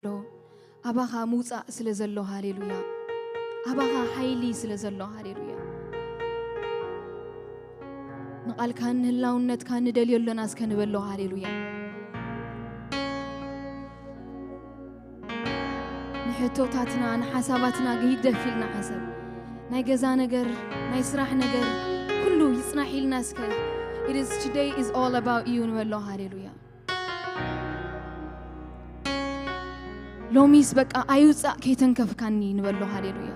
ኣሎ። ኣባኻ ምውጻእ ስለ ዘሎ፣ ሃሌሉያ። ኣባኻ ሓይሊ ስለ ዘሎ፣ ሃሌሉያ። ንቓልካን ንህላውነትካን ንደልዮ ኣሎና እስከ ንበሎ፣ ሃሌሉያ። ንሕቶታትና፣ ንሓሳባትና ግሂደፍ ኢልና ሓሰብ። ናይ ገዛ ነገር፣ ናይ ስራሕ ነገር፣ ኩሉ ይጽናሕ ኢልና እስከ። It is, today is all about you ንበሎ፣ ሃሌሉያ። ሎሚስ በቃ ኣይውጻእ ከይተንከፍካኒ ንበሎ፣ ሃሌሉያ።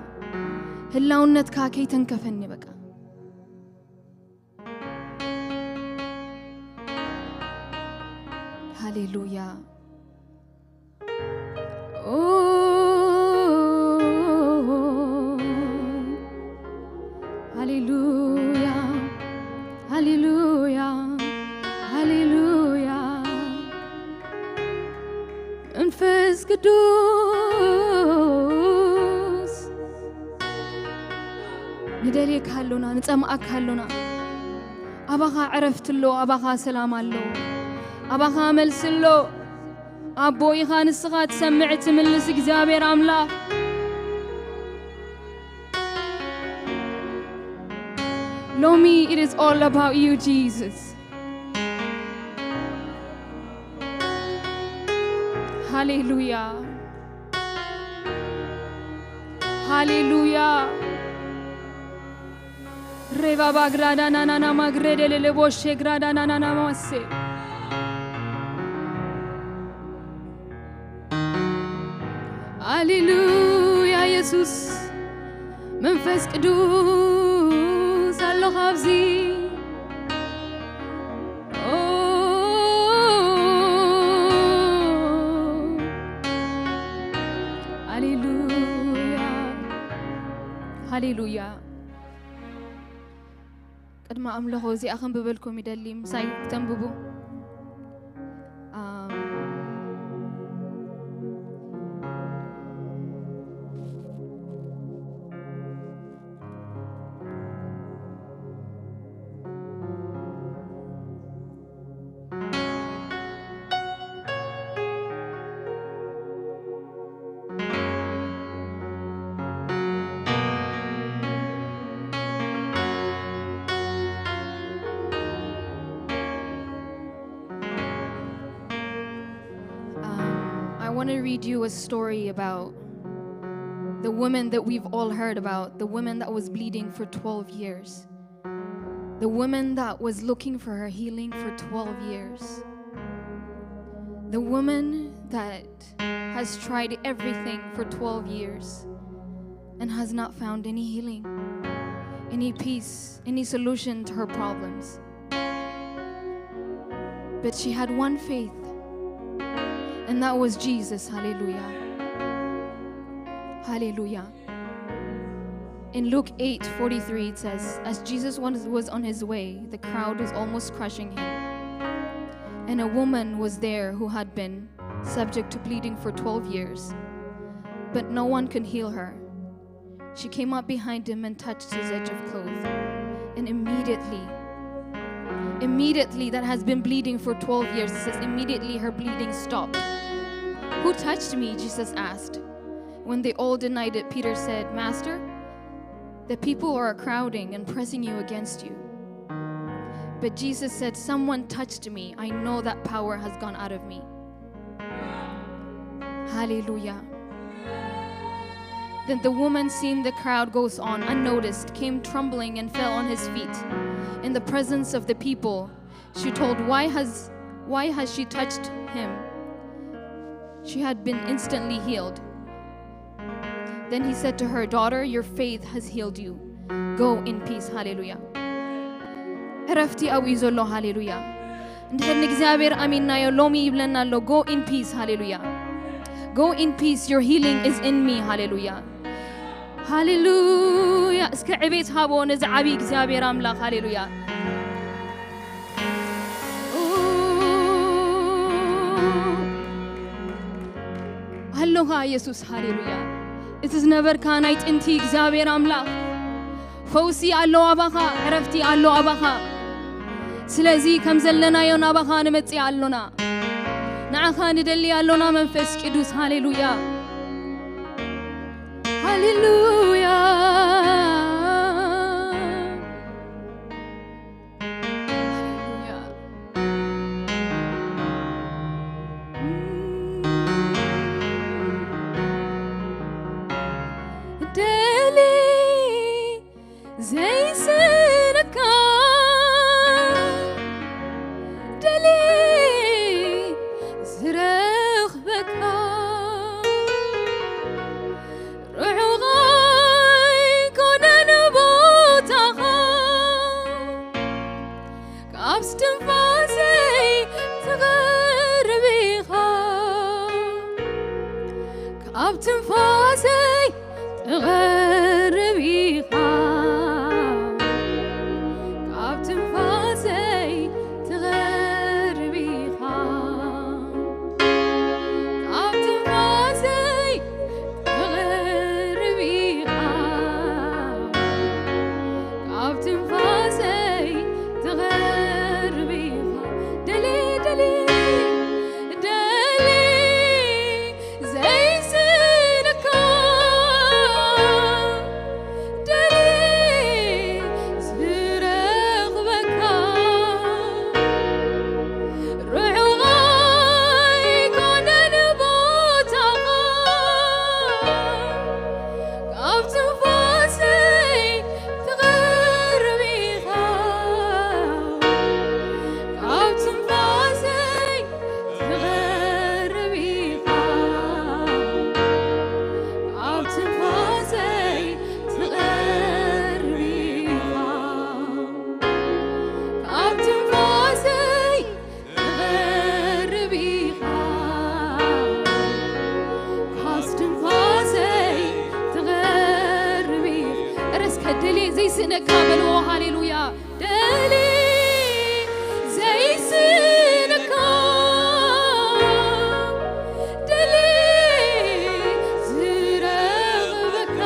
ህላውነትካ ከይተንከፈኒ በቃ። ሃሌሉያ። ኦ፣ ሃሌሉያ፣ ሃሌሉያ፣ ሃሌሉያ። መንፈስ ቅዱስ፣ ንደልየካ ኣሎና፣ ንጸምኣካ ኣሎና። ኣባኻ ዕረፍቲ ኣሎ፣ ኣባኻ ሰላም ኣሎ፣ ኣባኻ መልሲ ኣሎ። ኣቦ ኢኻ፣ ንስኻ ትሰምዕ ትምልስ እግዚኣብሔር ኣምላኽ። ሎሚ it is all about you, Jesus. ሃሌሉያ፣ ሃሌሉያ። ሬባባ ግራዳ ናናና ማግሬደ ለለቦሼ ግራዳ ናናና ማሴ። ሃሌሉያ፣ ኢየሱስ መንፈስ ቅዱስ ኣሎ ካብዚ። ኦ፣ ሃሌሉያ፣ ሃሌሉያ። ቅድሚ ኣምልኾ እዚኣ ከንብበልኩም ይደሊ፣ ምሳይ ክተንብቡ። ኣም፣ Um, I want to read you a story about the woman that we've all heard about, the woman that was bleeding for twelve years, the woman that was looking for her healing for twelve years, the woman that has tried everything for twelve years and has not found any healing, any peace, any solution to her problems. But she had one faith, and that was Jesus. Hallelujah. Hallelujah. In Luke eight forty-three, it says, "As Jesus was was on his way, the crowd was almost crushing him. And a woman was there who had been subject to bleeding for twelve years, but no one could heal her. She came up behind him and touched his edge of clothes. And immediately, immediately, that has been bleeding for twelve years, it says, immediately her bleeding stopped." "Who touched me?" Jesus asked. When they all denied it, Peter said, "Master, the people are crowding and pressing you against you." But Jesus said, "Someone touched me. I know that power has gone out of me." Hallelujah. Then the woman, seeing the crowd goes on unnoticed, came trembling and fell on his feet in the presence of the people. She told, "Why has, why has she touched him?" She had been instantly healed. Then he said to her, "Daughter, your faith has healed you. Go in peace." ሃሌሉያ። ዕረፍቲ ኣብኡ እዩ ዘሎ። ሃሌሉያ። እንድሕር ንእግዚኣብሔር ኣሚንናዮ ሎሚ ይብለና ኣሎ፣ "Go in peace." ሃሌሉያ። "Go in peace. Your healing is in me." ሃሌሉያ። ሃሌሉያ። እስከ ዕቤት ሃቦ ነዚ ዓብዪ እግዚኣብሔር ኣምላኽ። ሃሌሉያ። ኣሎኻ ኢየሱስ፣ ሃሌሉያ። እቲ ዝነበርካ ናይ ጥንቲ እግዚኣብሔር ኣምላኽ፣ ፈውሲ ኣሎ ኣባኻ፣ ዕረፍቲ ኣሎ ኣባኻ። ስለዚ ከም ዘለናዮ ናባኻ ንመጽእ ኣሎና። ንዓኻ ንደሊ ኣሎና መንፈስ ቅዱስ። ሃሌሉያ፣ ሃሌሉያ፣ ሃሌሉያ። ደሊ ዘይስእነካ፣ ደሊ ዝረኽበካ፣ ርሑቕ ኣይኮነን ቦታኻ፣ ካብ እስትንፋሰይ ትቐርብ ኢኻ፣ ካብ ትንፋሰይ ትቐርብ ኢኻ፣ ካብ ትንፋሰይ ትቐርብ ኢኻ፣ ካብ ትንፋሰይ ትቐርብ ኢኻ፣ ካብ ትንፋሰይ ትቐርብ ኢኻ። ደሊ፣ ደሊ፣ ደሊ ዘይስእነካ፣ ደሊ ዝረኽበካ፣ ርሑቕ ኣይኮነን ቦታኻ፣ ካብ ትንፋሰይ ትቐርብ ኢኻ፣ ካብ ትንፋሰይ ትቐርብ ኢኻ፣ ካብ ትንፋሰይ ትቐርብ ኢኻ፣ ካብ ትንፋሰይ ትቐርብ ኢኻ፣ ካብ ትንፋሰይ ትቐርብ ኢኻ። እረ እስከ ደሊ ዘይስእነካ በልዎ። ሃሌሉያ። ደሊ ዘይስእነካ፣ ደሊ ዝረኽበካ፣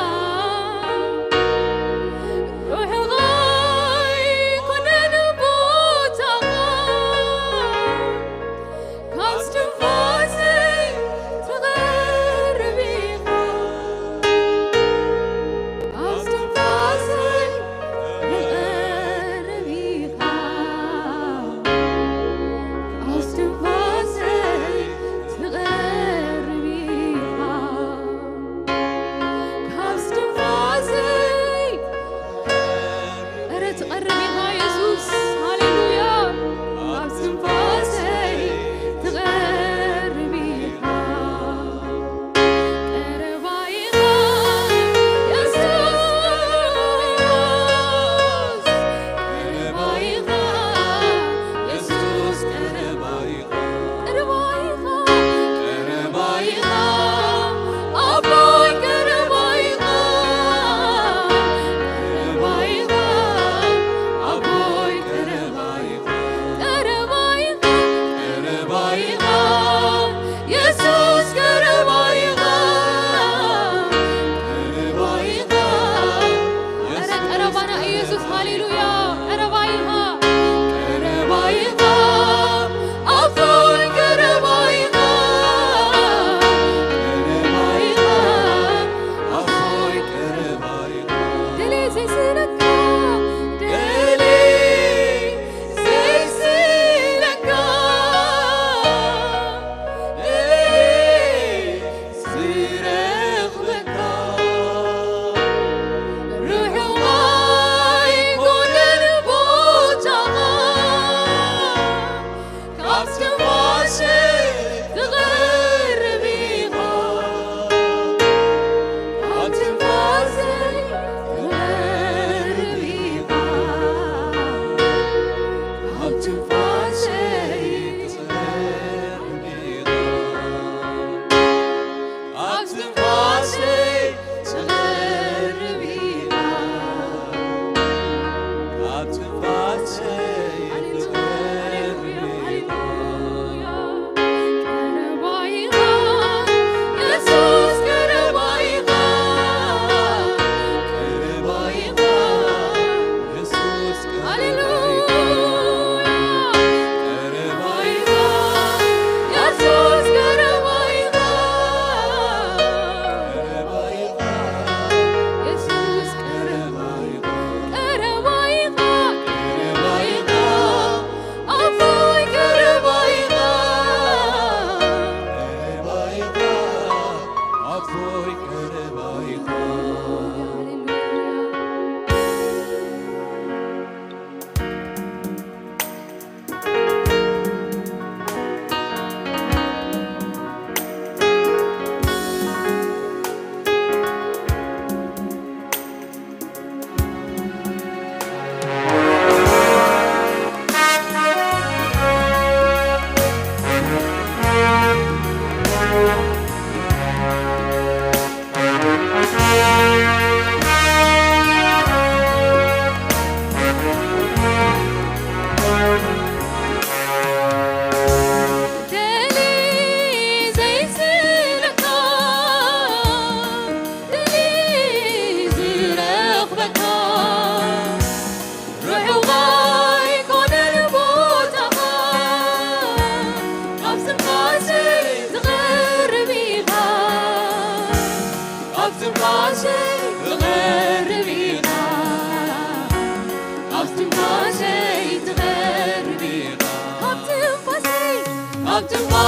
ርሑቕ ኣይኮነን ቦታኻ፣ ካብ ትንፋሰይ ትቐርብ ኢኻ፣ ካብ ትንፋሰይ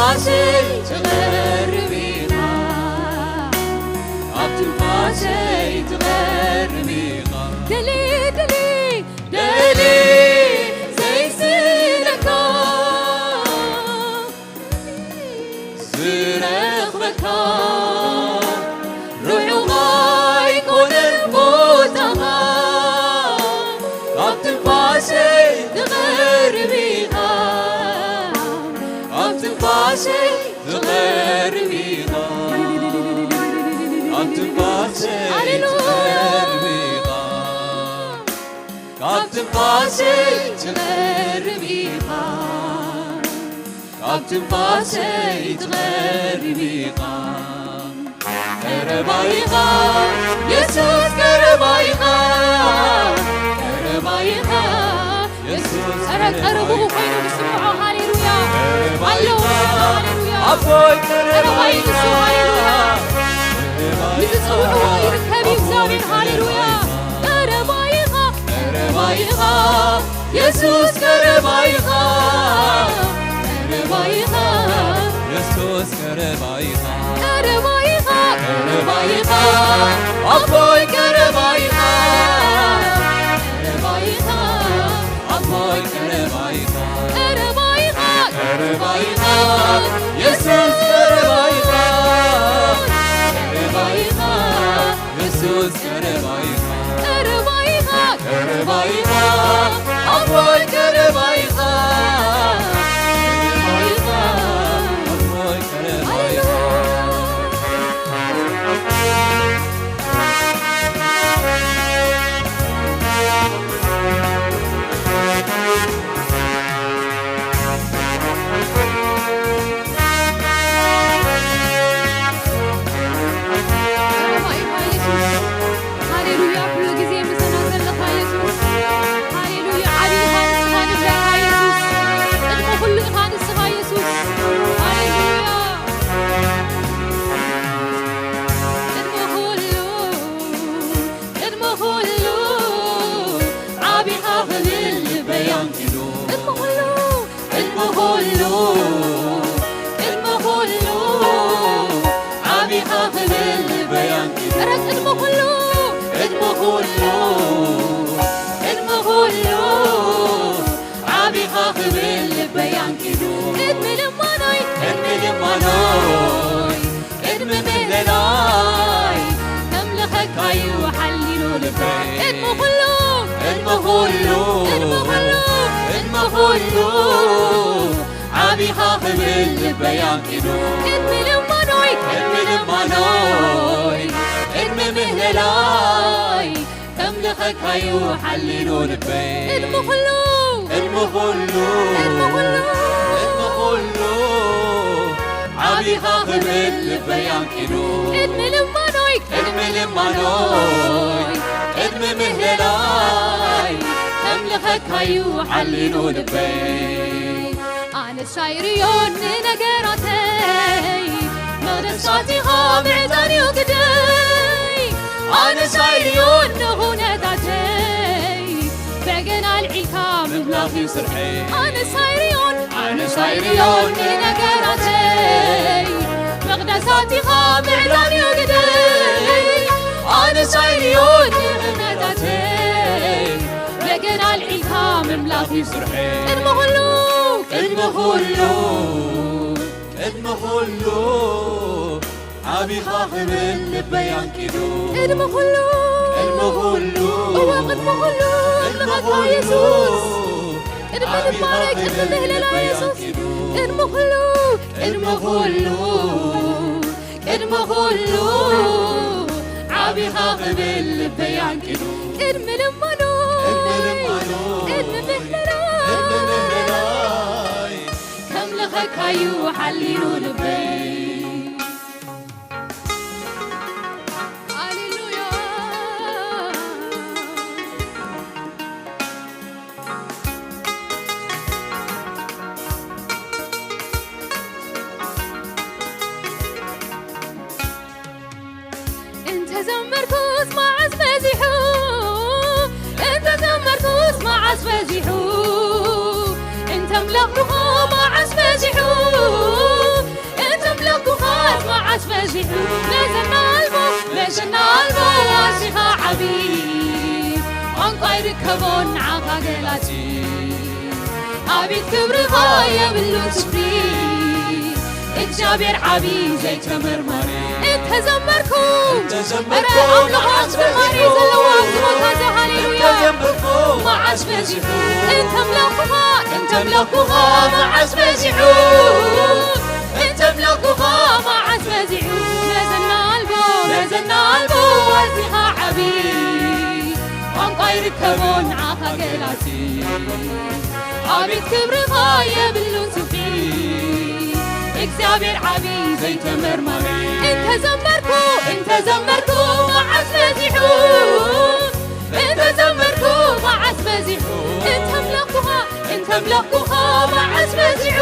ትንፋሰይ ትቐርብ ኢኻ፣ ኣብ ትንፋሰይ ትቐርብ ኢኻ። ደሊ፣ ደሊ፣ ደሊ ዘይስለካ፣ ዝረኽበካ ርሑቕ ኣይኮነን ቦታኻ። ኣብ ትንፋሰይ ትቐርብ ኢኻ፣ ኣብ ትንፋሰይ ትቐርብ ኢኻ፣ ኣብ ትንፋሰይ ሃሌሉያ። ትቐርብ ኢኻ፣ ካብ ትንፋሰይ ትቐርብ ኢኻ፣ ካብ ትንፋሰይ ትቐርብ ኢኻ። ቀረባ ኢኻ የሱስ፣ ቀረባ ኢኻ፣ ቀረባ ኢኻ የሱስ፣ ኧረ ቀረባ ቀረብኡ ኢኻ። ኮይኑ ንስምዖ። ሃሌሉያ። ቀረባ ኣለዎ። ኢኻ። ሃሌሉያ። ኣቦይ ቀረባ ቀረባ እዩ ኢኻ። ንሱ። ሃሌሉያ። ቀረባ ንዝጸውዕዎ ኢኻ። ይርከብ እዩ ኣቦይ እግዚኣብሔር። ሃሌሉያ። ቀረባ ኢኻ። ቀረባ ኢኻ የሱስ፣ ቀረባ ኢኻ፣ ቀረባ ኢኻ የሱስ፣ ቀረባ ኢኻ፣ ቀረባ ኢኻ፣ ቀረባ ኢኻ ኣቦይ፣ ቀረባ ኢኻ፣ ቀረባ ኢኻ ኣቦይ፣ ቀረባ ኢኻ፣ ቀረባ ኢኻ፣ ቀረባ ኢኻ የሱስ፣ ቀረባ ኢኻ፣ ቀረባ ኢኻ የሱስ፣ ቀረባ ኢኻ፣ ቀረባ ኢኻ፣ ቀረባ ኢኻ ኣቦይ፣ ቀረባ ኢኻ፣ ቀረባ ኢኻ ኣቦይ፣ ቀረባ ኢኻ። ሃሌሉያ፣ ኩሉ ግዜ ምሳና ዘለኻ የሱስ። ሃሌሉያ፣ ዓቢ ኢኻ ንስኻ ንብለካ የሱስ። ቅድሚ ኩሉ ኢኻ ንስኻ የሱስ። ሃሌሉያ። ቅድሚ ኩሉ፣ ቅድሚ ኩሉ ዓቢኻ ክብል ልበይ ኣንቂዱ። ቅድሚ ኩሉ፣ ቅድሚ ኩሉ፣ ቅድሚ ኩሉ ዓቢኻ ክብል ልበይ ኣንቂዱ። ኧረ ቅድሚ ኩሉ፣ ቅድሚ ኩሉ፣ ቅድሚ ኩሉ ዓቢኻ ክብል ልበይ ኣንቂዱ። ቅድሚ ልማኖይ፣ ቅድሚ ልማኖይ፣ ቅድሚ ምህለላይ ከምልኸካዩ ሓሊሉ ልበይ። ቅድሚ ኩሉ፣ ቅድሚ ኩሉ፣ ቅድሚ ኩሉ፣ ቅድሚ ኩሉ ዓቢኻ ክብል ልበይ ኣንቂዱ። ቅድሚ ልማኖይ፣ ቅድሚ ልማኖይ፣ ቅድሚ ምህለላይ ከምልኸካዩ ሓሊሉ ልበይ። ቅድሚ ኩሉ፣ ቅድሚ ኩሉ፣ ቅድሚ ኩሉ፣ ቅድሚ ኩሉ ዓቢኻ ክብል ልበይ ኣንቂዱ። ቅድሚ ልማኖይ፣ ቅድሚ ልማኖይ፣ ቅድሚ ምህለላይ ከምልኸካዩ ሓሊሉ ልበይ። ኣነስ ኣይርእዮን ንነገራተይ፣ መቕደስ ኣቲኻ ምዕጣን እዩ ግደይ። ኣነስ ኣይርእዮን ንኹነታተይ፣ በገና ኣልዒልካ ምምላኽ እዩ ስርሐይ። ኣነስ ኣይርእዮን፣ ኣነስ ኣይርእዮን ንነገራተይ፣ መቕደስ ኣቲኻ ምዕጣን እዩ ግደይ። ኣነስ ኣይርእዮን ንኹነታተይ፣ በገና ኣልዒልካ ምምላኽ እዩ ስርሐይ። ቅድሚ ኩሉ፣ ቅድሚ ኩሉ፣ ቅድሚ ኩሉ ዓቢኻ ክብል ልበይ ኣንቂዱ። ቅድሚ ኩሉ፣ ቅድሚ ኩሉ፣ እወ፣ ቅድሚ ኩሉ፣ ቅድሚ ኣምልኸካ ኩሉ የሱስ። ቅድሚ ዓቢኻ ልማኖይ፣ ቅድሚ ክብል ምህለላ ልበይ የሱስ። ኣንቂዱ። ቅድሚ ኩሉ፣ ቅድሚ ኩሉ፣ ቅድሚ ኩሉ ዓቢኻ ክብል ልበይ ኣንቂዱ። ቅድሚ ልማኖይ፣ ቅድሚ ልማኖይ፣ ቅድሚ ምህለላይ፣ ቅድሚ ምህለላይ፣ ከምልኸካዩ ሓሊሉ ልበይ። ሃሌሉያ። እንተዘመርኩስ መዓስ በዚሑ፣ እንተዘመርኩስ መዓስ በዚሑ፣ እንተምለኽኩ መዓስ በዚሑ፣ ኣይርከቦን ንዓኻ ገላጺ። ኣቤት ክብርኻ የብሉን ስፍሪ። እግዚኣብሔር ዓቢ ዘይተመርማሪ። እንተዘመርኩ፣ እንተዘመርኩ፣ ኧረ ኣምልኾ መዓስ ዝማሬ በዚሑ። ዘለዎ ኣብዚ ቦታ እዚ፣ ሃሌሉያ። እንተዘመርኩ፣ መዓስ በዚሑ። እንተምለኹኻ፣ እንተምለኹኻ፣ መዓስ በዚሑ። እንተምለኹኻ፣ መዓስ በዚሑ። መዘና ኣልቦ፣ መዘና ኣልቦ፣ ኣዚኻ ዓቢ። ቋንቋ ይርከቦ ንዓኻ ገላጺ። ኣቤት ክብርኻ የብሉን ስፍሪ። እግዚኣብሔር ዓቢ ዘይተመርማሪ። እንተዘመርኩ፣ እንተዘመርኩ፣ መዓስ በዚሑ። እንተዘመርኩ፣ መዓስ በዚሑ። እንተምለኹኻ፣ እንተምለኹኻ፣ መዓስ በዚሑ።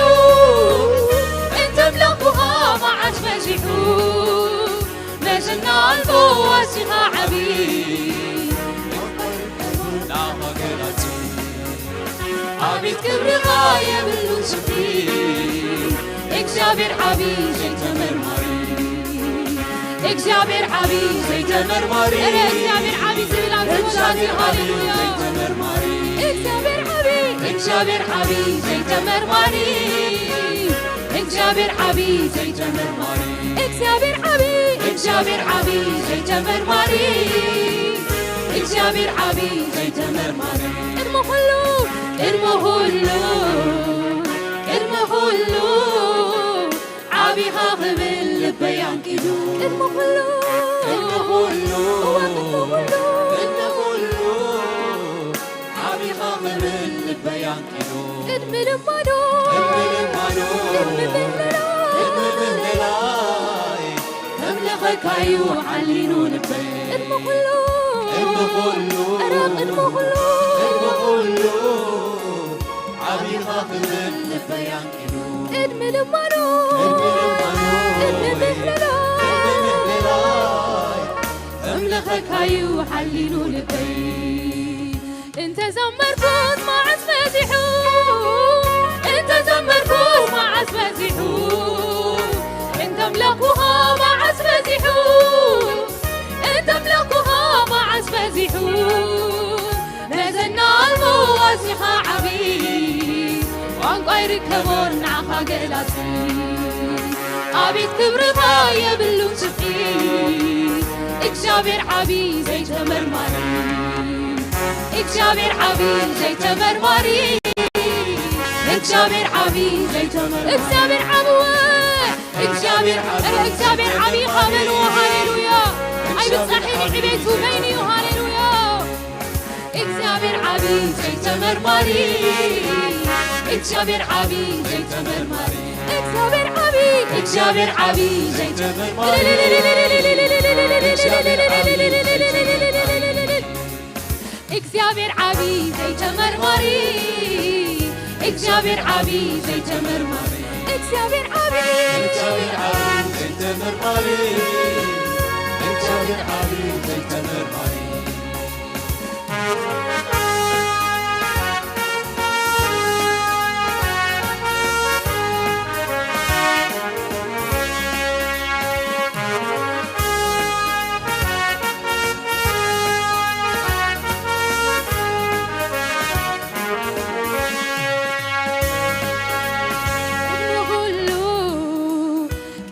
እንተምለኹኻ፣ መዓስ በዚሑ። መዘና ኣልቦ ኣዚኻ ዓቢ። ናኻ ገላጺ። ኣቤት ክብርኻ የብሉን ስፍሪ። እግዚኣብሔር ዓቢ ዘይተመርማሪ። እግዚኣብሔር ዓቢ ዘይተመርማሪ። ኧረ እግዚኣብሔር ዓቢ ዝብል ኣብዚ ቦታ እዚ፣ እግዚኣብሔር ዓቢ ሃሌሉያ። ዘይተመርማሪ። እግዚኣብሔር ዓቢ፣ እግዚኣብሔር ዓቢ ዘይተመርማሪ። እግዚኣብሔር ዓቢ ዘይተመርማሪ። እግዚኣብሔር ዓቢ፣ እግዚኣብሔር ዓቢ ዘይተመርማሪ። እግዚኣብሔር ዓቢ ዘይተመርማሪ። ቅድሚ ኩሉ፣ ቅድሚ ኩሉ፣ ቅድሚ ኩሉ ዓቢኻ ክብል ልበይ ኣንቂዱ። ቅድሚ ኩሉ፣ ቅድሚ ኩሉ፣ እወ፣ ቅድሚ ኩሉ፣ ቅድሚ ኩሉ ዓቢኻ ክብል ልበይ ኣንቂዱ። ቅድሚ ልማኖ፣ ቅድሚ ልማኖ፣ ቅድሚ ምህለላ፣ ቅድሚ ምህለላይ ከምልኸካዩ ሓሊኑ ልበይ። ቅድሚ ኩሉ፣ ቅድሚ ኩሉ፣ ኧረ ቅድሚ ኩሉ፣ ቅድሚ ኩሉ ዓቢኻ ክብል ልበይ ኣንቂዱ። ቅድሚ ልማኖ፣ ቅድሚ ልማኖ፣ ቅድሚ ምህለላ፣ ቅድሚ ምህለላይ ከምልኸካዩ ሓሊኑ ልበይ። እንተ ዘመርኩስ መዓስ በዚሑ፣ እንተ ዘመርኩስ መዓስ በዚሑ፣ እንተ ኣምለኹኻ መዓስ በዚሑ፣ እንተ ኣምለኹኻ መዓስ በዚሑ። መዘና ኣልቦ ኣዚኻ ዓቢ፣ ቋንቋ ይርከቦን ንዓኻ ገላጺ። ኣቤት ክብርኻ የብሉን ስፍሪ፣ እግዚኣብሔር ዓቢ ዘይተመርማሪ። እግዚኣብሔር ዓቢ ዘይተመርማሪ። እግዚኣብሔር ዓቢ ዘይተመርማሪ። እግዚኣብሔር ዓቢ ወ-፣ እግዚኣብሔር ዓቢ ኧረ እግዚኣብሔር ዓቢ ዘይተመርማሪ። ሃሌሉያ። ኣይብጻሕን እዩ ዕቤቱ በይኑ እዩ። ሃሌሉያ። እግዚኣብሔር ዓቢ ዘይተመርማሪ። እግዚኣብሔር ዓቢ ዘይተመርማሪ። እግዚኣብሔር ዓቢ፣ እግዚኣብሔር ዓቢ ዘይተመርማሪ። እግዚኣብሔር ዓቢ ዘይተመርማሪ። እግዚኣብሔር ዓቢ ዘይተመርማሪ። እግዚኣብሔር ዓቢ ዘይተመርማሪ። እግዚኣብሔር ዓቢ ዘይተመርማሪ። እግዚኣብሔር ዓቢ ዘይተመርማሪ። ቅድሚ ኩሉ፣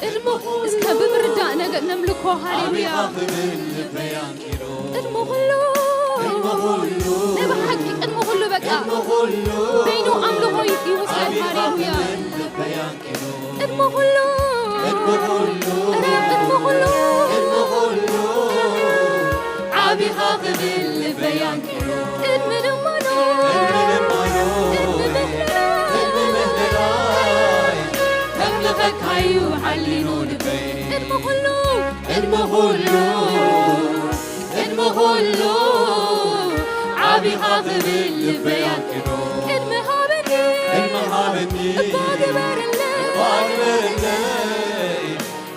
ቅድሚ፣ እስከ ብምርዳእ ነገር ነምልኮ። ሃሌሉያ። ቅድሚ ኩሉ፣ ናይ ብሓቂ ቅድሚ ኩሉ፣ በቃ፣ በይኑ ኣምልኾ ይውሰድ። ሃሌሉያ። ቅድሚ ኩሉ፣ ኧረ ቅድሚ ኩሉ፣ ዓቢኻ ክብል ልበይ ኣንቂሩ። ቅድሚ ልማኖ፣ ቅድሚ ልማኖ፣ ቅድሚ ምህለላ፣ ቅድሚ ምህለላ፣ ከምልኸካዩ ሓሊኑ ልበይ። ቅድሚ ኩሉ፣ ቅድሚ ኩሉ፣ ቅድሚ ኩሉ፣ ዓቢኻ ክብል ልበይ ኣንቂሩ። ቅድሚ ሃበኒ፣ ቅድሚ ሃበኒ፣ እባ ግበረለይ፣ እባ ግበረለይ፣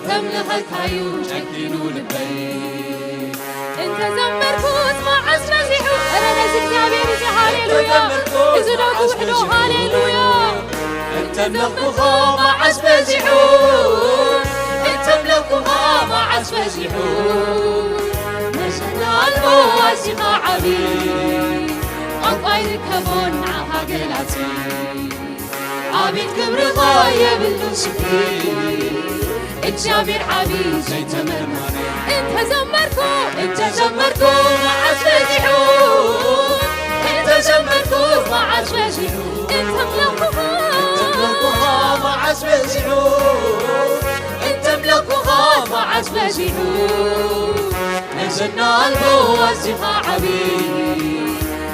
ከምልኸካዩ ጨኪኑ ልበይ። እንተ ዘመርኩስ መዓስ በዚሑ። ኧረ ነዚ እግዚኣብሔር እዚ፣ ሃሌሉያ። እዚ ዶ ክውሕዶ፣ ሃሌሉያ። እንተ ኣምለኹኻ መዓስ በዚሑ። እንተ ኣምለኹኻ መዓስ በዚሑ። ሰና ኣልቦ ኣዚኻ ዓቢ፣ ቋንቋ ይርከቦን ንዓኻ ገላጺ። ኣቤት ክብርኻ የብሉ ስፍሪ፣ እግዚኣብሔር ዓቢ ዘይተመርማሪ። እንተዘመርኩ፣ እንተዘመርኩ መዓስ በዚሑ፣ እንተዘመርኩ መዓስ በዚሑ፣ እንተምለኩኻ፣ እንተምለኩኻ መዓስ በዚሑ፣ እንተምለኩኻ መዓስ በዚሑ። ነዘና ኣልቦ ኣዚኻ ዓቢ፣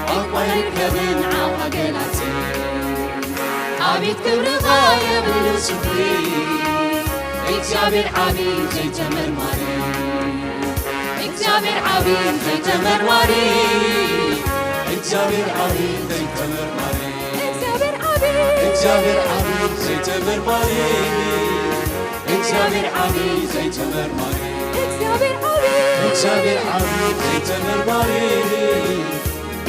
ቋንቋ ይርከብን ንዓኻ ገላጺ። ኣቤት ክብርኻ የብሉ ስፍሪ፣ እግዚኣብሔር ዓቢ ዘይተመርማሪ። እግዚኣብሔር ዓቢ ዘይተመርማሪ። እግዚኣብሔር ዓቢ ዘይተመርማሪ። እግዚኣብሔር ዓቢ። እግዚኣብሔር ዓቢ ዘይተመርማሪ። እግዚኣብሔር ዓቢ ዘይተመርማሪ። እግዚኣብሔር ዓቢ። እግዚኣብሔር ዓቢ ዘይተመርማሪ።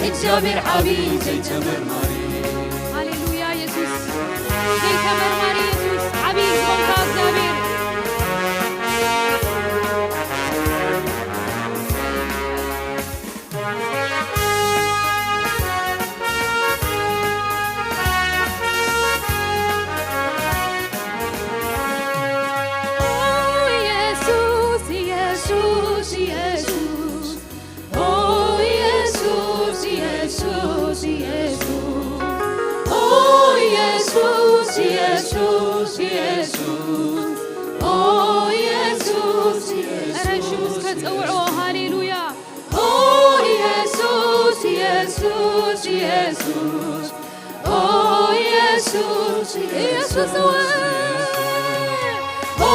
እግዚኣብሔር ዓቢ ዘይተመርማሪ። ሃሌሉያ ኢየሱስ። ዘይተመርማሪ ኢየሱስ። ዓቢ ዝኾንካ እግዚኣብሔር። ኦ ኢየሱስ፣ ኢየሱስ፣ ኢየሱስ። ኦ ኢየሱስ፣ ኢየሱስ፣ ኢየሱስ። ኦ ኢየሱስ፣ ኢየሱስ፣ ኢየሱስ። ኦ ኢየሱስ፣ ኢየሱስ። ኧረ ሽሙ እስከ ጸውዕዎ። ሃሌሉያ። ኦ ኢየሱስ፣ ኢየሱስ፣ ኢየሱስ። ኦ ኢየሱስ፣ ኢየሱስ ወይ። ኦ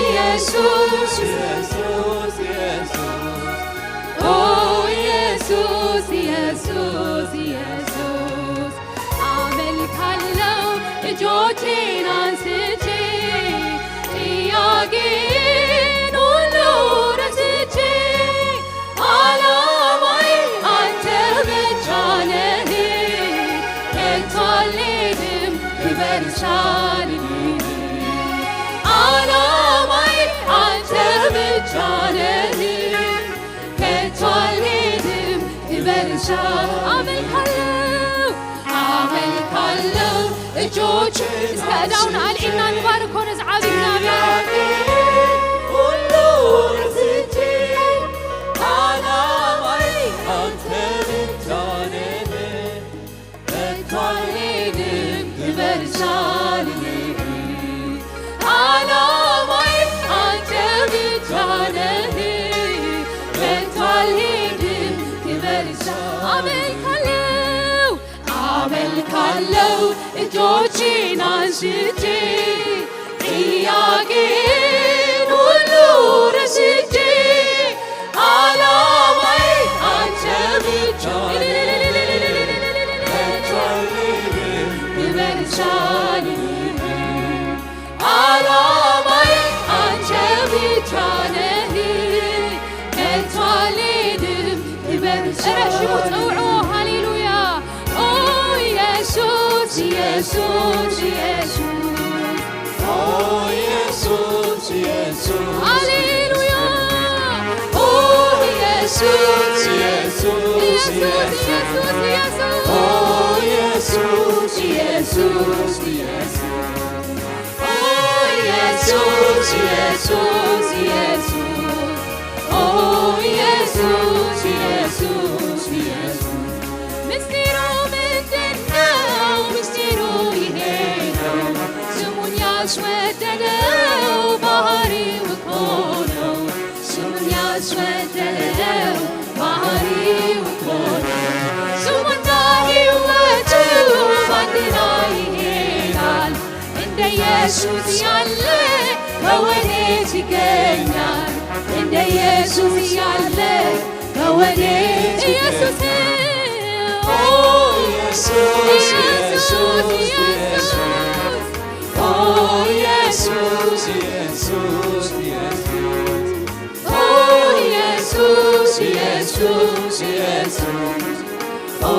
ኢየሱስ፣ ኢየሱስ፣ ኢየሱስ። ኦ ኢየሱስ፣ ኢየሱስ፣ ኢየሱስ። አመልካለሁ እጆቼን አንስቼ፣ ጥያቄን ሁሉ ረስቼ፣ ዓላማዬ አንተ ብቻ ነህ፣ ከቶ አልሄድም ክበር ሳልልህ። ዓላማዬ አንተ ብቻ ነህ፣ ከቶ አልሄድም ክበር ሳ-፣ አመልካለሁ፣ አመልካለሁ እጆች እስከ እዳውን አልዒልና ንባርኮ ነዚ ዓቢ እግዚኣብሔር። ሁሉ ረስቼ ዓላማዬ አንተ ብቻ ነህ። ከቶ አልሄድም ክበር ሳልልህ። ዓላማዬ አንተ ብቻ ነህ። ከቶ አልሄድም ክበር ሳ-፣ አመልካለሁ፣ አመልካለሁ እጆቼን አንስቼ፣ ጥያቄን ሁሉ ረስቼ፣ ዓላማዬ አንተ ብቻ ነህ። ከቶ አልሄድም ክበር ሳልልህ። ዓላማዬ አንተ ብቻ ነህ። ከቶ አልሄድም ክበር ሳ-፣ ኧረ ሽሙ ጸውዖ። ሃሌሉያ። ኦ ኢየሱስ፣ ኢየሱስ፣ ኢየሱስ። ኦ ኢየሱስ፣ ኢየሱስ። ሃሌሉያ። ኦ ኢየሱስ፣ ኢየሱስ፣ ኢየሱስ፣ ኢየሱስ። ኢየሱስ፣ ኢየሱስ። ኦ ኢየሱስ፣ ኢየሱስ፣ ኢየሱስ። ኦ ኢየሱስ፣ ኢየሱስ፣ ኢየሱስ። ኦ ኢየሱስ፣ ኢየሱስ፣ ኢየሱስ። ምስጢሩ ምንድን ነው? ምስጢሩ ይሄ ነው። ስሙን ያስወደደው ባህሪው እኮ ነው። ስሙን ያስወደደው ባህሪው እኮ ነው። ስሙና ሕይወቱ በአንድ ላይ ይሄዳል። እንደ ኢየሱስ ያለ ከወዴት ይገኛል? እንደ ኢየሱስ ያለ ከወዴት ይገኛል? ኢየሱስ፣ ኦ ኢየሱስ፣ ኢየሱስ፣ ኢየሱስ፣ ኢየሱስ። ኦ ኢየሱስ፣ ኢየሱስ፣ ኢየሱስ። ኦ ኢየሱስ፣ ኢየሱስ፣ ኢየሱስ። ኦ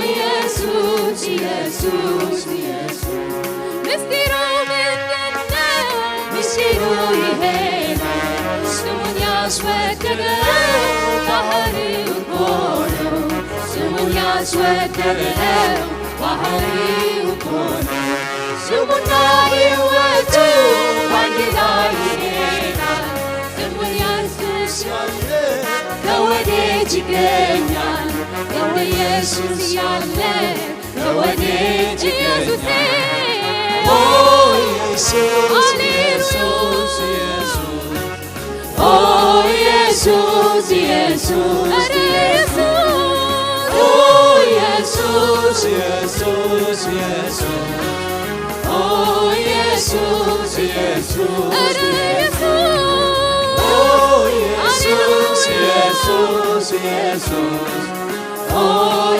ኢየሱስ፣ ኢየሱስ፣ ኢየሱስ። ምስጢሩ ምንድን ነው? ምስጢሩ ይሄ ነው። ስሙን ያስወደደው ባህሪው እኮ ነው ስሙን ያስወደደው፣ ባህሪው እኮ ነው ስሙና ሕይወቱ ባንድ ላይ ይሄዳል። ስሙን ያስሻለ ከወዴት ይገኛል? ከኢየሱስ ያለ ከወዴት ኢየሱሴ! ይገኛል? ኦ ኢየሱስ፣ ሃሌሉያ! ኢየሱስ፣ ኢየሱስ። ኦ ኢየሱስ፣ ኢየሱስ፣ ኧረ ኢየሱስ! ኦ ኢየሱስ፣ ኢየሱስ፣ ኢየሱስ። ኦ ኢየሱስ፣ ኢየሱስ፣ ኧረ ኢየሱስ! ኦ ኢየሱስ፣ ሃሌሉያ! ኢየሱስ፣ ኢየሱስ። ኦ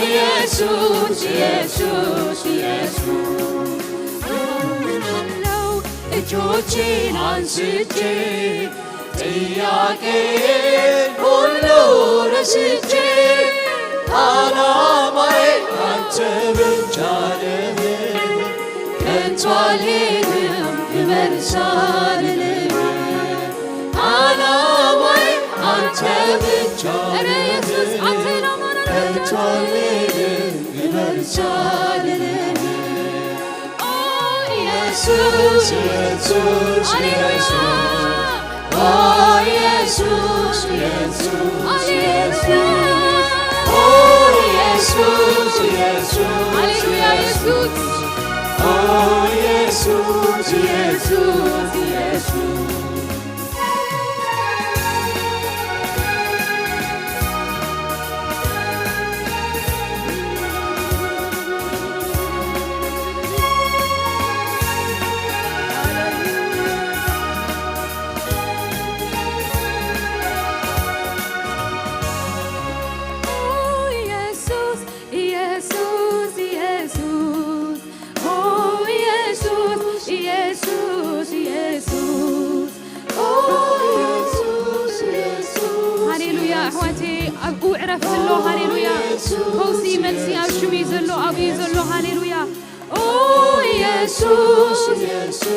ኢየሱስ፣ ኢየሱስ፣ ኢየሱስ። እጆቼን አንስቼ ጥያቄ ሁሉ ረስቼ፣ ዓላማዬ አንተ ብቻ ነህ። ከቶ አልሄድም፣ እመልሳለሁ። ዓላማዬ አንተ ብቻ ኧረ ኢየሱስ፣ አንተ ነው መሆን ከቶ አልሄድም፣ እመልሳለሁ። ኦ ኢየሱስ፣ ኢየሱስ፣ ሃሌሉያ። ኢየሱስ። ኦ ኢየሱስ፣ ኢየሱስ፣ ሃሌሉያ። ኢየሱስ። ኦ ኢየሱስ፣ ኢየሱስ፣ ሃሌሉያ፣ ኢየሱስ። ኢየሱስ። ኦ ኢየሱስ፣ ኢየሱስ፣ ኢየሱስ። ኢየሱስ፣ ኢየሱስ፣ ኢየሱስ። ኦ ኢየሱስ፣ ኢየሱስ፣ ኢየሱስ። ኦ ኢየሱስ፣ ኢየሱስ። ሃሌሉያ፣ ኣሕዋተይ፣ ኣብኡ ዕረፍቲ ኣሎ። ሃሌሉያ። ፈውሲ፣ መልሲ ኣብ ሽሙ እዩ ዘሎ፣ ኣብኡ እዩ ዘሎ። ሃሌሉያ። ኦ ኢየሱስ፣ ኢየሱስ፣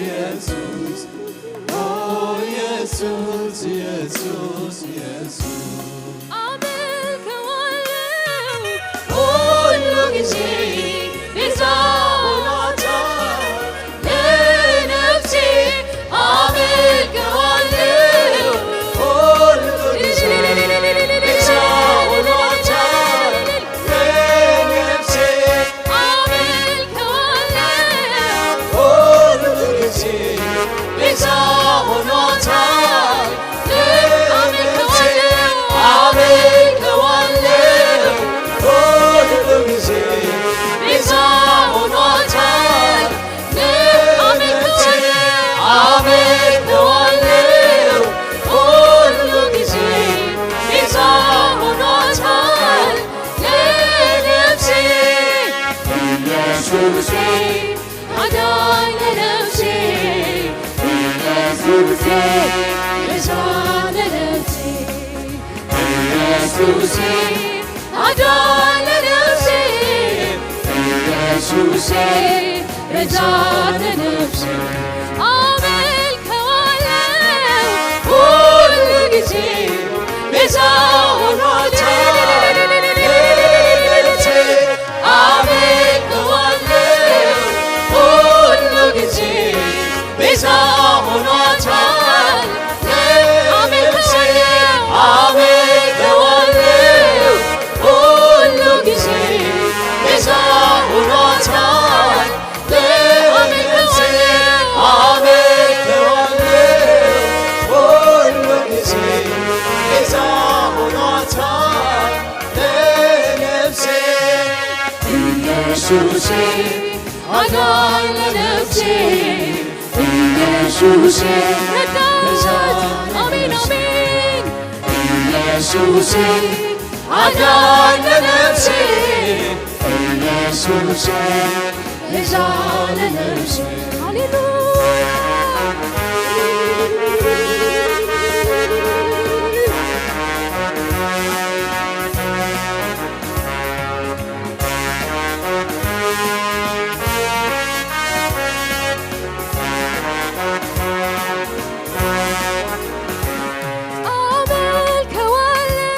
ኢየሱስ። ኦ ኢየሱስ፣ ኢየሱስ፣ ኢየሱስ። አመልከዋለሁ ሁሉ ጊዜ፣ ቤዛ ሆኗታል ለነፍሴ። አመልከዋለሁ ሁሉ ጊዜ፣ ቤዛ ሆኗታል ለነፍሴ። አመልከዋለሁ ሁሉ ጊዜ፣ ቤዛ ሆኗታል። አመልከዋለሁ ሁሉ ጊዜ፣ ቤዛ ሆኗታል። አመልከዋለሁ፣ አመልከዋለሁ ሁሉ ጊዜ፣ ቤዛ ሆኗታል። ለነፍሴ ኢየሱሴ አዳኝ ለነፍሴ፣ ኢየሱሴ ቤዛ ለነፍሴ፣ ኢየሱሴ አዳኝ ለነፍሴ፣ ኢየሱሴ ቤዛ ለነፍሴ። አመልከዋለሁ ሁሉ ጊዜ፣ ቤዛ ሆኗታል ለነፍሴ። አመልከዋለሁ ሁሉ ጊዜ፣ ቤዛ ሆኗታል ለነፍሴ። አመልከዋለሁ ሁሉ ጊዜ፣ ቤዛ ሆኗታል ለነፍሴ። አመልከዋለሁ ሁሉ ጊዜ፣ ቤዛ ሆኗታል ለነፍሴ። ኢየሱሴ አዳኝ ለነፍሴ፣ ኢየሱሴ ረዳት። አሜን፣ አሜን። ኢየሱሴ አዳኝ ለነፍሴ፣ ኢየሱሴ ቤዛ ለነፍሴ። ሃሌሉያ። አመልከዋለሁ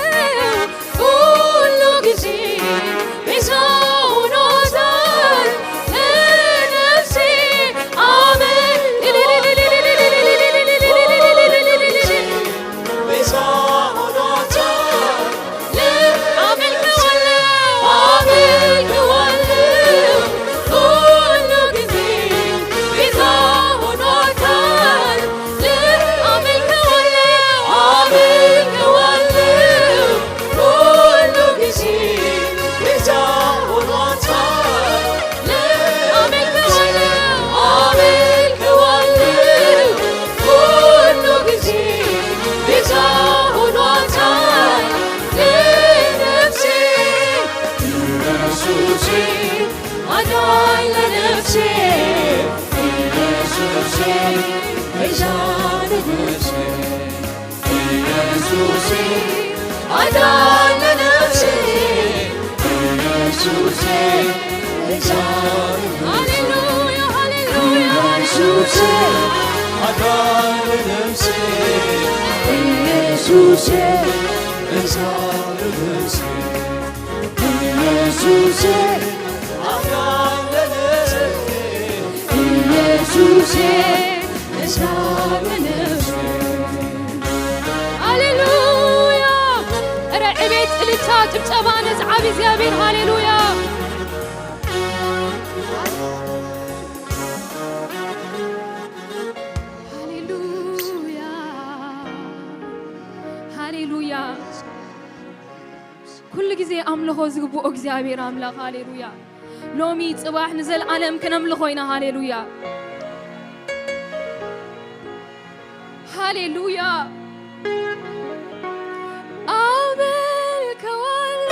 ሃሌሉያ፣ ሃሌሉያ። ሃሌሉያ። እረ ዕቤት፣ እልልታ፣ ጭብጨባ ነዚ ዓቢ እግዚኣብሔር። ሃሌሉያ። ሃሌሉያ። ሃሌሉያ። ኩሉ ግዜ ኣምልኾ ዝግብኦ እግዚኣብሔር ኣምላኽ። ሃሌሉያ። ሎሚ ጽባሕ ንዘለኣለም ክነምልኾ ኢና። ሃሌሉያ። ሃሌሉያ። ኣበልከዋለ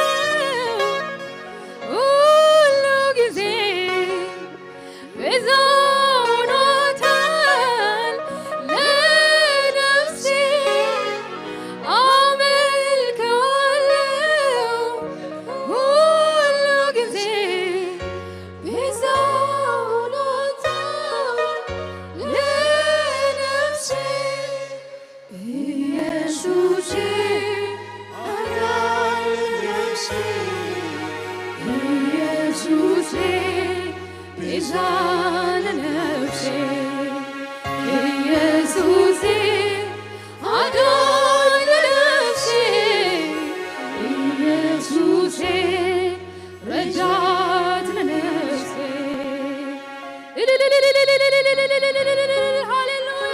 ኩሉ ግዜ ቤዛ ሆኖታል ለነፍሴ። ኣመልከዋለሁ ሁሉ ጊዜ ቤዛ ሆኖታል ለነፍሴ። ኢየሱሴ አዳኝ ነፍሴ፣ ኢየሱሴ ቤዛ ነፍሴ፣ ኢየሱሴ አዳኝ ነፍሴ፣ ኢየሱሴ ረዳት ነፍሴ። ሃሌሉያ።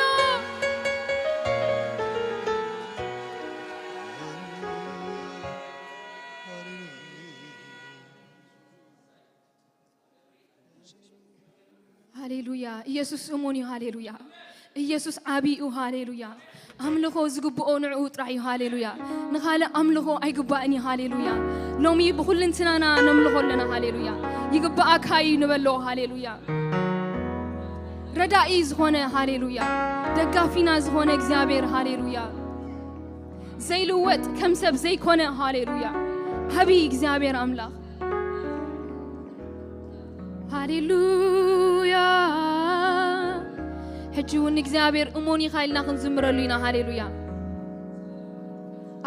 ሃሌሉያ። ኢየሱስ እሙን እዩ። ሃሌሉያ። ኢየሱስ ዓቢ እዩ። ሃሌሉያ። ኣምልኾ ዝግብኦ ንዕኡ ጥራሕ እዩ። ሃሌሉያ። ንኻልእ ኣምልኾ ኣይግባእን እዩ። ሃሌሉያ። ሎሚ ብኹልንትናና ነምልኾ ኣለና። ሃሌሉያ። ይግባኣካ እዩ ንበሎ። ሃሌሉያ። ረዳኢ ዝኾነ፣ ሃሌሉያ፣ ደጋፊና ዝኾነ እግዚኣብሔር፣ ሃሌሉያ፣ ዘይልወጥ፣ ከም ሰብ ዘይኮነ፣ ሃሌሉያ፣ ዓብዪ እግዚኣብሔር ኣምላኽ። ሃሌሉያ። ሕጂ እውን እግዚኣብሔር እሙን ኢኻ ኢልና ክንዝምረሉ ኢና። ሃሌሉያ።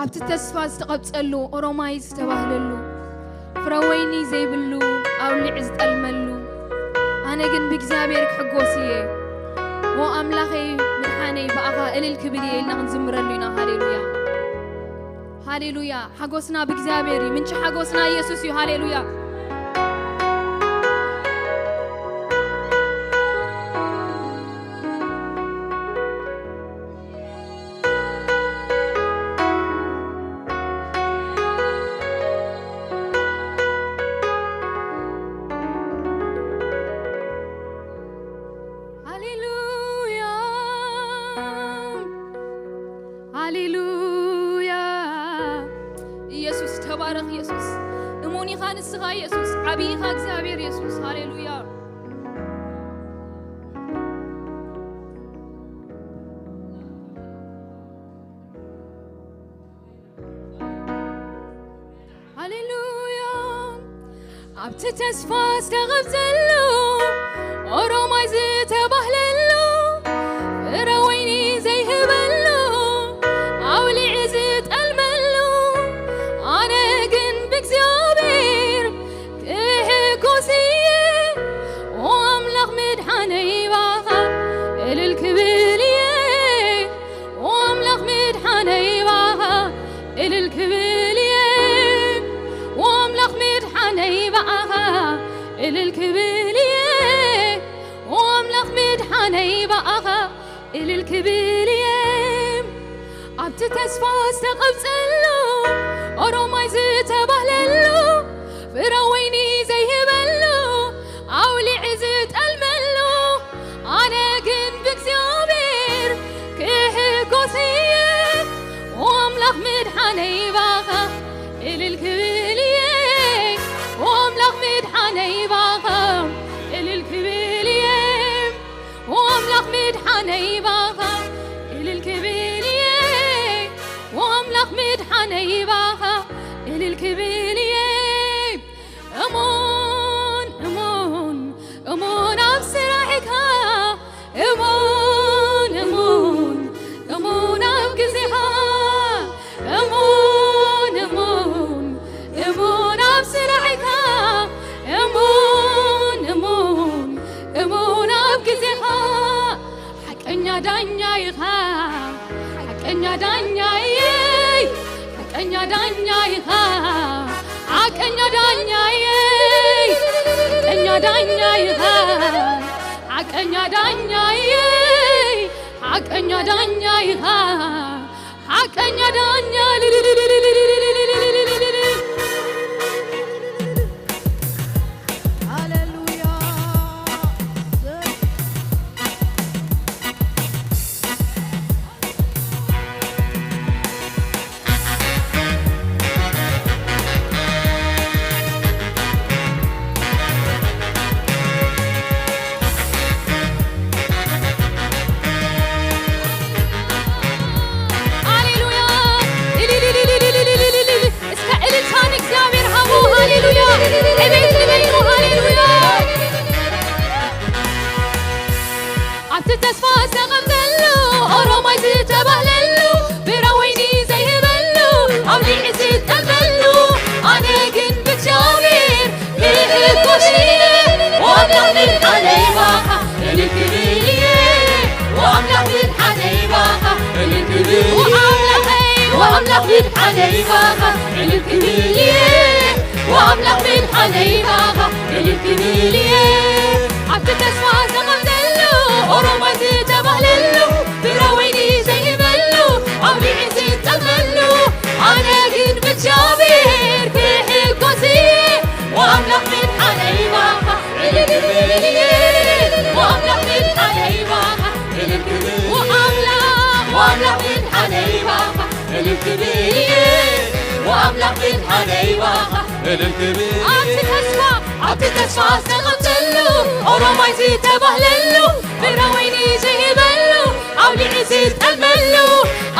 ኣብቲ ተስፋ ዝተቐብጸሉ፣ ኦሮማይ ዝተባህለሉ፣ ፍረ ወይኒ ዘይብሉ፣ ኣውሊዕ ዝጠልመሉ፣ ኣነ ግን ብእግዚኣብሔር ክሕጎስ እየ፣ ኦ ኣምላኸይ ምድሓነይ ብኣኻ እልል ክብል እየ ኢልና ክንዝምረሉ ኢና። ሃሌሉያ። ሃሌሉያ። ሓጎስና ብእግዚኣብሔር እዩ። ምንጪ ሓጎስና ኢየሱስ እዩ። ሃሌሉያ። ሃሌሉያ፣ ሃሌሉያ። ኢየሱስ ተባረኽ። ኢየሱስ እሙን ኢኻ ንስኻ። ኢየሱስ ዓብዪ ኢኻ እግዚኣብሔር ኢየሱስ። ሃሌሉያ። ሃሌሉያ። ኣብቲ ተስፋ ዝተቐብጸሉ፣ ኦሮማይ ዝተባህለሉ፣ ፍረ ወይኒ ዘይህበሉ፣ ኣውሊዕ ዝጠልመሉ፣ ኣነ ግን ብእግዚኣብሔር ክሕጎስ እየ፣ ኦ ኣምላኽ ምድሓነይ ባኻ እልል ክብል እየ። ኦ ኣምላኽ ምድሓነይ ባኻ እልል ክብል እየ። ኦ ኣምላኽ ምድሓነይ ባኻ እልል ክብል እየ። ኦ ኣምላኽ ምድሓነይ ባኻ እልል ክብል እየ። ኣብቲ ተስፋ ዝተቐብጸሉ፣ ኦሮማይ ዝተባህለሉ፣ ፍረ ወይኒ ዘይህበሉ፣ ኣውሊዕ ዝጠልመሉ፣ ኣነ ግን ብእግዚኣብሔር ክሕጎስ እየ። ኦ ኣምላኽ ምድሓነይ ባኻ እልል ክብል እየ። ኦ ኣምላኽ ምድሓነይ ባኻ እልል ክብል እየ። ኦ ኣምላኽ ምድሓነይ ባኻ እልል ክብል እየ። ኦ ኣምላኽ ምድሓነይ ባኻ እልል ክብል እየ። እሙን፣ እሙን፣ እሙን ኣብ ስራሕካ። እሙን፣ እሙን፣ እሙን ኣብ ግዜኻ። እሙን፣ እሙን፣ እሙን ኣብ ስራሕካ። እሙን፣ እሙን፣ እሙን ኣብ ግዜኻ። ሓቀኛ ዳኛ ኢኻ፣ ሓቀኛ ዳኛየይ፣ ሓቀኛ ዳኛ ኢኻ፣ ሓቀኛ ዳኛየይ፣ ሓቀኛ ዳኛ ኢኻ፣ ሓቀኛ ዳኛየይ፣ ሓቀኛ ዳኛ ኢኻ፣ ሓቀኛ ዳኛ። ሃሌሉያ። ሃሌሉያ። እስከ እልልታ ንእግዚኣብሔር ሃቡ። ሃሌሉያ። እቤት ንበይኑ። ሃሌሉያ። ኣብቲ ተስፋ ዝተቐምጠሉ፣ ኦሮማይ ዝተባህለሉ፣ ፍረ ወይኒ ዘይህበሉ፣ ኣውሊዕ ዝጠልበሉ፣ ኣነ ግን ብእግዚኣብሔር ክሕጎስ እየ። ወኣምላኽ ምድሓነይ ባኻ እልል ክብል እየ። ወኣምላኽ ምድሓነይ ባኻ እልል ክብል እየ። ወኣምላኽ ምድሓነይ ባኻ እልል ክብል እየ። ወኣምላኽ ምድሓነይ ባኻ እልል ክብል እየ። ኣብቲ ተስፋ ዝተቐምጠሉ፣ ኦሮማይ ዝተባህለሉ፣ ፍረ ወይኒ ዘይህበሉ፣ ኣውሊዕ ዝጠልበሉ፣ ኣነ ግን ብእግዚኣብሔር ክሕጎስ እየ። ወኣምላኽ ምድሓነይ ባኻ እልል ክብል እየ። ወኣምላኽ ምድሓነይ ባኻ እልል ክብል እየ። ወኣምላኽ፣ ወኣምላኽ ምድሓነይ ባኻ እልል ክብል እየ። ወኣምላኽ ምድሓነይ ባኻ እልል ክብል እየ። ኣብቲ ተስፋ፣ ኣብቲ ተስፋ ዝተቐምጠሉ፣ ኦሮማይ ዝተባህለሉ፣ ፍረ ወይኒ ዝህበሉ፣ ኣውሊዕ ዝጠልመሉ፣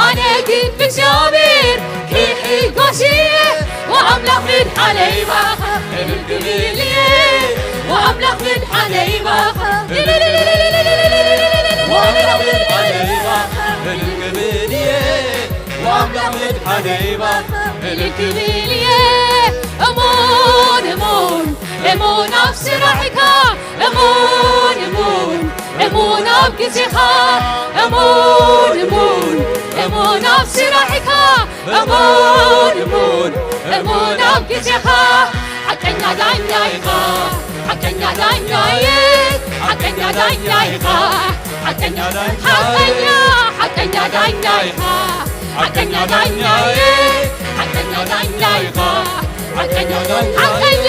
ኣነ ግን ብእግዚኣብሔር ክሕጎስ እየ። ወኣምላኽ ምድሓነይ ባኻ እልል ክብል እየ። ወኣምላኽ ምድሓነይ ባኻ፣ ወኣምላኽ ምድሓነይ ባኻ እልል ክብል እየ። ወኣምላኽ ምድሓነይ ባኻ እልል ክብል እየ። እሙን፣ እሙን፣ እሙን ኣብ ስራሕካ፣ እሙን፣ እሙን፣ እሙን ኣብ ግዜኻ፣ እሙን፣ እሙን፣ እሙን ኣብ ስራሕካ፣ እሙን፣ እሙን፣ እሙን ኣብ ግዜኻ። ሓቀኛ ዳኛ ኢኻ፣ ሓቀኛ ዳኛየ፣ ሓቀኛ ዳኛ ኢኻ፣ ሓቀኛ፣ ሓቀኛ፣ ሓቀኛ ዳኛ ኢኻ፣ ሓቀኛ ዳኛየ፣ ሓቀኛ ዳኛ ኢኻ፣ ሓቀኛ፣ ሓቀኛ፣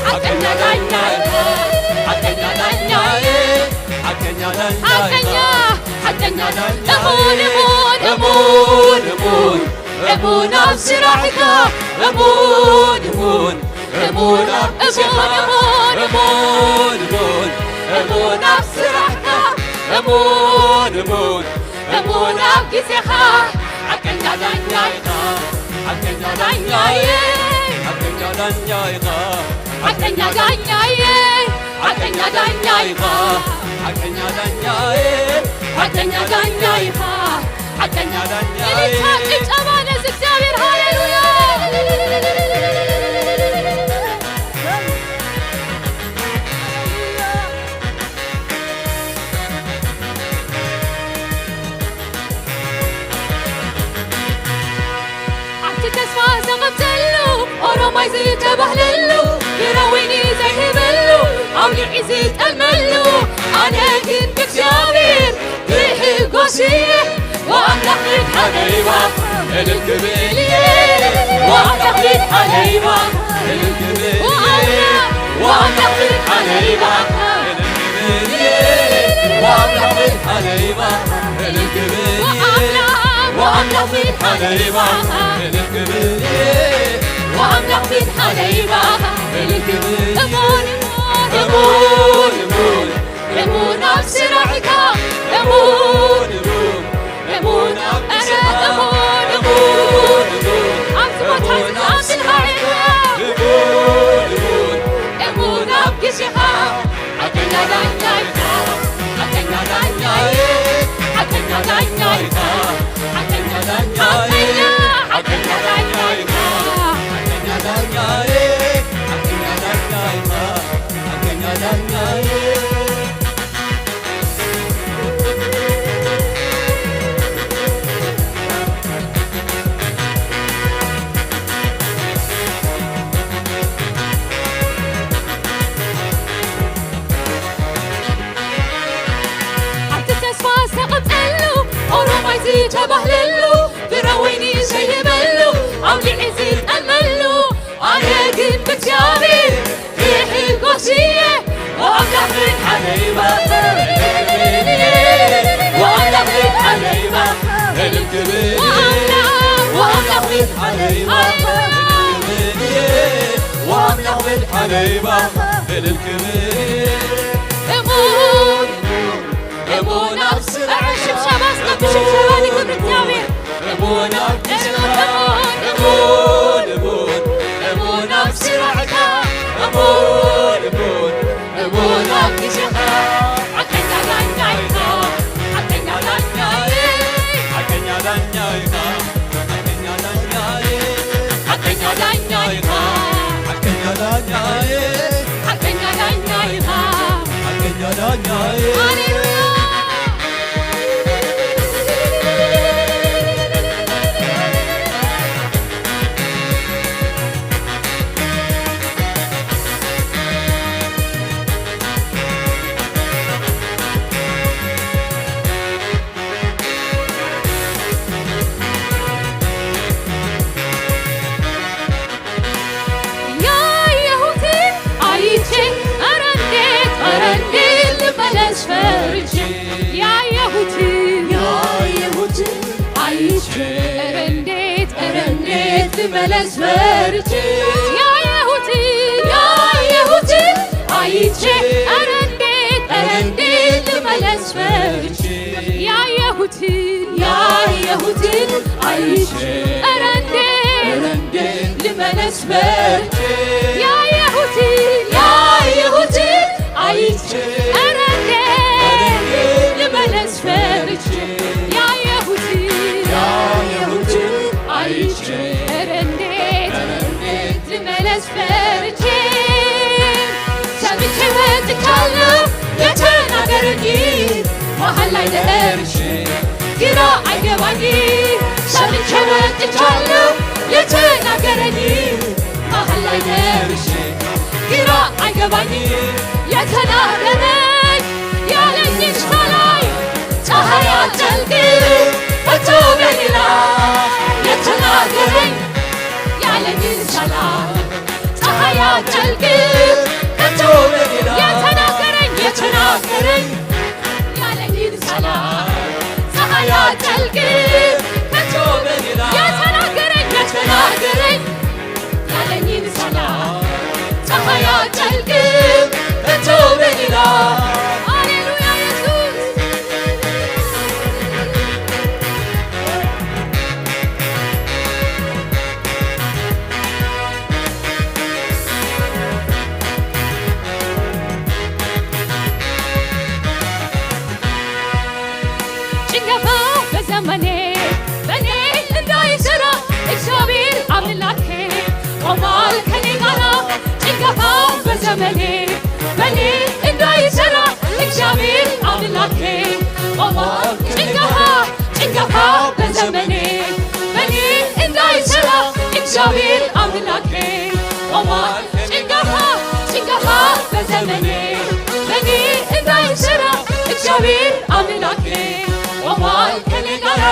ሓቀኛ ዳኛ ኢኻ፣ ሓቀኛ ዳኛየ፣ ሓቀኛ ዳኛ ኢኻ፣ ሓቀኛ፣ ሓቀኛ ዳኛ፣ እሙን፣ እሙን፣ እሙን፣ እሙን፣ እሙን ኣብ ስራሕካ፣ እሙን፣ እሙን፣ እሙን ኣብ ግዜኻ፣ እሙን፣ እሙን፣ እሙን፣ እሙን ኣብ ስራሕካ፣ እሙን፣ እሙን፣ እሙን ኣብ ግዜኻ። ሓቀኛ ዳኛ ኢኻ፣ ሓቀኛ ዳኛየ፣ ሓቀኛ ዳኛ ኢኻ፣ ሓቀኛ ዳኛየ፣ ሓቀኛ ዳኛ ኢኻ፣ ሓቀኛ ዳኛየ፣ ሓቀኛ ዳኛ ኢኻ፣ ሓቀኛ ዳኛ፣ እልልታ፣ ጭብጨባ ነዚ እግዚኣብሔር። ሃሌሉያ። ኣብቲ ተስፋ ዘቐብጸሉ፣ ኦሮማይ ዝተባህለሉ፣ ፍረ ወይኒ ዘይህበሉ፣ ኣውሊዒ ዝጠልመሉ፣ ኣነ ግን ብእግዚኣብሔር ክሕጎስ እየ። ወኣምላኽ ምድሓነይ ባኻ እልል ክብል እየ። ወኣምላኽ ምድሓነይ ባኻ እልል ክብል እየ። ወኣምላኽ ምድሓነይ ባኻ እልል ክብል እየ። ወኣምላኽ ምድሓነይ ባኻ እልል ክብል እየ። ወኣምላኽ ምድሓነይ ባኻ እልል ክብል እየ። ወኣምላኽ ምድሓነይ ባኻ እልል ክብል እየ። እሙን፣ እሙን፣ እሙን፣ እሙን ኣብ ስራሕካ፣ እሙን፣ እሙን፣ እሙን ኣብ፣ ኧረ፣ ግዜኻ፣ እሙን፣ እሙን፣ እሙን፣ ኣብዚ ቦታ እዚ እሙን ኣብ ጽንዓት ዳኛ ኢኻ፣ ሓቀኛ ዳኛ፣ ሓቀኛ፣ ሓቀኛ ዳኛ ኢኻ፣ ሓቀኛ ዳኛ፣ ሓቀኛ ዳኛ ኢኻ፣ ሓቀኛ ዳኛ። ኣብቲ ተስፋ ዝተቐብጸሉ፣ ኦሮማይ ዝተባህለሉ፣ ፍረ ወይኒ ዘይህበሉ፣ ኣውሊዒ ዝጠልመሉ፣ ኣነ ግን ብእግዚኣብሔር ክሕጎስ እየ። ወኣምላኽ ግን ሓደ ይባርኽ፣ ወኣምላኽ ግን ሓደ ይባርኽ፣ እልል ክብል እየ። ወኣምላኽ ግን ሓደ ይባርኽ፣ እልል ክብል እየ። ወኣምላኽ ግን ሓደ ይባርኽ፣ እልል ክብል እየ። እሙን እሙን ኣብ ስራሕካ፣ ሽብሸባ እስከ ብሽብሸባ ንክብሪ እግዚኣብሔር። እሙን ኣብ ግዜኻ፣ እሙን፣ እሙን፣ እሙን ኣብ ስራሕካ፣ እሙን፣ እሙን፣ እሙን ኣብ ግዜኻ። ሓቀኛ ዳኛ ኢኻ፣ ሓቀኛ ዳኛ፣ ሓቀኛ ዳኛ ኢኻ። ሓቀኛ ዳኛዬ፣ ሓቀኛ ዳኛ ኢኻ። ሓቀኛ ዳኛዬ፣ ሓቀኛ ዳኛ ኢኻ። ሓቀኛ ዳኛዬ። ሃሌሉያ። ያየሁትን አይቼ፣ ኧረ እንዴት፣ ኧረ እንዴት ልመለስ ፈርቼ። ያየሁትን፣ ያየሁትን አይቼ፣ ኧረ እንዴት፣ ኧረ እንዴት ልመለስ ፈርቼ። ያየሁትን፣ ያየሁትን አይቼ፣ ኧረ እንዴት፣ ኧረ እንዴት ልመለስ ፈርቼ። ያየሁትን፣ ያየሁትን አይቼ፣ ኧረ እንዴት፣ ኧረ እንዴት ልመለስ ፈርቼ። ያየሁትን፣ ያየሁትን አይቼ፣ ኧረ እንዴት፣ ኧረ እንዴት ልመለስ ፈርቼ። ያየሁትን፣ ያየሁትን አይቼ፣ ኧረ እንዴት፣ ኧረ እንዴት ልመለስ ፈርቼ። ሰምቼ ወጥቻለሁ የተናገረኝ መሃል ላይ ደርሼ ግራ አይገባኝ። ሰምቼ ወጥቻለሁ የተናገረኝ መሃል ላይ ደርሼ ግራ አይገባኝ። የተናገረኝ ያለኝ ሳላይ ፀሐይ አትጠልቅ ከቶ በሌላ የተናገረኝ ያለኝን ሳላይ ፀሐይ አትጠልቅ ከቶ በሌላ የተናገረኝ የተናገረኝ ያለኝን ሳላይ ፀሐይ አትጠልቅ ከቶ በሌላ የተናገረኝ የተናገረኝ ያለኝን ሳላይ ፀሐይ አትጠልቅ ከቶ በሌላ። ሃሌሉያ ኢየሱስ። ጭንገፋ በዘመኔ በኔ እንዳይሰራ እግዚአብሔር አምላኬ ቆሟል ከኔ ጋራ። ጭንገፋ በዘመኔ በኔ እንዳይሰራ እግዚአብሔር አምላኬ ቆሟል። ጭንገፋ ጭንገፋ በዘመኔ በኔ እንዳይሰራ እግዚአብሔር አምላኬ ቆሟል። ጭንገፋ ጭንገፋ በዘመኔ በኔ እንዳይሰራ እግዚአብሔር አምላኬ ቆሟል ከኔ ጋራ።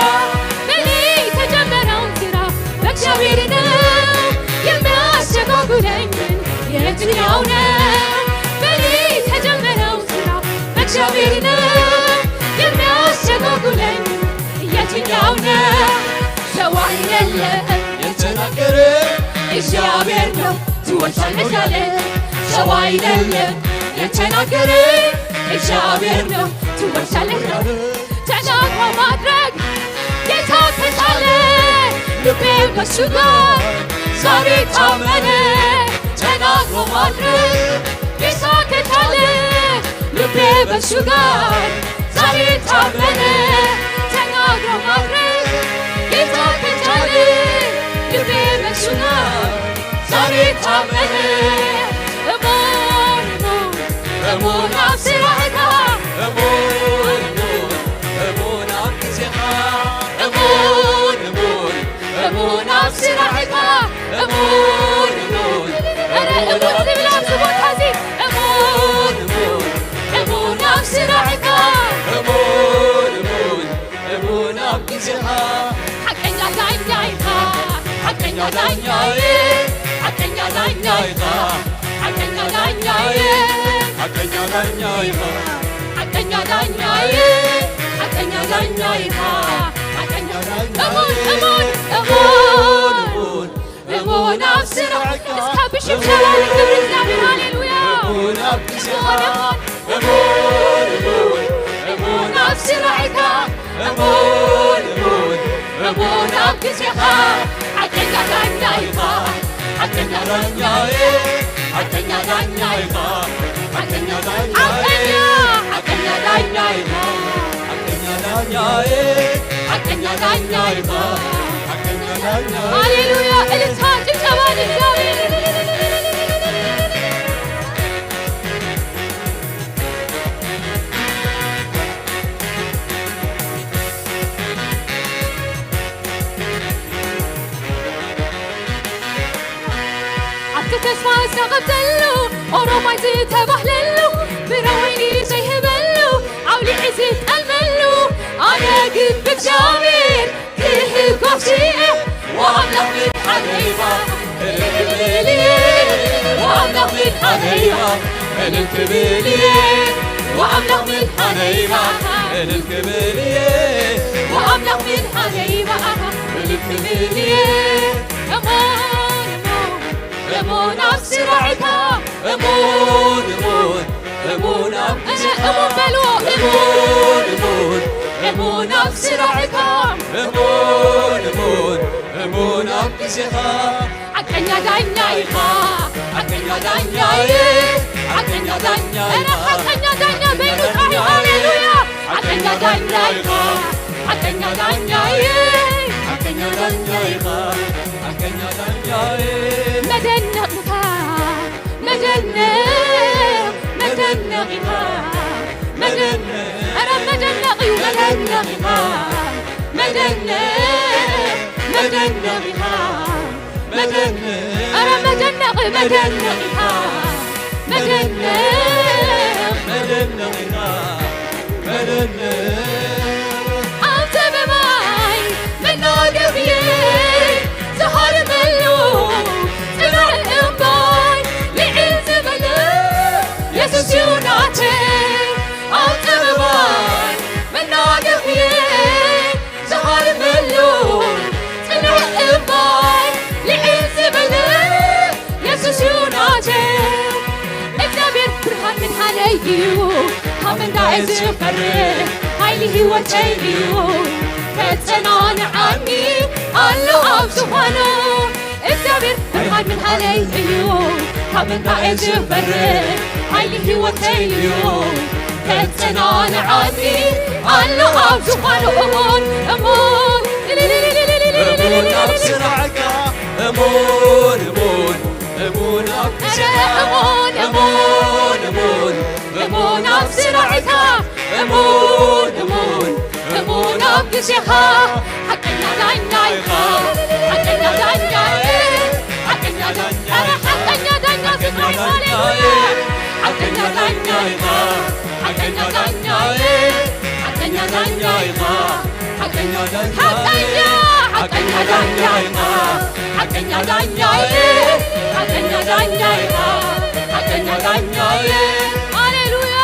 በኔ የተጀመረው ስራ በእግዚአብሔር ነው የሚያስተጓጉለኝ የትኛው ነው? በኔ የተጀመረው ስራ በእግዚአብሔር ነው የሚያስተጓጉለኝ የትኛው ነው? ሰው አይደለም የተናገረ እግዚአብሔር ነው። ትወርሳለህ ያለ ሰው አይደለም የተናገረ እግዚአብሔር ነው። ትወርሳለህ ያለ ተናግሮ ማድረግ ጌታ ከቻለ ልቤ በሱ ጋር ዛሬ ታመነ። ተናግሮ ማድረግ ጌታ ከቻለ ልቤ በሱ ጋር ዛሬ ታመነ። ተና ኣሜን። እሙን፣ እሙን፣ እሙን ኣብ ስራሕካ። እሙን፣ እሙን፣ እሙን ኣብ ግዜኻ። እሙን፣ እሙን፣ እሙን ኣብ ስራሕካ። እሙን፣ እሙን፣ ኧረ እሙን ዝብል ኣብዚ ቦታ እዚ። እሙን፣ እሙን፣ እሙን ኣብ ስራሕካ። እሙን፣ እሙን፣ እሙን ኣብ ግዜኻ። ሓቀኛ ዳኛ ኢኻ፣ ሓቀኛ ዳኛ፣ ሓቀኛ ዳኛ ኢኻ፣ ሓቀኛ ዳኛ፣ ሓቀኛ ዳኛ ኢኻ፣ ሓቀኛ ዳኛ፣ ሓቀኛ ዳኛ ኢኻ፣ ሓቀኛ ዳኛ። እሙን፣ እሙን፣ እሙን፣ እሙን ኣብ ስራሕካ። እስካ ብሽብሸባ ንክብሪ እግዚኣብሔር። ሃሌሉያ። እሙን ኣብ ግዜኻ። እሙን፣ እሙን፣ እሙን፣ እሙን ኣብ ስራሕካ። እሙን፣ እሙን፣ እሙን ኣብ ግዜኻ። ሓቀኛ ዳኛ ኢኻ፣ ሓቀኛ ዳኛ፣ ሓቀኛ ዳኛ ኢኻ፣ ሓቀኛ ዳኛ፣ ሓቀኛ፣ ሓቀኛ ዳኛ ኢኻ፣ ሓቀኛ ዳኛ፣ ሓቀኛ ዳኛ ኢኻ፣ ሓቀኛ ዳኛ። ሃሌሉያ። እልልታ፣ ጭብጨባ ንእግዚኣብሔር። ኣብቲ ተስፋ ዝተቐብጸሉ፣ ኦሮማይ ዝተባህለሉ፣ ፍረ ወይኒ ዘይህበሉ፣ ኣውሊዒ ዝጠልመሉ፣ ኣነ ግን ብእግዚኣብሔር ክህጎስ እየ። ወኣምላኽ መድሓነይባ እልል ክብል እየ። ወኣምላኽ መድሓነይባ እልል ክብል እየ። ወኣምላኽ መድሓነይባ እልል ክብል እየ። ወኣምላኽ መድሓነይባ እልል ክብል እየ። እሙን፣ እሙን፣ እሙን ኣብ ስራሕካ። እሙን፣ እሙን፣ እሙን ኣብ ግዜኻ። እሙን በልዎ። እሙን፣ እሙን፣ እሙን ኣብ ስራሕካ። እሙን፣ እሙን፣ እሙን ኣብ ግዜኻ። ሓቀኛ ዳኛ ኢኻ፣ ሓቀኛ ዳኛ፣ ሓቀኛ ዳኛ ኧረ ኢኻ። ሓቀኛ ዳኛ በይኑ ጥራሕ። ሃሌሉያ። ሓቀኛ ዳኛ ኢኻ፣ ሓቀኛ ዳኛ፣ ሓቀኛ ዳኛ ኢኻ፣ ሓቀኛ ዳኛ። መደነቕ ኢኻ፣ መደነቕ፣ መደነቕ ኢኻ፣ መደነቕ። ኧረ መደነቕ እዩ፣ መደነቕ ኢኻ፣ መደነቕ፣ መደነቕ ኢኻ፣ መደነቕ። ኧረ መደነቕ፣ መደነቕ ኢኻ፣ መደነቕ፣ መደነቕ ኢኻ፣ መደነቕ። ኣብ ጥበባይ መናገፍየይ ዝሃርመሉ ጽኑዕ እምባይ ልዕል ዝበለ የሱስ እዩ ናተይ። ኣብ ጥበባይ መናገፍየይ ዝሃርመሉ ጽኑዕ እምባይ ልዕል ዝበለ የሱስ እዩ ናተይ። እግዚኣብሔር ብርሃን ምድሓነይ እዩ፣ ካብ ምንታይ ዝፈርህ? ሓይሊ ህይወተይ እዩ፣ ከጸናንዓኒ ኣሎ ኣብ ዙፋኑ። እግዚኣብሔር ብርሃን ምድሓነይ እዩ፣ ካብ ምንታይ ዝፈርህ? ሓይሊ ህይወተይ እዩ፣ ከጸናንዓኒ ኣሎ ኣብ ዙፋኑ። እሙን፣ እሙን። እሙን ኣብ ስራሕካ፣ እሙን፣ እሙን፣ እሙን ኣብ ግዜኻ። እሙን፣ እሙን፣ እሙን፣ እሙን፣ እሙን ኣብ ስራሕካ። እሙን፣ እሙን፣ እሙን ኣብ ግዜኻ። ሓቀኛ ዳኛ ኢኻ፣ ሓቀኛ ዳኛ፣ ሓቀኛ ዳኛ፣ ኧረ ሓቀኛ ዳኛ ስጥራሕ። ሃሌሉያ። ሓቀኛ ዳኛ ኢኻ፣ ሓቀኛ ዳኛ፣ ሓቀኛ ዳኛ ኢኻ፣ ሓቀኛ ዳኛ፣ ሓቀኛ፣ ሓቀኛ ዳኛ ኢኻ፣ ሓቀኛ ዳኛ፣ ሓቀኛ ዳኛ ኢኻ፣ ሓቀኛ ዳኛ። ሃሌሉያ።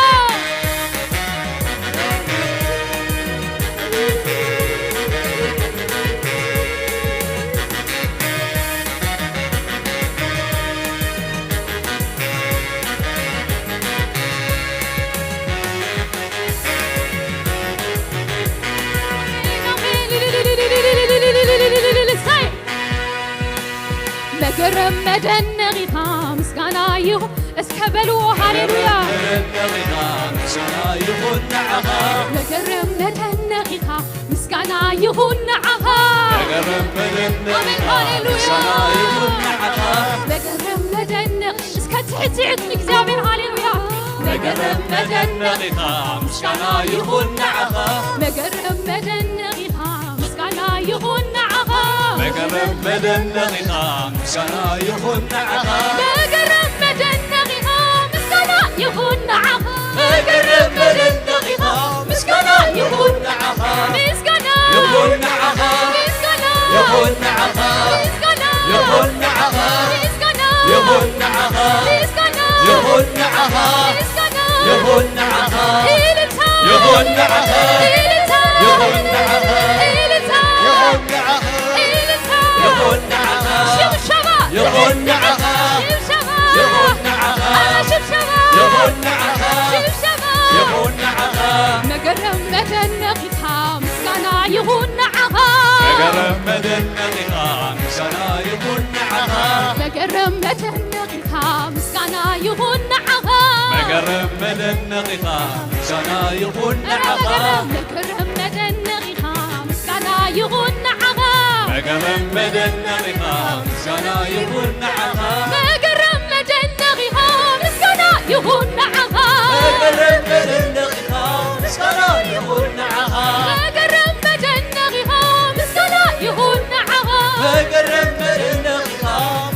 መገረም መደነቒኻ ምስጋና ይኹን። እስከ በልዎ ሃሌሉያ። መደነቒኻ ምስጋና ይኹን ንዓኻ። መገረም መደነቒኻ ምስጋና ይኹን ንዓኻ። መገረም መደነቒኻ ኣሜን፣ ሃሌሉያ። ምስጋና ይኹን ንዓኻ። መገረም ሕጂ ዕጥቂ እግዚኣብሔር፣ ሃሌሉያ። መገረም መደነቕ ኢኻ፣ ምስጋና ይኹን ንዓኻ። መገረም መደነቕ ኢኻ፣ ምስጋና ይኹን ንዓኻ። መገረም መደነቕ ኢኻ፣ ምስጋና ይኹን ንዓኻ። መገረም መደነቕ ኢኻ፣ ምስጋና ይኹን ንዓኻ። መገረም መደነቕ ኢኻ፣ ምስጋና ይኹን ንዓኻ። ምስጋና ይኹን ንዓኻ። ምስጋና ይኹን ንዓኻ። ምስጋና ይኹን ንዓኻ። ምስጋና ይኹን ንዓኻ። ምስጋና ይኹን ንዓኻ። ምስጋና ይኹን ንዓኻ። ኢልልታ ይኹን ንዓኻ። ኢልልታ ይኹን ንዓኻ። ኢልልታ ይኹን ንዓኻ። ኢልልታ ይኹን ንዓኻ። ሽብሸባ ይኹን ንዓኻ። ሽብሸባ ይኹን ንዓኻ። ኣረ ሽብሸባ ይኹን ንዓኻ። ሽብሸባ ይኹን ንዓኻ። መገረም መደነቕ ኢኻ፣ ምስጋና ይኹን ንዓኻ። መገረም መደነቕ ኢኻ፣ ምስጋና ይኹን ንዓኻ። መገረም መደነቕ ኢኻ፣ ምስጋና ይኹን ንዓኻ። መገረም መደነቕ ኢኻ፣ ምስጋና ይኹን ንዓኻ። መገረም መደነቕ ኢኻ፣ ምስጋና ይኹን ንዓኻ። መገረም መደነቕ ኢኻ፣ ምስጋና ይኹን ንዓኻ። መገረም መደነቕ ኢኻ፣ ምስጋና ይኹን ንዓኻ። መገረም መደነቕ ኢኻ፣ ምስጋና ይኹን ንዓኻ። መገረም መደነቕ ኢኻ፣ ምስጋና ይኹን ንዓኻ። መገረም መደነቕ ኢኻ፣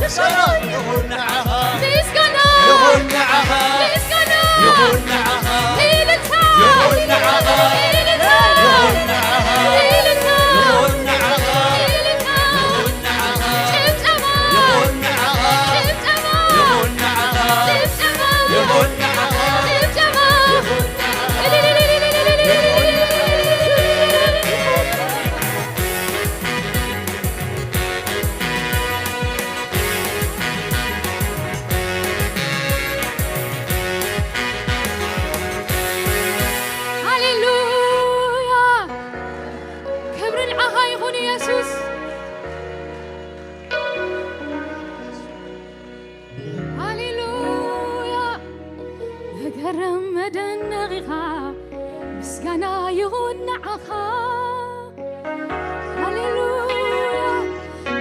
ምስጋና ይኹን ንዓኻ። ምስጋና ይኹን ንዓኻ። ምስጋና ይኹን ንዓኻ። ኢልልታ ይኹን ንዓኻ። ኢልልታ ይኹን ንዓኻ። ኢልልታ ይኹን ንዓኻ። ኢልልታ ይኹን ንዓኻ። ጭብጨባ ይኹን ንዓኻ። ጭብጨባ ይኹን ንዓኻ። ጭብጨባ ይኹን ንዓኻ። ጭብጨባ ይኹን ንዓኻ። ሃሌሉያ! ክብሪ ንዓኻ ይኹን የሱስ። ሃሌሉያ! መገረም መደነቕ ኢኻ፣ ምስጋና ይኹን ንዓኻ። ሃሌሉያ!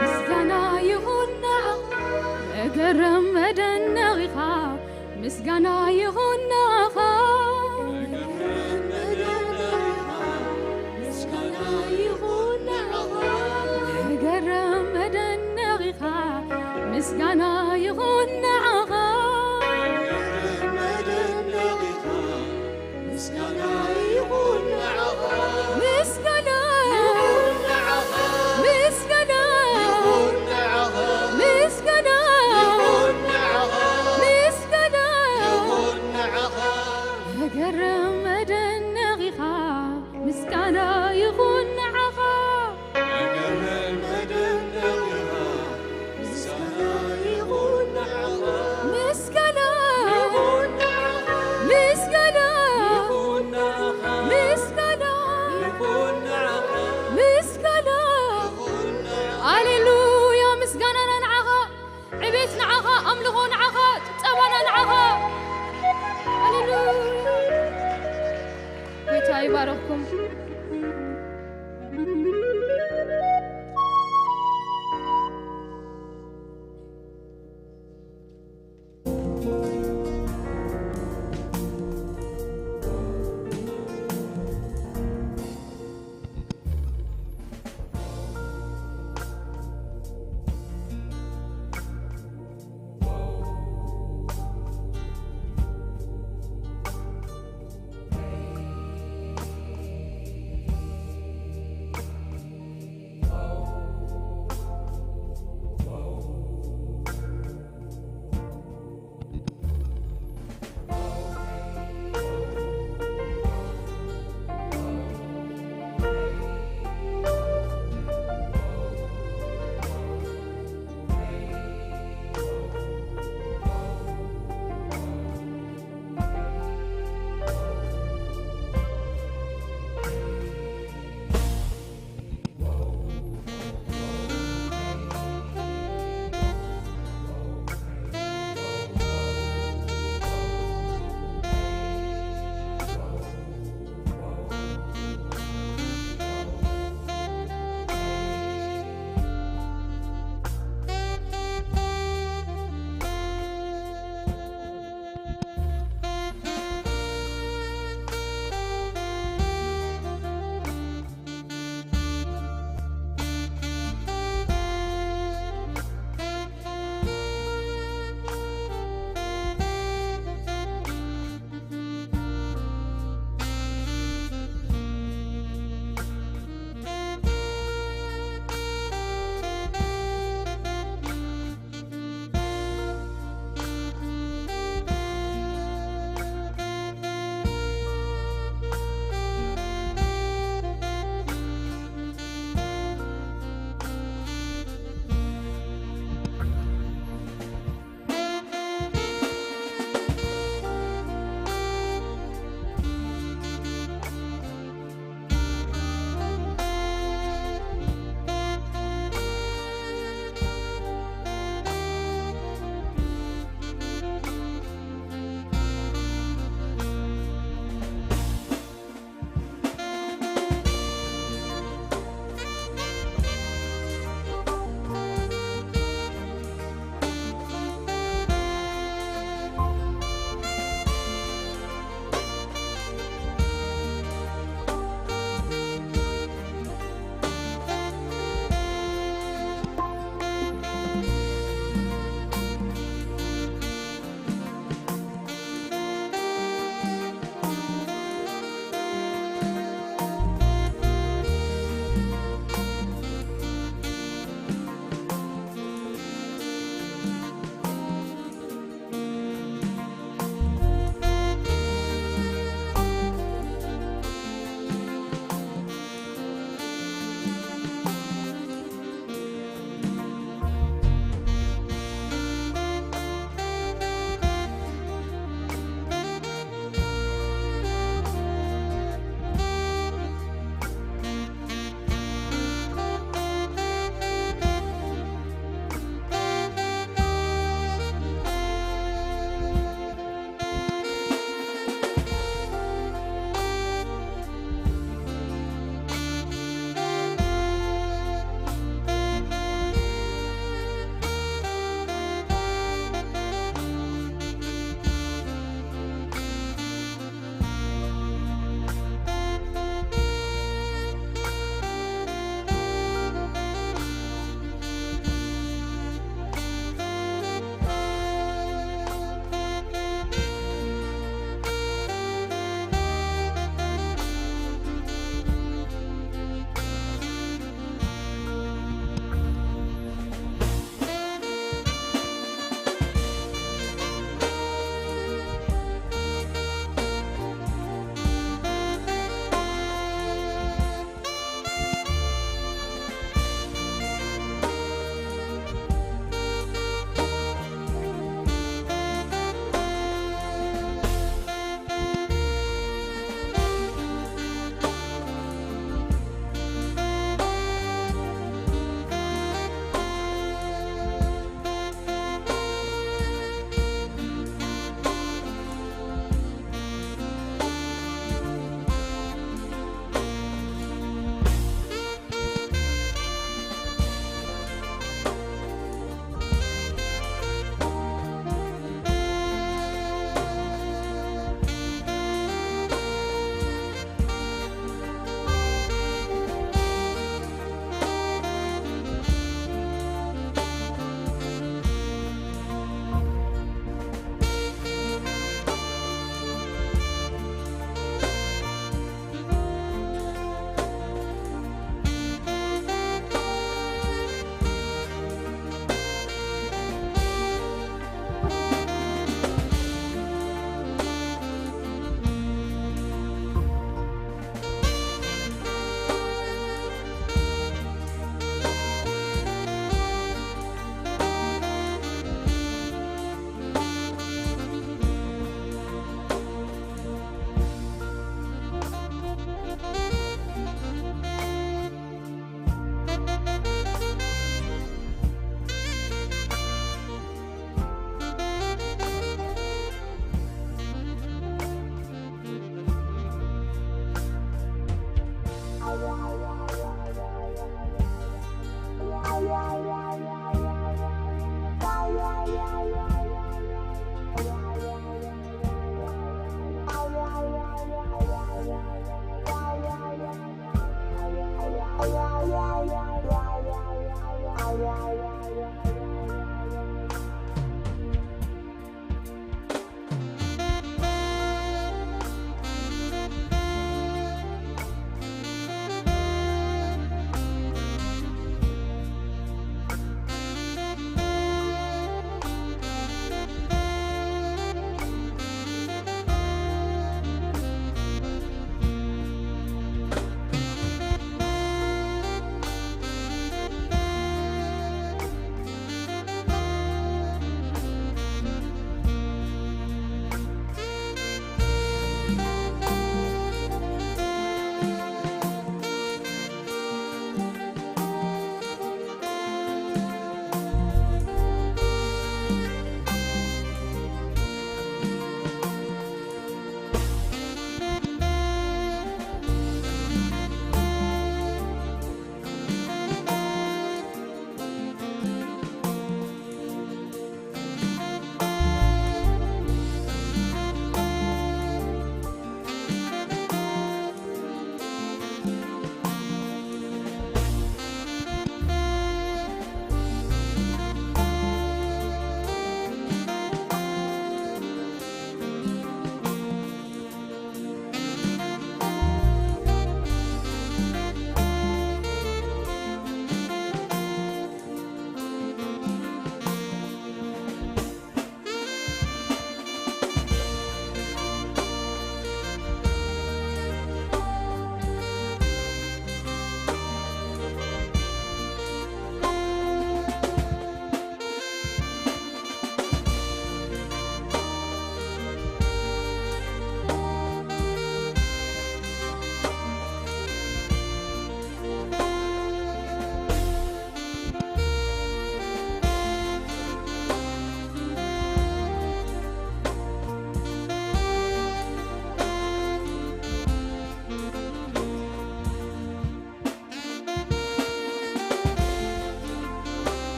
ምስጋና ይኹን ንዓኻ። መገረም መደነቕ ኢኻ፣ ምስጋና ይኹን ንዓኻ። መገረም መደነቕ ኢኻ፣ ምስጋና ይኹን ንዓኻ። መገረም መደነቕ ኢኻ፣ ምስጋና ይኹን ንዓኻ። መገረም መደነቕ ኢኻ፣ ምስጋና ይኹን ንዓኻ። ምስጋና ይኹን ንዓኻ። ምስጋና ይኹን ንዓኻ። ምስጋና ይኹን ንዓኻ። ምስጋና ይኹን ንዓኻ። መገረም መደነቕ ኢኻ፣ ምስጋና ይኹን ንዓኻ። መገረም መደነቕ ኢኻ፣ ምስጋና ይኹን ንዓኻ። ምስጋና ይኹን ንዓኻ። ምስጋና ይኹን ንዓኻ። ምስጋና ይኹን ንዓኻ። ምስጋና ይኹን ንዓኻ። ሃሌሉያ፣ ምስጋናና ንዓኻ፣ ዕቤት ንዓኻ፣ ኣምልኾ ንዓኻ፣ ጭብጨባና ንዓኻ። ሃሌሉያ። ጌታ ይባረኽኩም።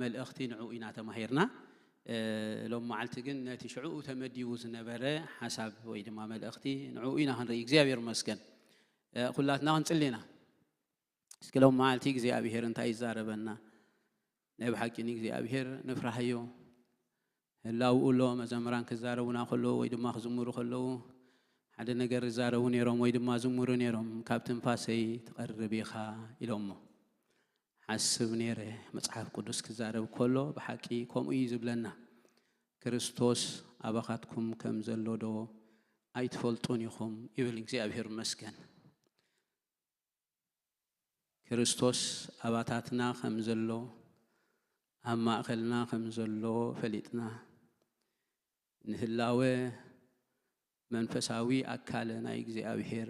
መልእኽቲ ንዕኡ ኢና ተማሂርና። እ፣ ሎም መዓልቲ ግን ነቲ ሽዕኡ ተመዲቡ ዝነበረ ሓሳብ ወይ ድማ መልእኽቲ ንዕኡ ኢና ክንርኢ። እግዚኣብሔር ይመስገን። እ፣ ኩላትና ክንጽሊ ኢና። እስኪ ሎም መዓልቲ እግዚኣብሔር እንታይ ይዛረበና? ናይ ብሓቂ ንእግዚኣብሔር ንፍራሃዮ። ህላውኡ ኣሎ። መዘምራን ክዛረቡና ከለዉ ወይ ድማ ክዝምሩ ከለዉ ሓደ ነገር ይዛረቡ ነይሮም ወይ ድማ ዝምሩ ነይሮም። "ካብ ትንፋሰይ ትቐርብ ኢኻ" ኢሎሞ። ሓስብ ነይረ፣ መጽሓፍ ቅዱስ ክዛረብ ከሎ ብሓቂ ከምኡ እዩ ዝብለና። "ክርስቶስ ኣባኻትኩም ከም ዘሎ ዶ ኣይትፈልጡን ኢኹም?" ይብል። እግዚኣብሔር ይመስገን። ክርስቶስ ኣባታትና ከም ዘሎ፣ ኣብ ማእከልና ከም ዘሎ ፈሊጥና፣ ንህላወ መንፈሳዊ ኣካል ናይ እግዚኣብሔር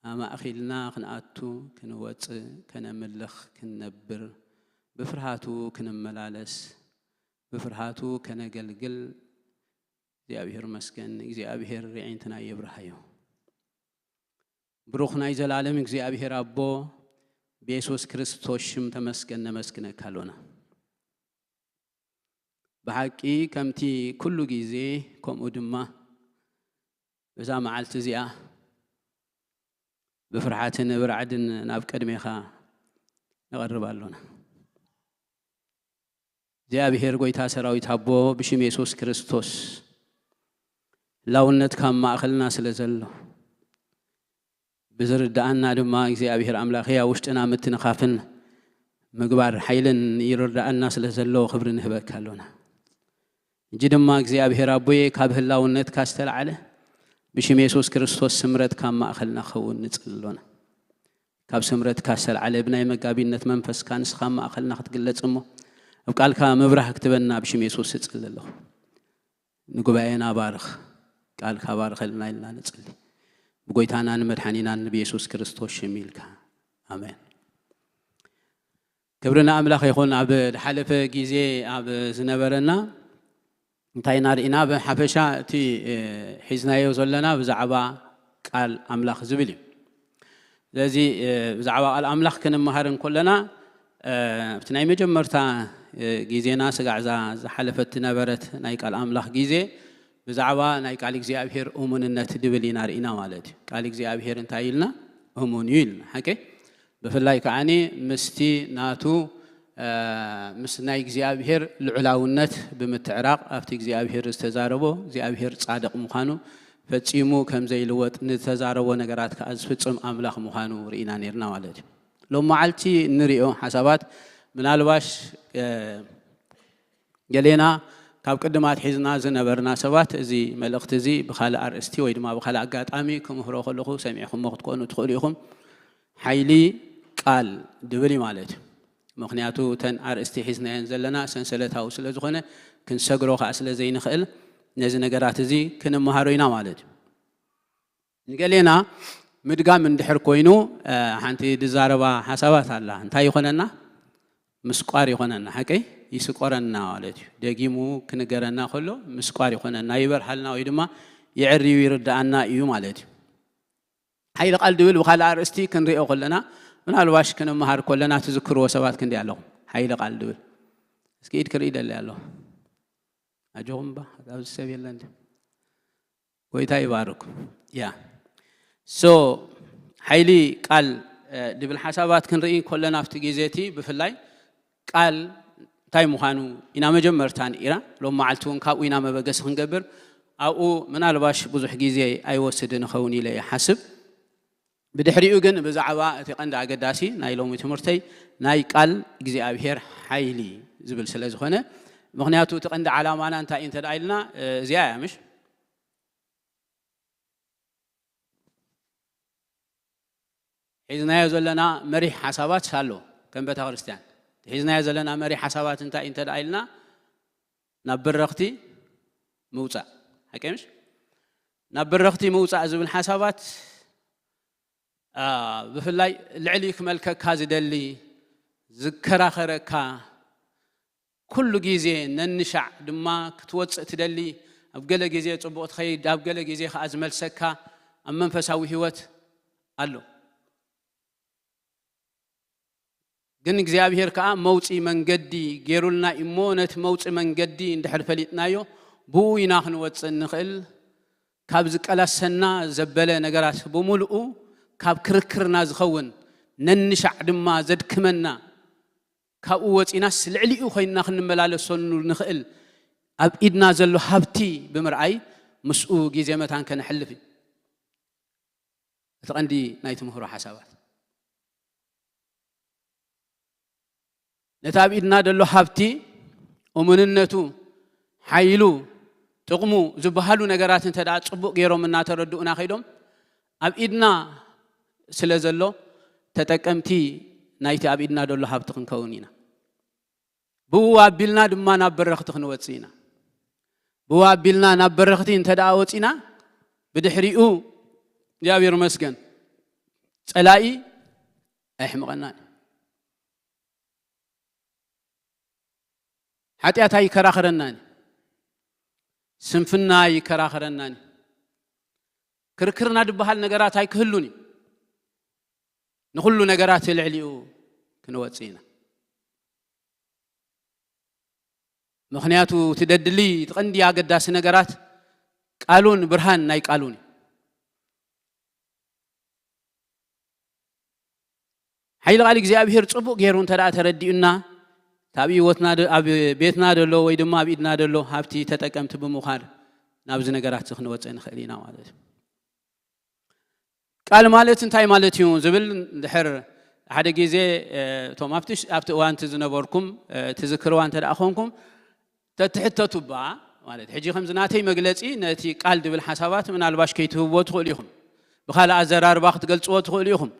ኣማእኺልና ክንኣቱ፣ ክንወጽእ፣ ከነምልኽ፣ ክንነብር፣ ብፍርሃቱ ክንመላለስ፣ ብፍርሃቱ ከነገልግል እግዚኣብሔር ይመስገን። እግዚኣብሔር ርዒንትና የብርሃዮ። ብሩኽ ናይ ዘላለም እግዚኣብሔር ኣቦ፣ ብየሱስ ክርስቶስ ሽም ተመስገን ነመስግነካ ኣሎና። ብሓቂ ከምቲ ኩሉ ግዜ ከምኡ ድማ በዛ መዓልቲ እዚኣ ብፍርሓትን ብራዕድን ናብ ቅድሜኻ ንቐርብ ኣሎና። እግዚኣብሔር ጐይታ ሰራዊት ኣቦ ብሽም የሱስ ክርስቶስ ህላውነትካ ኣብ ማእኸልና ስለ ዘሎ ብዝርድኣና ድማ እግዚኣብሔር ኣምላኸይ ኣብ ውሽጥና ምትንኻፍን ምግባር ሓይልን ይርድኣና ስለ ዘሎ ክብሪ ንህበካ ኣሎና። ሕጂ ድማ እግዚኣብሔር ኣቦየ ካብ ህላውነትካ ዝተላዕለ ብሽም የሱስ ክርስቶስ ስምረትካ ኣብ ማእኸልና ክኸውን ንጽሊ ኣሎና። ካብ ስምረትካ ዝተላዕለ ብናይ መጋቢነት መንፈስካ ንስኻ ኣብ ማእኸልና ክትግለጽ እሞ ኣብ ቃልካ ምብራህ ክትበና ብሽም የሱስ እጽሊ ኣለኹ። ንጉባኤና ባርኽ፣ ቃልካ ባርኸልና ኢልና ንጽሊ። ብጎይታና ንመድሓኒናን ብየሱስ ክርስቶስ ሽም ኢልካ። ኣሜን። ክብሪ ንኣምላኽ ይኹን። ኣብ ዝሓለፈ ግዜ ኣብ ዝነበረና እንታይ ኢና ርኢና? ብሓፈሻ እቲ፣ እ፣ ሒዝናዮ ዘለና ብዛዕባ ቃል ኣምላኽ ዝብል እዩ። ስለዚ፣ እ፣ ብዛዕባ ቃል ኣምላኽ ክንመሃር እንከለና፣ እ፣ ኣብቲ ናይ መጀመርታ፣ እ፣ ግዜና ስጋዕ እዛ ዝሓለፈት ዝነበረት ናይ ቃል ኣምላኽ ግዜ ብዛዕባ ናይ ቃል እግዚኣብሔር እሙንነት ድብል ኢና ርኢና ማለት እዩ። ቃል እግዚኣብሔር እንታይ ኢልና? እሙን እዩ ኢልና። ሓቂ? ብፍላይ ከዓኒ ምስቲ ናቱ፣ እ፣ ምስ ናይ እግዚኣብሔር ልዑላውነት ብምትዕራቕ ኣብቲ እግዚኣብሔር ዝተዛረቦ እግዚኣብሔር ጻድቕ ምዃኑ ፈጺሙ ከም ዘይልወጥ ንዝተዛረቦ ነገራት ከኣ ዝፍጽም ኣምላኽ ምዃኑ ርኢና ነይርና ማለት እዩ። ሎም መዓልቲ እንሪኦ ሓሳባት ምናልባሽ፣ እ፣ ገሌና ካብ ቅድም ኣትሒዝና ዝነበርና ሰባት እዚ መልእኽቲ እዚ ብኻልእ ኣርእስቲ ወይ ድማ ብኻልእ ኣጋጣሚ ክምህሮ ከለኹ ሰሚዕኹሞ ክትኮኑ ትኽእሉ ኢኹም። ሓይሊ ቃል ድብል እዩ ማለት እዩ። ምኽንያቱ እተን ኣርእስቲ ሒዝናየን ዘለና ሰንሰለታዊ ስለ ዝኾነ ክንሰግሮ ከኣ ስለ ዘይንኽእል ነዚ ነገራት እዚ ክንመሃሮ ኢና ማለት እዩ። ንገሌና ምድጋም እንድሕር ኮይኑ፣ እ፣ ሓንቲ ዝዛረባ ሓሳባት ኣላ። እንታይ ይኾነና? ምስቋር ይኾነና። ሓቀይ? ይስቆረና ማለት እዩ። ደጊሙ ክንገረና ከሎ ምስቋር ይኾነና፣ ይበርሃልና ወይ ድማ የዕርዩ ይርድኣና እዩ ማለት እዩ። ሓይሊ ቃል ድብል ብኻልእ ኣርእስቲ ክንሪኦ ከለና፣ ምናልባሽ ክንመሃር ከለና ትዝክርዎ ሰባት ክንደይ ኣለኹም? ሓይሊ ቃል ድብል እስኪ ኢድ ክርኢ ደሊ ኣለኹ። ኣጆኹም እባ፣ ኣብዚ ሰብ የለን ድዩ? ጎይታ ይባርኩም። ያ። ሶ፣ ሓይሊ ቃል፣ እ፣ ድብል ሓሳባት ክንርኢ ከለና ኣብቲ ግዜ እቲ ብፍላይ ቃል እንታይ ምዃኑ ኢና መጀመርታ ንኢራ። ሎም መዓልቲ እውን ካብኡ ኢና መበገሲ ክንገብር። ኣብኡ ምናልባሽ ብዙሕ ግዜ ኣይወስድን እኸውን ኢለ ይሓስብ። ብድሕሪኡ ግን ብዛዕባ እቲ ቀንዲ ኣገዳሲ ናይ ሎሚ ትምህርተይ ናይ ቃል እግዚኣብሔር ሓይሊ ዝብል ስለ ዝኾነ፣ ምኽንያቱ እቲ ቀንዲ ዓላማና እንታይ እዩ እንተ ደኣ ኢልና፣ እ፣ እዚኣ እያ ምሽ? ሒዝናዮ ዘለና መሪሕ ሓሳባት ኣሎ። ከም ቤተ ክርስቲያን ሒዝናዮ ዘለና መሪሕ ሓሳባት እንታይ እዩ እንተ ደኣ ኢልና፣ ናብ በረኽቲ ምውጻእ። ሓቂ ምሽ? ናብ በረኽቲ ምውጻእ ዝብል ሓሳባት፣ አ፣ ብፍላይ ልዕሊ ክመልከካ ዝደሊ፣ ዝከራኸረካ፣ ኩሉ ግዜ ነንሻዕ ድማ ክትወጽእ ትደሊ፣ ኣብ ገለ ግዜ ጽቡቕ ትኸይድ፣ ኣብ ገለ ግዜ ከኣ ዝመልሰካ ኣብ መንፈሳዊ ህይወት ኣሎ። ግን እግዚኣብሔር ከኣ መውፂ መንገዲ ገይሩልና እዩ እሞ፣ ነቲ መውፂ መንገዲ እንድሕር ፈሊጥናዮ፣ ብኡ ኢና ክንወፅእ እንኽእል። ካብ ዝቀላሰና ዘበለ ነገራት ብምሉኡ፣ ካብ ክርክርና ዝኸውን፣ ነንሻዕ ድማ ዘድክመና፣ ካብኡ ወፂናስ ልዕሊኡ ኮይንና ክንመላለሰሉ ንኽእል፣ ኣብ ኢድና ዘሎ ሃብቲ ብምርኣይ፣ ምስኡ ግዜ መታን ከነሕልፍ እዩ እቲ ቀንዲ ናይ ትምህሮ ሓሳባት። ነቲ ኣብ ኢድና ዘሎ ሃብቲ፣ እሙንነቱ፣ ሓይሉ፣ ጥቕሙ ዝበሃሉ ነገራት እንተ ደኣ ጽቡቕ ገይሮም እናተረድኡና ከይዶም፣ ኣብ ኢድና ስለ ዘሎ፣ ተጠቀምቲ ናይቲ ኣብ ኢድና ዘሎ ሃብቲ ክንከውን ኢና። ብኡ ኣቢልና ድማ ናብ በረኽቲ ክንወጽእ ኢና። ብኡ ኣቢልና ናብ በረኽቲ እንተ ደኣ ወጺና፣ ብድሕሪኡ እግዚኣብሔር ይመስገን፣ ጸላኢ ኣይሕምቐናን እዩ። ሓጢኣት ኣይከራኸረናን እዩ። ስንፍና ኣይከራኸረናን እዩ። ክርክርና ዝበሃል ነገራት ኣይክህሉን እዩ። ንኹሉ ነገራት ልዕሊኡ ክንወጽእ ኢና። ምኽንያቱ እቲ ደድሊ፣ እቲ ቀንዲ ኣገዳሲ ነገራት ቃሉን ብርሃን ናይ ቃሉን እዩ። ሓይሊ ቃል እግዚኣብሔር ጽቡቕ ገይሩ እንተ ደኣ ተረዲኡና፣ እቲ ኣብ ህይወትና ደ-፣ ኣብ ቤትና ደሎ ወይ ድማ ኣብ ኢድና ደሎ ሃብቲ ተጠቀምቲ ብምዃን ናብዚ ነገራት እዚ ክንወጽእ ንኽእል ኢና ማለት እዩ። ቃል ማለት እንታይ ማለት እዩ ዝብል እንድሕር ሓደ ግዜ፣ እ፣ እቶም ኣብቲ ሽ-፣ ኣብቲ እዋን እቲ ዝነበርኩም፣ እ፣ ትዝክርዋ እንተ ደኣ ኾንኩም፣ ተትሕተቱ እባ፣ ማለት ሕጂ ከምዚ ናተይ መግለጺ ነቲ ቃል ድብል ሓሳባት ምናልባሽ ከይትህብዎ ትኽእሉ ኢኹም። ብኻልእ ኣዘራርባ ክትገልጽዎ ትኽእሉ ኢኹም።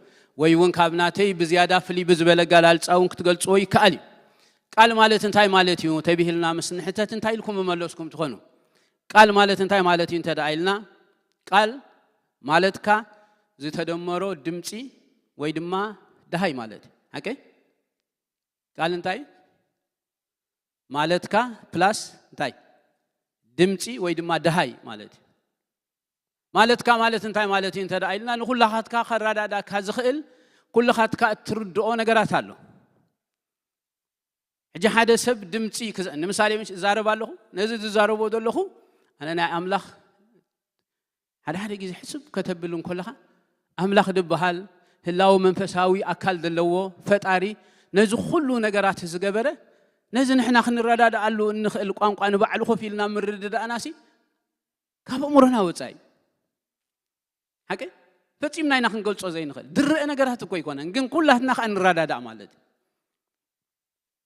ወይ እውን ካብ ናተይ ብዝያዳ ፍልይ ብዝበለ ኣገላልጻ እውን ክትገልጽዎ ይከኣል እዩ። ቃል ማለት እንታይ ማለት እዩ ተቢሂልና ምስ ንሕተት እንታይ ኢልኩም ምመለስኩም ትኾኑ? ቃል ማለት እንታይ ማለት እዩ እንተ ደኣ ኢልና፣ ቃል ማለትካ ዝተደመሮ ድምጺ ወይ ድማ ደሃይ ማለት እዩ። ሓቀይ? ቃል እንታይ? ማለትካ ፕላስ እንታይ? ድምጺ ወይ ድማ ደሃይ ማለት እዩ። ማለትካ ማለት እንታይ ማለት እዩ እንተ ደኣ ኢልና፣ ንኹላኻትካ ከረዳዳእካ ዝኽእል፣ ኩልኻትካ እትርድኦ ነገራት ኣሎ። ሕጂ ሓደ ሰብ ድምጺ ክዘ-፣ ንምሳሌ፣ ምሽ እዛረብ ኣለኹ፣ ነዚ ዝዛረቦ ዘለኹ ኣነ ናይ ኣምላኽ፣ ሓደ ሓደ ግዜ ሕስብ ከተብል እንከለኻ፣ ኣምላኽ ዝበሃል ህላው መንፈሳዊ ኣካል ዘለዎ ፈጣሪ፣ ነዚ ኩሉ ነገራት ዝገበረ፣ ነዚ ንሕና ክንረዳድኣሉ እንኽእል ቋንቋ ንባዕሉ ኮፍ ኢልና ምርድዳእናሲ ካብ ኣእምሮና ወጻኢ። ሓቂ? ፈጺምና ኢና ክንገልጾ ዘይንኽእል። ዝረአ ነገራት እኮ ኣይኮነን፣ ግን ኩላትና ከኣ ንረዳዳእ ማለት እዩ።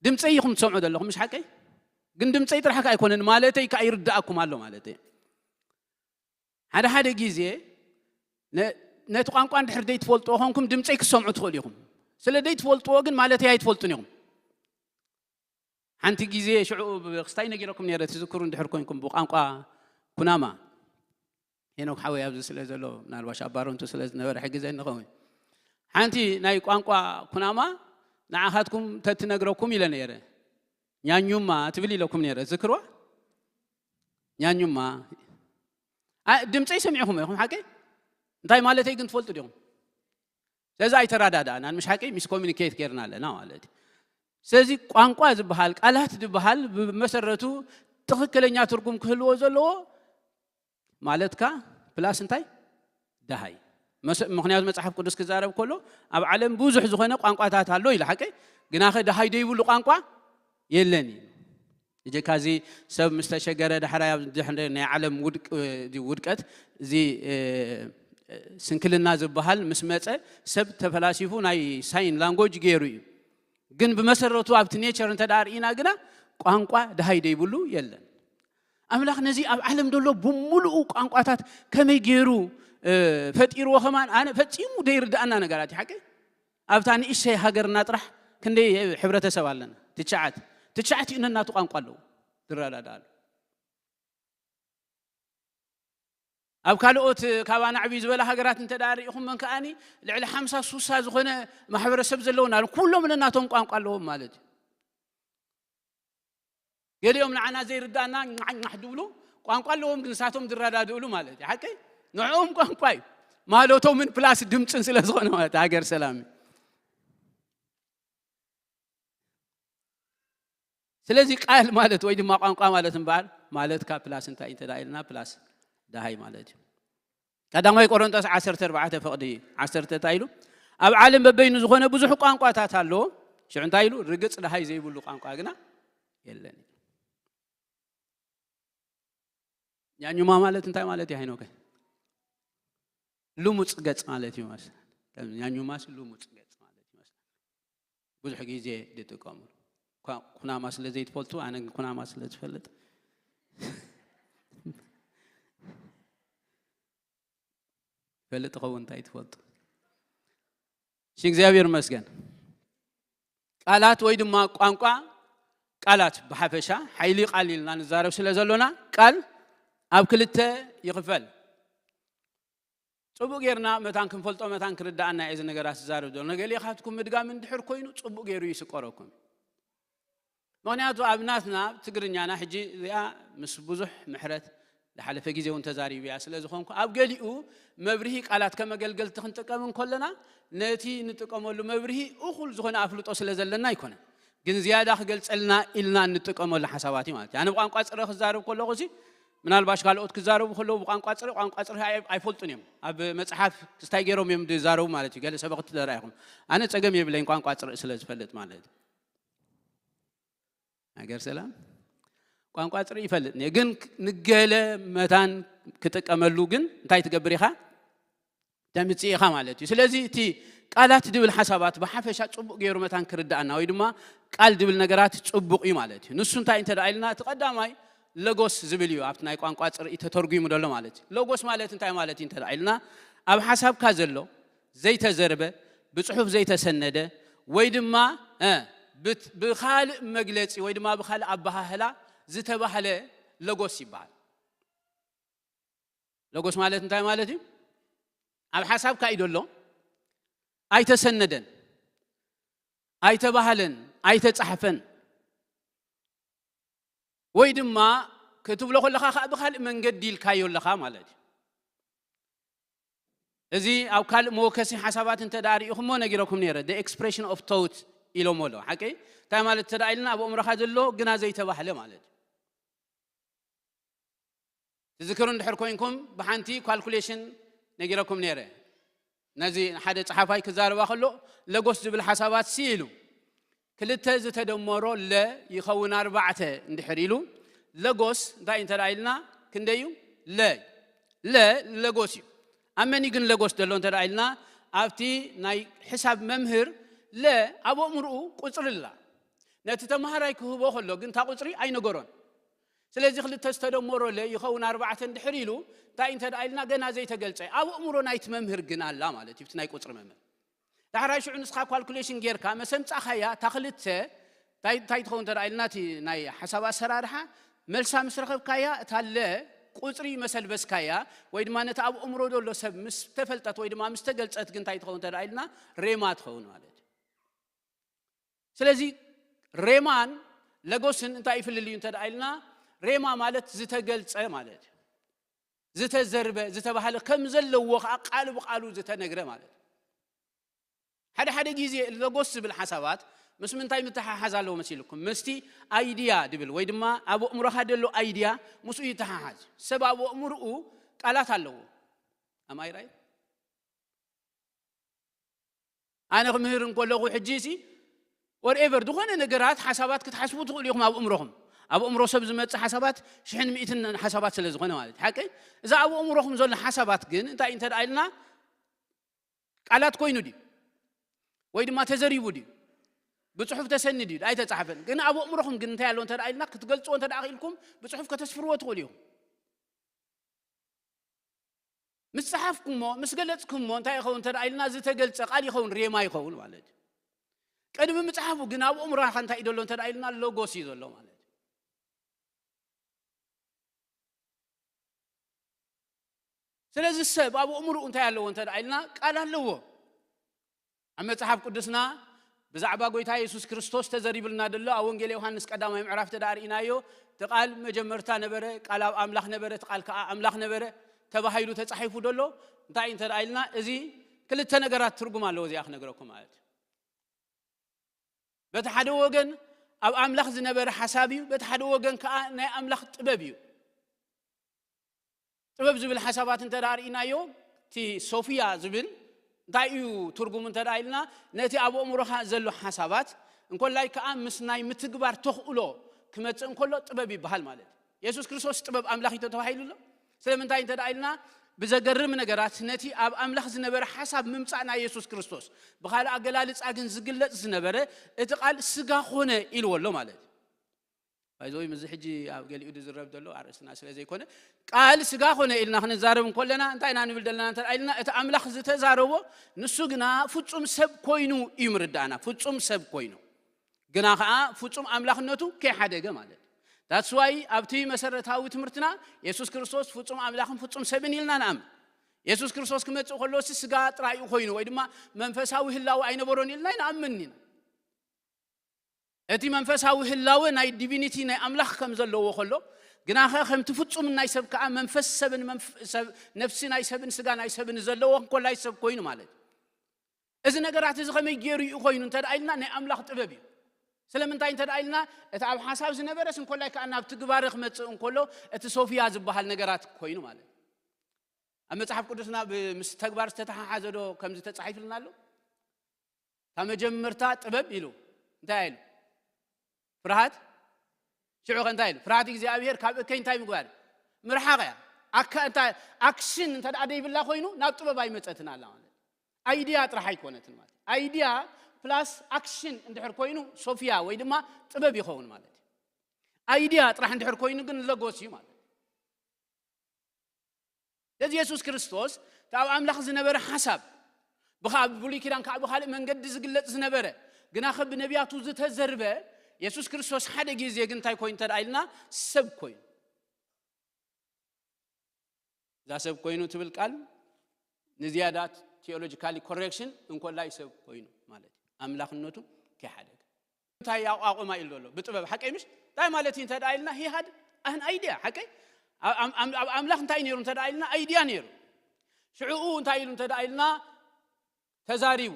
ድምጸይ ኢኹም ትሰምዑ ዘለኹም፣ ምሽ ሓቀይ? ግን ድምጸይ ጥራሕ ከኣ ኣይኮነን፣ ማለተይ ከኣ ይርድኣኩም ኣሎ ማለተይ። ሓደ ሓደ ግዜ ነ-፣ ነቲ ቋንቋ እንድሕር ዘይትፈልጥዎ ኾንኩም፣ ድምጸይ ክትሰምዑ ትኽእሉ ኢኹም። ስለ ዘይትፈልጥዎ ግን ማለተይ ኣይትፈልጡን ኢኹም። ሓንቲ ግዜ ሽዑ ብ-፣ ክስታይ ነጊረኩም ነይረ፣ ትዝክሩ እንድሕር ኮንኩም፣ ብቋንቋ ኩናማ። ሄኖክ ሓወይ ኣብዚ ስለ ዘሎ፣ ምናልባሽ ኣብ ባረንቱ ስለ ዝነበረ ሕግዘኒ ይኸውን። ሓንቲ ናይ ቋንቋ ኩናማ ንዓኻትኩም ተትነግረኩም ኢለ ነይረ። ኛኙማ ትብል ኢለኩም ነይረ፣ ትዝክርዋ? ኛኙማ። ኣ፣ ድምፀይ ሰሚዕኹም ኢኹም፣ ሓቀይ? እንታይ ማለተይ ግን ትፈልጡ ዲኹም? ስለዚ ኣይተረዳዳእናን፣ ምሽ ሓቀይ? ሚስ ኮሚኒኬት ጌርና ኣለና ማለት እዩ። ስለዚ ቋንቋ ዝበሃል፣ ቃላት ዝበሃል ብመሰረቱ ትኽክለኛ ትርጉም ክህልዎ ዘለዎ ማለትካ ፕላስ እንታይ? ደሃይ። መስ-፣ ምኽንያቱ መጽሓፍ ቅዱስ ክዛረብ ከሎ፣ ኣብ ዓለም ብዙሕ ዝኾነ ቋንቋታት ኣሎ ኢሉ፣ ሓቀይ? ግናኸ ደሃይ ደይብሉ ቋንቋ የለን እዩ። እጀካ እዚ ሰብ ምስ ተሸገረ፣ ዳሕራይ ኣብ ድሕሪ ናይ ዓለም ውድቅ-፣ ውድቀት፣ እዚ፣ እ፣ ስንክልና ዝበሃል ምስ መጸ፣ ሰብ ተፈላሲፉ ናይ ሳይን ላንጎጅ ገይሩ እዩ። ግን ብመሰረቱ ኣብቲ ኔቸር እንተ ደኣ ርኢና ግና፣ ቋንቋ ደሃይ ደይብሉ የለን። ኣምላኽ ነዚ ኣብ ዓለም ዘሎ ብምሉኡ ቋንቋታት ከመይ ገይሩ፣ እ፣ ፈጢርዎ ከማን ኣነ ፈጺሙ ደይርድኣና ነገራት እዩ፣ ሓቂ? ኣብታ ንእሽተይ ሃገርና ጥራሕ ክንደይ ሕብረተሰብ ኣለና? ትሽዓት። ትሽዓቲኡ ነናቱ ቋንቋ ኣለዎ፣ ዝረዳድኣሉ። ኣብ ካልኦት ካባና ዕብይ ዝበላ ሃገራት እንተ ደኣ ርኢኹም፣ መን ከኣኒ ልዕሊ ሓምሳ ሱሳ ዝኾነ ማሕበረሰብ ዘለዎም ኣሎ። ኩሎም ነናቶም ቋንቋ ኣለዎም ማለት እዩ። ገሊኦም ንዓና ዘይርድኣና ኛሕ ኛሕ ድብሉ ቋንቋ ኣለዎም፣ ግን ንሳቶም ዝረዳድእሉ ማለት እዩ። ሓቀይ? ንዕኦም ቋንቋ እዩ። ማለቶምን ፕላስ ድምፅን ስለ ዝኾነ ማለት እዩ። ሃገር ሰላም እዩ። ስለዚ ቃል ማለት ወይ ድማ ቋንቋ ማለት እምበኣር ማለት ካብ ፕላስ እንታይ እንተ ኢልና ፕላስ ደሃይ ማለት እዩ። ቀዳማይ ቆሮንቶስ ዓሰርተ ኣርባዕተ ፍቕዲ ዓሰርተ እንታይ ኢሉ? ኣብ ዓለም በበይኑ ዝኾነ ብዙሕ ቋንቋታት ኣሎ። ሽዑ እንታይ ኢሉ? ርግጽ ደሃይ ዘይብሉ ቋንቋ ግና የለን። ኛኙማ ማለት እንታይ ማለት እዩ? ሃይኖከ ልሙጽ ገጽ ማለት እዩ መስል። ኛኙማስ ልሙጽ ገጽ ማለት እዩ መስል። ብዙሕ ግዜ ዝጥቀሙሉ። ኳ-፣ ኩናማ ስለ ዘይትፈልጡ፣ ኣነ ግን ኩናማ ስለ ዝፈልጥ። ፈልጥ ኸውን እንታይ ትፈልጡ? እሺ፣ እግዚኣብሔር ይመስገን። ቃላት ወይ ድማ ቋንቋ፣ ቃላት ብሓፈሻ ሓይሊ ቃል ኢልና ንዛረብ ስለ ዘሎና፣ ቃል ኣብ ክልተ ይኽፈል። ጽቡቕ ጌርና መታን ክንፈልጦ፣ መታን ክርዳኣና እየ እዚ ነገራት ዝዛረብ ዘሎ። ነገሌ ካብትኩም ምድጋም እንድሕር ኮይኑ ጽቡቕ ገይሩ ይስቆረኩም። ምኽንያቱ ኣብ ናትና ትግርኛና ሕጂ እዚኣ ምስ ብዙሕ ምሕረት ዝሓለፈ ግዜ እውን ተዛሪብያ ስለ ዝኾንኩ፣ ኣብ ገሊኡ መብርሂ ቃላት ከም ኣገልገልቲ ክንጥቀም እንከለና፣ ነቲ እንጥቀመሉ መብርሂ እኹል ዝኾነ ኣፍልጦ ስለ ዘለና ኣይኮነን። ግን ዝያዳ ክገልጸልና ኢልና እንጥቀመሉ ሓሳባት እዩ ማለት እዩ። ኣነ ብቋንቋ ጽረ ክዛረብ ከለኹ፣ እዚ ምናልባሽ ካልኦት ክዛረቡ ከለዉ ብቋንቋ ጽረ፣ ቋንቋ ጽረ ኣይ-፣ ኣይፈልጡን እዮም። ኣብ መጽሓፍ ክስታይ ገይሮም እዮም ዝዛረቡ ማለት እዩ። ገለ ሰበኽቲ ተረኣይኹም። ኣነ ጸገም የብለይን ቋንቋ ጽረ ስለ ዝፈልጥ ማለት እዩ። ሃገር ሰላም ቋንቋ ጽረ ይፈልጥ እየ። ግን ንገለ መታን ክጥቀመሉ ግን እንታይ ትገብር ኢኻ? ተምጽእ ኢኻ ማለት እዩ። ስለዚ እቲ ቃላት ድብል ሓሳባት ብሓፈሻ ጽቡቕ ገይሩ መታን ክርዳኣና ወይ ድማ ቃል ድብል ነገራት ጽቡቕ እዩ ማለት እዩ። ንሱ እንታይ እንተ ደኣ ኢልና፣ እቲ ቀዳማይ ለጎስ ዝብል እዩ፣ ኣብቲ ናይ ቋንቋ ጽርኢ ተተርጒሙ ዘሎ ማለት እዩ። ለጎስ ማለት እንታይ ማለት እዩ እንተ ደኣ ኢልና፣ ኣብ ሓሳብካ ዘሎ ዘይተዘርበ፣ ብጽሑፍ ዘይተሰነደ ወይ ድማ፣ እ፣ ብት-፣ ብኻልእ መግለጺ ወይ ድማ ብኻልእ ኣበሃህላ ዝተባህለ ለጎስ ይበሃል። ለጎስ ማለት እንታይ ማለት እዩ? ኣብ ሓሳብካ እዩ ዘሎ፣ ኣይተሰነደን፣ ኣይተባህለን፣ ኣይተጻሕፈን፣ ወይ ድማ ክትብሎ ከለኻ ከኣ ብኻልእ መንገዲ ኢልካዮ ኣለኻ ማለት እዩ። እዚ ኣብ ካልእ መወከሲ ሓሳባት እንተ ደኣ ርኢኹሞ ነጊረኩም ነይረ፣ the expression of thought ኢሎሞ ኣለዉ። ሓቀይ? እንታይ ማለት እንተ ደኣ ኢልና፣ ኣብ ኣእምሮኻ ዘሎ ግና ዘይተባህለ ማለት እዩ። ትዝክሩ እንድሕር ኮይንኩም፣ ብሓንቲ ካልኩሌሽን ነጊረኩም ነይረ። ነዚ ሓደ ጸሓፋይ ክዛረባ ከሎ፣ ለጎስ ዝብል ሓሳባት ሲ ኢሉ፣ ክልተ ዝተደመሮ ለ ይኸውን ኣርባዕተ እንድሕር ኢሉ፣ ለጎስ እንታይ እንተ ደኣ ኢልና፣ ክንደይ እዩ? ለ። ለ ለጎስ እዩ። ኣብ መን እዩ ግን ለጎስ ዘሎ እንተ ደኣ ኢልና፣ ኣብቲ ናይ ሕሳብ መምህር ለ ኣብ ኣእምርኡ ቁጽሪ ኣላ። ነቲ ተመሃራይ ክህቦ ከሎ ግን እታ ቁጽሪ ኣይነገሮን። ስለዚ ክልተ ዝተደመሮ ለ ይኸውን ኣርባዕተ እንድሕር ኢሉ፣ እንታይ እንተ ደኣ ኢልና ገና ዘይተገልጸ፣ ኣብ ኣእምሮ ናይቲ መምህር ግን ኣላ ማለት እዩ፣ እቲ ናይ ቁጽሪ መምህር። ዳሕራይ ሽዑ ንስኻ ካልኩሌሽን ጌርካ መሰ ምጻእካያ፣ እታ ክልተ እንታይ፣ እንታይ ትኸውን እንተ ደኣ ኢልና፣ እቲ ናይ ሓሳብ ኣሰራርሓ መልሳ ምስ ረኸብካያ፣ እታ ለ ቁጽሪ መሰልበስካያ፣ ወይ ድማ ነቲ ኣብ ኣእምሮ ዘሎ ሰብ ምስ ተፈልጠት ወይ ድማ ምስ ተገልጸት ግን እንታይ ትኸውን እንተ ደኣ ኢልና፣ ሬማ ትኸውን ማለት እዩ። ስለዚ ሬማን ለጎስን እንታይ እዩ ፍልልዩ እንተ ደኣ ኢልና፣ ሬማ ማለት ዝተገልጸ ማለት እዩ። ዝተዘርበ፣ ዝተባህለ፣ ከም ዘለዎ ከኣ ቃል ብቃሉ ዝተነግረ ማለት እዩ። ሓደ ሓደ ግዜ ለጎስ ዝብል ሓሳባት ምስ ምንታይ ምትሓሓዝ ኣለዎ መሲልኩም? ምስቲ ኣይድያ ድብል ወይ ድማ ኣብ ኣእምሮኻ ደሎ ኣይድያ ምስኡ ይተሓሓዝ። ሰብ ኣብ ኣእምርኡ ቃላት ኣለዎ። ኣም ኣይ ራይት? ኣነ ክምህር እንከለኹ ሕጂ ሲ፣ ወርኤቨር፣ ዝኾነ ነገራት ሓሳባት ክትሓስቡ ትኽእሉ ኢኹም ኣብ ኣእምሮኹም። ኣብ ኣእምሮ ሰብ ዝመጽእ ሓሳባት ሽሕን ሚእትን ሓሳባት ስለ ዝኾነ ማለት እዩ። ሓቀይ? እዛ ኣብ ኣእምሮኹም ዘሎ ሓሳባት ግን እንታይ እንተ ደኣ ኢልና፣ ቃላት ኮይኑ ድዩ? ወይ ድማ ተዘሪቡ ድዩ? ብጽሑፍ ተሰኒ ድዩ? ኣይተጻሕፈን። ግን ኣብ ኣእምሮኹም ግን እንታይ ኣሎ እንተ ደኣ ኢልና፣ ክትገልጽዎ እንተ ደኣ ክኢልኩም፣ ብጽሑፍ ከተስፍርዎ ትኽእሉ ኢኹም። ምስ ጸሓፍኩሞ፣ ምስ ገለጽኩሞ እንታይ ይኸውን እንተ ደኣ ኢልና፣ ዝተገልጸ ቃል ይኸውን፣ ሬማ ይኸውን ማለት እዩ። ቅድሚ ምጽሓፉ ግን ኣብ ኣእምሮኻ እንታይ እዩ ዘሎ እንተ ደኣ ኢልና፣ ሎጎስ እዩ ዘሎ ማለት እዩ። ስለዚ ሰብ ኣብ ኣእምሮኡ እንታይ ኣለዎ እንተ ደኣ ኢልና፣ ቃል ኣለዎ። ኣብ መጽሓፍ ቅዱስና ብዛዕባ ጐይታ የሱስ ክርስቶስ ተዘሪቡልና ደሎ፣ ኣብ ወንጌል ዮሃንስ ቀዳማይ ምዕራፍ ተደኣ ርኢናዮ፣ እቲ ቃል መጀመርታ ነበረ፣ ቃል ኣብ ኣምላኽ ነበረ፣ እቲ ቃል ከኣ ኣምላኽ ነበረ ተባሂሉ ተጻሒፉ ደሎ። እንታይ እንተ ደኣ ኢልና፣ እዚ ክልተ ነገራት ትርጉም ኣለዎ፣ እዚኣ ክነግረኩም ማለት እዩ። በቲ ሓደ ወገን ኣብ ኣምላኽ ዝነበረ ሓሳብ እዩ፣ በቲ ሓደ ወገን ከዓ ናይ ኣምላኽ ጥበብ እዩ። ጥበብ ዝብል ሓሳባት እንተ ደኣ ርኢናዮ፣ እቲ ሶፊያ ዝብል እንታይ እዩ ትርጉሙ እንተ ደኣ ኢልና፣ ነቲ ኣብ ኣእምሮኻ ዘሎ ሓሳባት እንኮላይ ከዓ ምስ ናይ ምትግባር ተኽእሎ ክመጽእ እንከሎ ጥበብ ይበሃል ማለት እዩ። የሱስ ክርስቶስ ጥበብ ኣምላኽ እዩ ተባሂሉ ኣሎ። ስለምንታይ እንተ ደኣ ኢልና፣ ብዘገርም ነገራት ነቲ ኣብ ኣምላኽ ዝነበረ ሓሳብ ምምጻእ ናይ የሱስ ክርስቶስ፣ ብኻልእ ኣገላልጻ ግን ዝግለጽ ዝነበረ፣ እቲ ቃል ስጋ ኾነ ኢልዎ ኣሎ ማለት እዩ። ባይዘወይ፣ ምስዚ ሕጂ ኣብ ገሊኡ ዝዝረብ ዘሎ ኣርእስትና ስለ ዘይኮነ፣ ቃል ስጋ ኾነ ኢልና ክንዛረብ እንከለና እንታይ ኢና ንብል ዘለና እንተ ኢልና፣ እቲ ኣምላኽ ዝተዛረቦ ንሱ ግና ፍጹም ሰብ ኮይኑ እዩ ምርዳእና። ፍጹም ሰብ ኮይኑ ግና ኸዓ ፍጹም ኣምላኽነቱ ከይሓደገ ማለት እዩ። That's why ኣብቲ መሰረታዊ ትምህርትና የሱስ ክርስቶስ ፍጹም ኣምላኽን ፍጹም ሰብን ኢልና ንኣምን። የሱስ ክርስቶስ ክመጽእ ከሎ ሲ ስጋ ጥራይ እዩ ኮይኑ ወይ ድማ መንፈሳዊ ህላወ ኣይነበሮን ኢልና ኣይንኣምን ኢና። እቲ መንፈሳዊ ህላወ ናይ ዲቪኒቲ ናይ ኣምላኽ ከም ዘለዎ ከሎ፣ ግናኸ ከምቲ ፍጹም ናይ ሰብ ከኣ መንፈስ ሰብን መንፍ-፣ ሰብ-፣ ነፍሲ ናይ ሰብን ስጋ ናይ ሰብን ዘለዎ እንኮላይ ሰብ ኮይኑ ማለት እዩ። እዚ ነገራት እዚ ከመይ ገይሩ እዩ ኮይኑ እንተ ደኣ ኢልና ናይ ኣምላኽ ጥበብ እዩ። ስለምንታይ እንተ ደኣ ኢልና እቲ ኣብ ሓሳብ ዝነበረስ እንኮላይ ከኣ ናብ ትግባረ ክመጽእ እንከሎ እቲ ሶፊያ ዝበሃል ነገራት ኮይኑ ማለት እዩ። ኣብ መጽሓፍ ቅዱስና ብ-፣ ምስ ተግባር ዝተተሓሓዘ ዶ ከምዚ ተጻሒፍልና ኣሎ? እታ መጀመርታ ጥበብ ኢሉ እንታይ ኢሉ? ፍርሃት። ሽዑ ከ እንታይ ኢሉ? ፍርሃት እግዚኣብሔር ካብ እከይ እንታይ ምግባር? ምርሓቕ እያ። ኣካ-፣ እንታይ ኣክሽን እንተ ደኣ ደይብላ ኮይኑ ናብ ጥበብ ኣይመጸትን ኣላ ማለት። ኣይድያ ጥራሕ ኣይኮነትን ማለት። ኣይድያ ፕላስ ኣክሽን እንድሕር ኮይኑ ሶፊያ ወይ ድማ ጥበብ ይኸውን ማለት እዩ። ኣይድያ ጥራሕ እንድሕር ኮይኑ ግን ለጎስ እዩ ማለት። ስለዚ የሱስ ክርስቶስ እቲ ኣብ ኣምላኽ ዝነበረ ሓሳብ ብኻ-፣ ብብሉይ ኪዳን ከዓ ብኻልእ መንገዲ ዝግለጽ ዝነበረ ግና ኸ ብነቢያቱ ዝተዘርበ የሱስ ክርስቶስ ሓደ ግዜ ግን እንታይ ኮይኑ እንተ ደኣ ኢልና ሰብ ኮይኑ። እዛ ሰብ ኮይኑ ትብል ቃል ንዝያዳ ቲዮሎጂካሊ ኮሬክሽን እንኮላይ ሰብ ኮይኑ ማለት እዩ። ኣምላኽነቱ ከይሓደገ። እንታይ ኣቋቑማ ኢሉ ዘሎ? ብጥበብ ሓቀይ ምሽ? እንታይ ማለት እዩ እንተ ደኣ ኢልና፣ he had an idea፣ ሓቀይ? ኣብ፣ ኣብ፣ ኣብ፣ ኣብ ኣምላኽ እንታይ ነይሩ እንተ ደኣ ኢልና፣ ኣይድያ ነይሩ። ሽዕኡ እንታይ ኢሉ እንተ ደኣ ኢልና፣ ተዛሪቡ።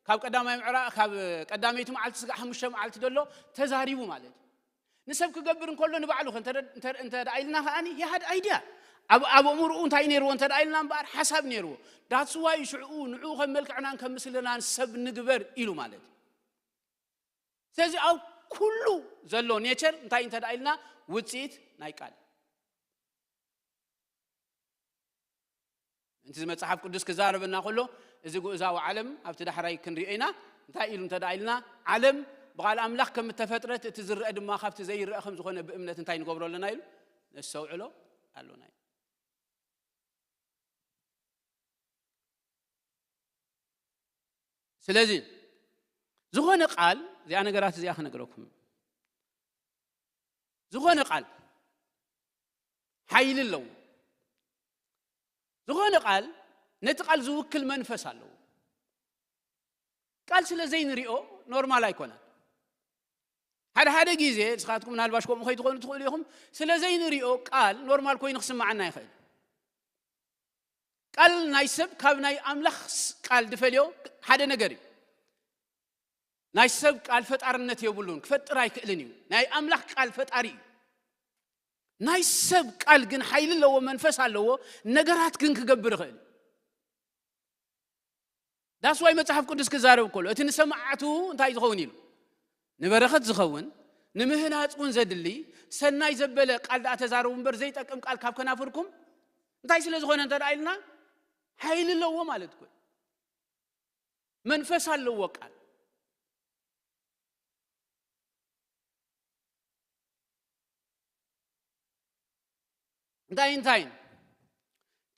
ካብ ቀዳማይ ምዕራ-፣ ካብ ቀዳመይቲ መዓልቲ ስጋዕ ሓሙሽተ መዓልቲ ዘሎ ተዛሪቡ ማለት እዩ። ንሰብ ክገብር እንከሎ ንባዕሉ ከ እንተ፣ እንተ፣ እንተ ደኣ ኢልና ከኣኒ፣ he had idea። ኣብ፣ ኣብ ኣእምሮኡ እንታይ ነይርዎ እንተ ደኣ ኢልና እምበኣር፣ ሓሳብ ነይርዎ። That's why ሽዕኡ ንዕኡ ከም መልክዕናን ከም ምስልናን ሰብ ንግበር ኢሉ ማለት እዩ። ስለዚ ኣብ ኩሉ ዘሎ ኔቸር እንታይ እንተ ደኣ ኢልና፣ ውጽኢት ናይ ቃል። እንቲ መጽሓፍ ቅዱስ ክዛረበና ከሎ፣ እዚ ግኡዛዊ ዓለም ኣብቲ ዳሕራይ ክንሪኦ ኢና። እንታይ ኢሉ እንተ ደኣ ኢልና፣ ዓለም ብቓል ኣምላኽ ከም እተፈጥረት፣ እቲ ዝረአ ድማ ካብቲ ዘይረአ ከም ዝኾነ ብእምነት እንታይ ንገብሮ ኣለና ኢሉ ነስተውዕሎ ኣሎና ኢሉ። ስለዚ ዝኾነ ቃል፣ እዚኣ ነገራት እዚኣ ክነግረኩም። ዝኾነ ቃል ሓይሊ ኣለዎ። ዝኾነ ቃል ነቲ ቃል ዝውክል መንፈስ ኣለዎ። ቃል ስለ ዘይንሪኦ ኖርማል ኣይኮነን። ሓደ ሓደ ግዜ ንስኻትኩም ምናልባሽ ከምኡ ከይትኾኑ ትኽእሉ ኢኹም። ስለ ዘይንሪኦ ቃል ኖርማል ኮይኑ ክስምዓና ይኽእል። ቃል ናይ ሰብ ካብ ናይ ኣምላኽ ስ-፣ ቃል ድፈልዮ ሓደ ነገር እዩ። ናይ ሰብ ቃል ፈጣርነት የብሉን፣ ክፈጥር ኣይክእልን እዩ። ናይ ኣምላኽ ቃል ፈጣሪ እዩ። ናይ ሰብ ቃል ግን ሓይሊ ኣለዎ፣ መንፈስ ኣለዎ፣ ነገራት ግን ክገብር ይኽእል እዩ። That's why መጽሓፍ ቅዱስ ክዛረብ ከሎ፣ እቲ ንሰማዕቱ እንታይ ዝኸውን ኢሉ? ንበረኸት ዝኸውን፣ ንምህናጽ እውን ዘድሊ፣ ሰናይ ዘበለ ቃል ደኣ ተዛረቡ እምበር፣ ዘይጠቅም ቃል ካብ ከናፍርኩም እንታይ ስለ ዝኾነ እንተ ደኣ ኢልና፣ ሓይሊ ኣለዎ ማለት እኮ እዩ። መንፈስ ኣለዎ ቃል። እንታይ እንታይ?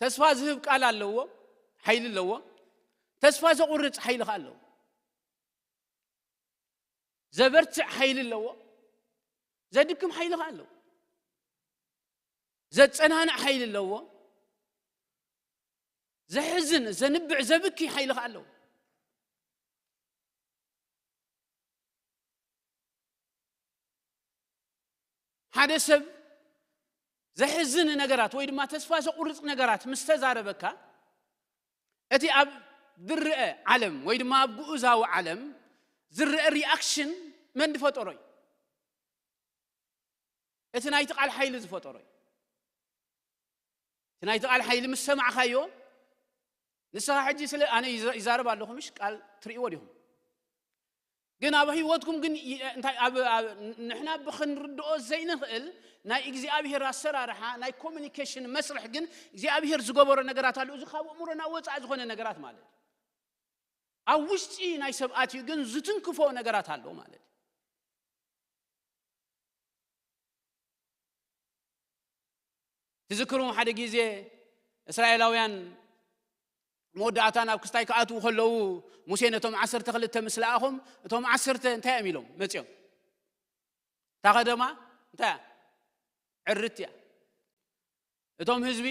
ተስፋ ዝህብ ቃል ኣለዎ፣ ሓይሊ ኣለዎ። ተስፋ ዘቑርጽ ሓይሊ ከኣ ኣለዎ። ዘበርትዕ ሓይሊ ኣለዎ፣ ዘድክም ሓይሊ ከኣ ኣለዎ። ዘጸናንዕ ሓይሊ ኣለዎ፣ ዘሕዝን፣ ዘንብዕ፣ ዘብኪ ሓይሊ ከኣ ኣለዎ። ሓደ ሰብ ዘሕዝን ነገራት ወይ ድማ ተስፋ ዘቑርጽ ነገራት ምስ ተዛረበካ፣ እቲ ኣብ ዝረአ ዓለም ወይ ድማ ኣብ ግኡዛዊ ዓለም ዝረአ ሪኣክሽን መን ዝፈጠሮ እዩ? እቲ ናይቲ ቃል ሓይሊ ዝፈጠሮ እዩ። እቲ ናይቲ ቃል ሓይሊ ምስ ሰማዕካዮ፣ ንስኻ ሕጂ ስለ ኣነ ይዘ- ይዛረብ ኣለኹ፣ ምሽ ቃል ትርእይዎ ዲኹም? ግን ኣብ ህይወትኩም ግን ይ- እንታይ ኣብ ኣብ- ንሕና ብኽንርድኦ ዘይንኽእል ናይ እግዚኣብሔር ኣሰራርሓ፣ ናይ ኮሚኒኬሽን መስርሕ ግን እግዚኣብሔር ዝገበሮ ነገራት ኣሎ። እዚ ካብ ኣእምሮና ወፃእ ዝኾነ ነገራት ማለት እዩ። ኣብ ውሽጢ ናይ ሰብ ኣትዩ ግን ዝትንክፎ ነገራት ኣሎ ማለት እዩ። ትዝክሩ ሓደ ግዜ እስራኤላውያን መወዳእታ ናብ ክስታይ ክኣትዉ ከለዉ፣ ሙሴ ነቶም ዓሰርተ ክልተ ምስ ለኣኾም፣ እቶም ዓሰርተ እንታይ እዮም ኢሎም መጺኦም? እታ ከተማ እንታይ እያ? ዕርት እያ። እቶም ህዝቢ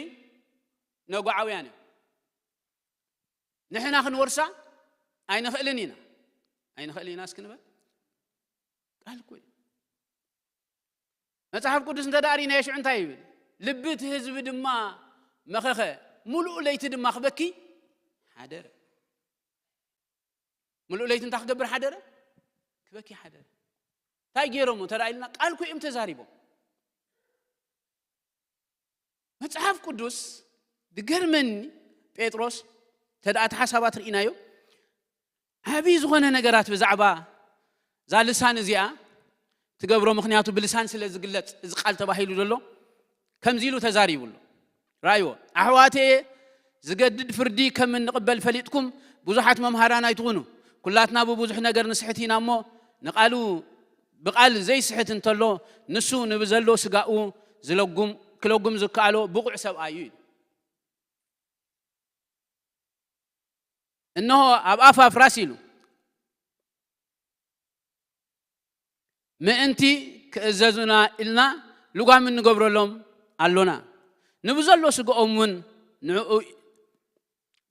ነጓዓውያን እዮም። ንሕና ክንወርሳ ኣይንኽእልን ኢና። ኣይንኽእልን ኢና እስኪ ንበል። ቃል እኮ እዩ። መጽሓፍ ቅዱስ እንተ ደኣ ርኢናዮ ሽዑ እንታይ ይብል? ልቢ እቲ ህዝቢ ድማ መኸኸ፣ ምሉእ ለይቲ ድማ ክበኪ ሓደረ። ምሉእ ለይቲ እንታይ ክገብር ሓደረ? ክበኪ ሓደረ። እንታይ ገይሮም እንተ ደኣ ኢልና፣ ቃል እኮ እዮም ተዛሪቦም። መጽሓፍ ቅዱስ ድገርመኒ፣ ጴጥሮስ እንተ ደኣ እቲ ሓሳባት ርኢናዮ፣ ዓብዪ ዝኾነ ነገራት ብዛዕባ እዛ ልሳን እዚኣ ትገብሮ፣ ምኽንያቱ ብልሳን ስለ ዝግለጽ እዚ ቃል ተባሂሉ ዘሎ ከምዚ ኢሉ ተዛሪቡ ኣሎ። ረኣይዎ፣ ኣሕዋተየ፣ ዝገድድ ፍርዲ ከም እንቕበል ፈሊጥኩም ብዙሓት መምሃራን ኣይትኹኑ። ኩላትና ብብዙሕ ነገር ንስሕት ኢና እሞ፣ ንቓሉ ብቓል ዘይስሕት እንተሎ፣ ንሱ ንብዘሎ ስጋኡ ዝለጉም ክለጉም ዝከኣሎ ብቑዕ ሰብኣይ እዩ። እነሆ ኣብ ኣፍ ኣፍራስ ኢሉ፣ ምእንቲ ክእዘዙና ኢልና ልጓም እንገብረሎም ኣሎና። ንብዘሎ ስግኦም እውን ንዕኡ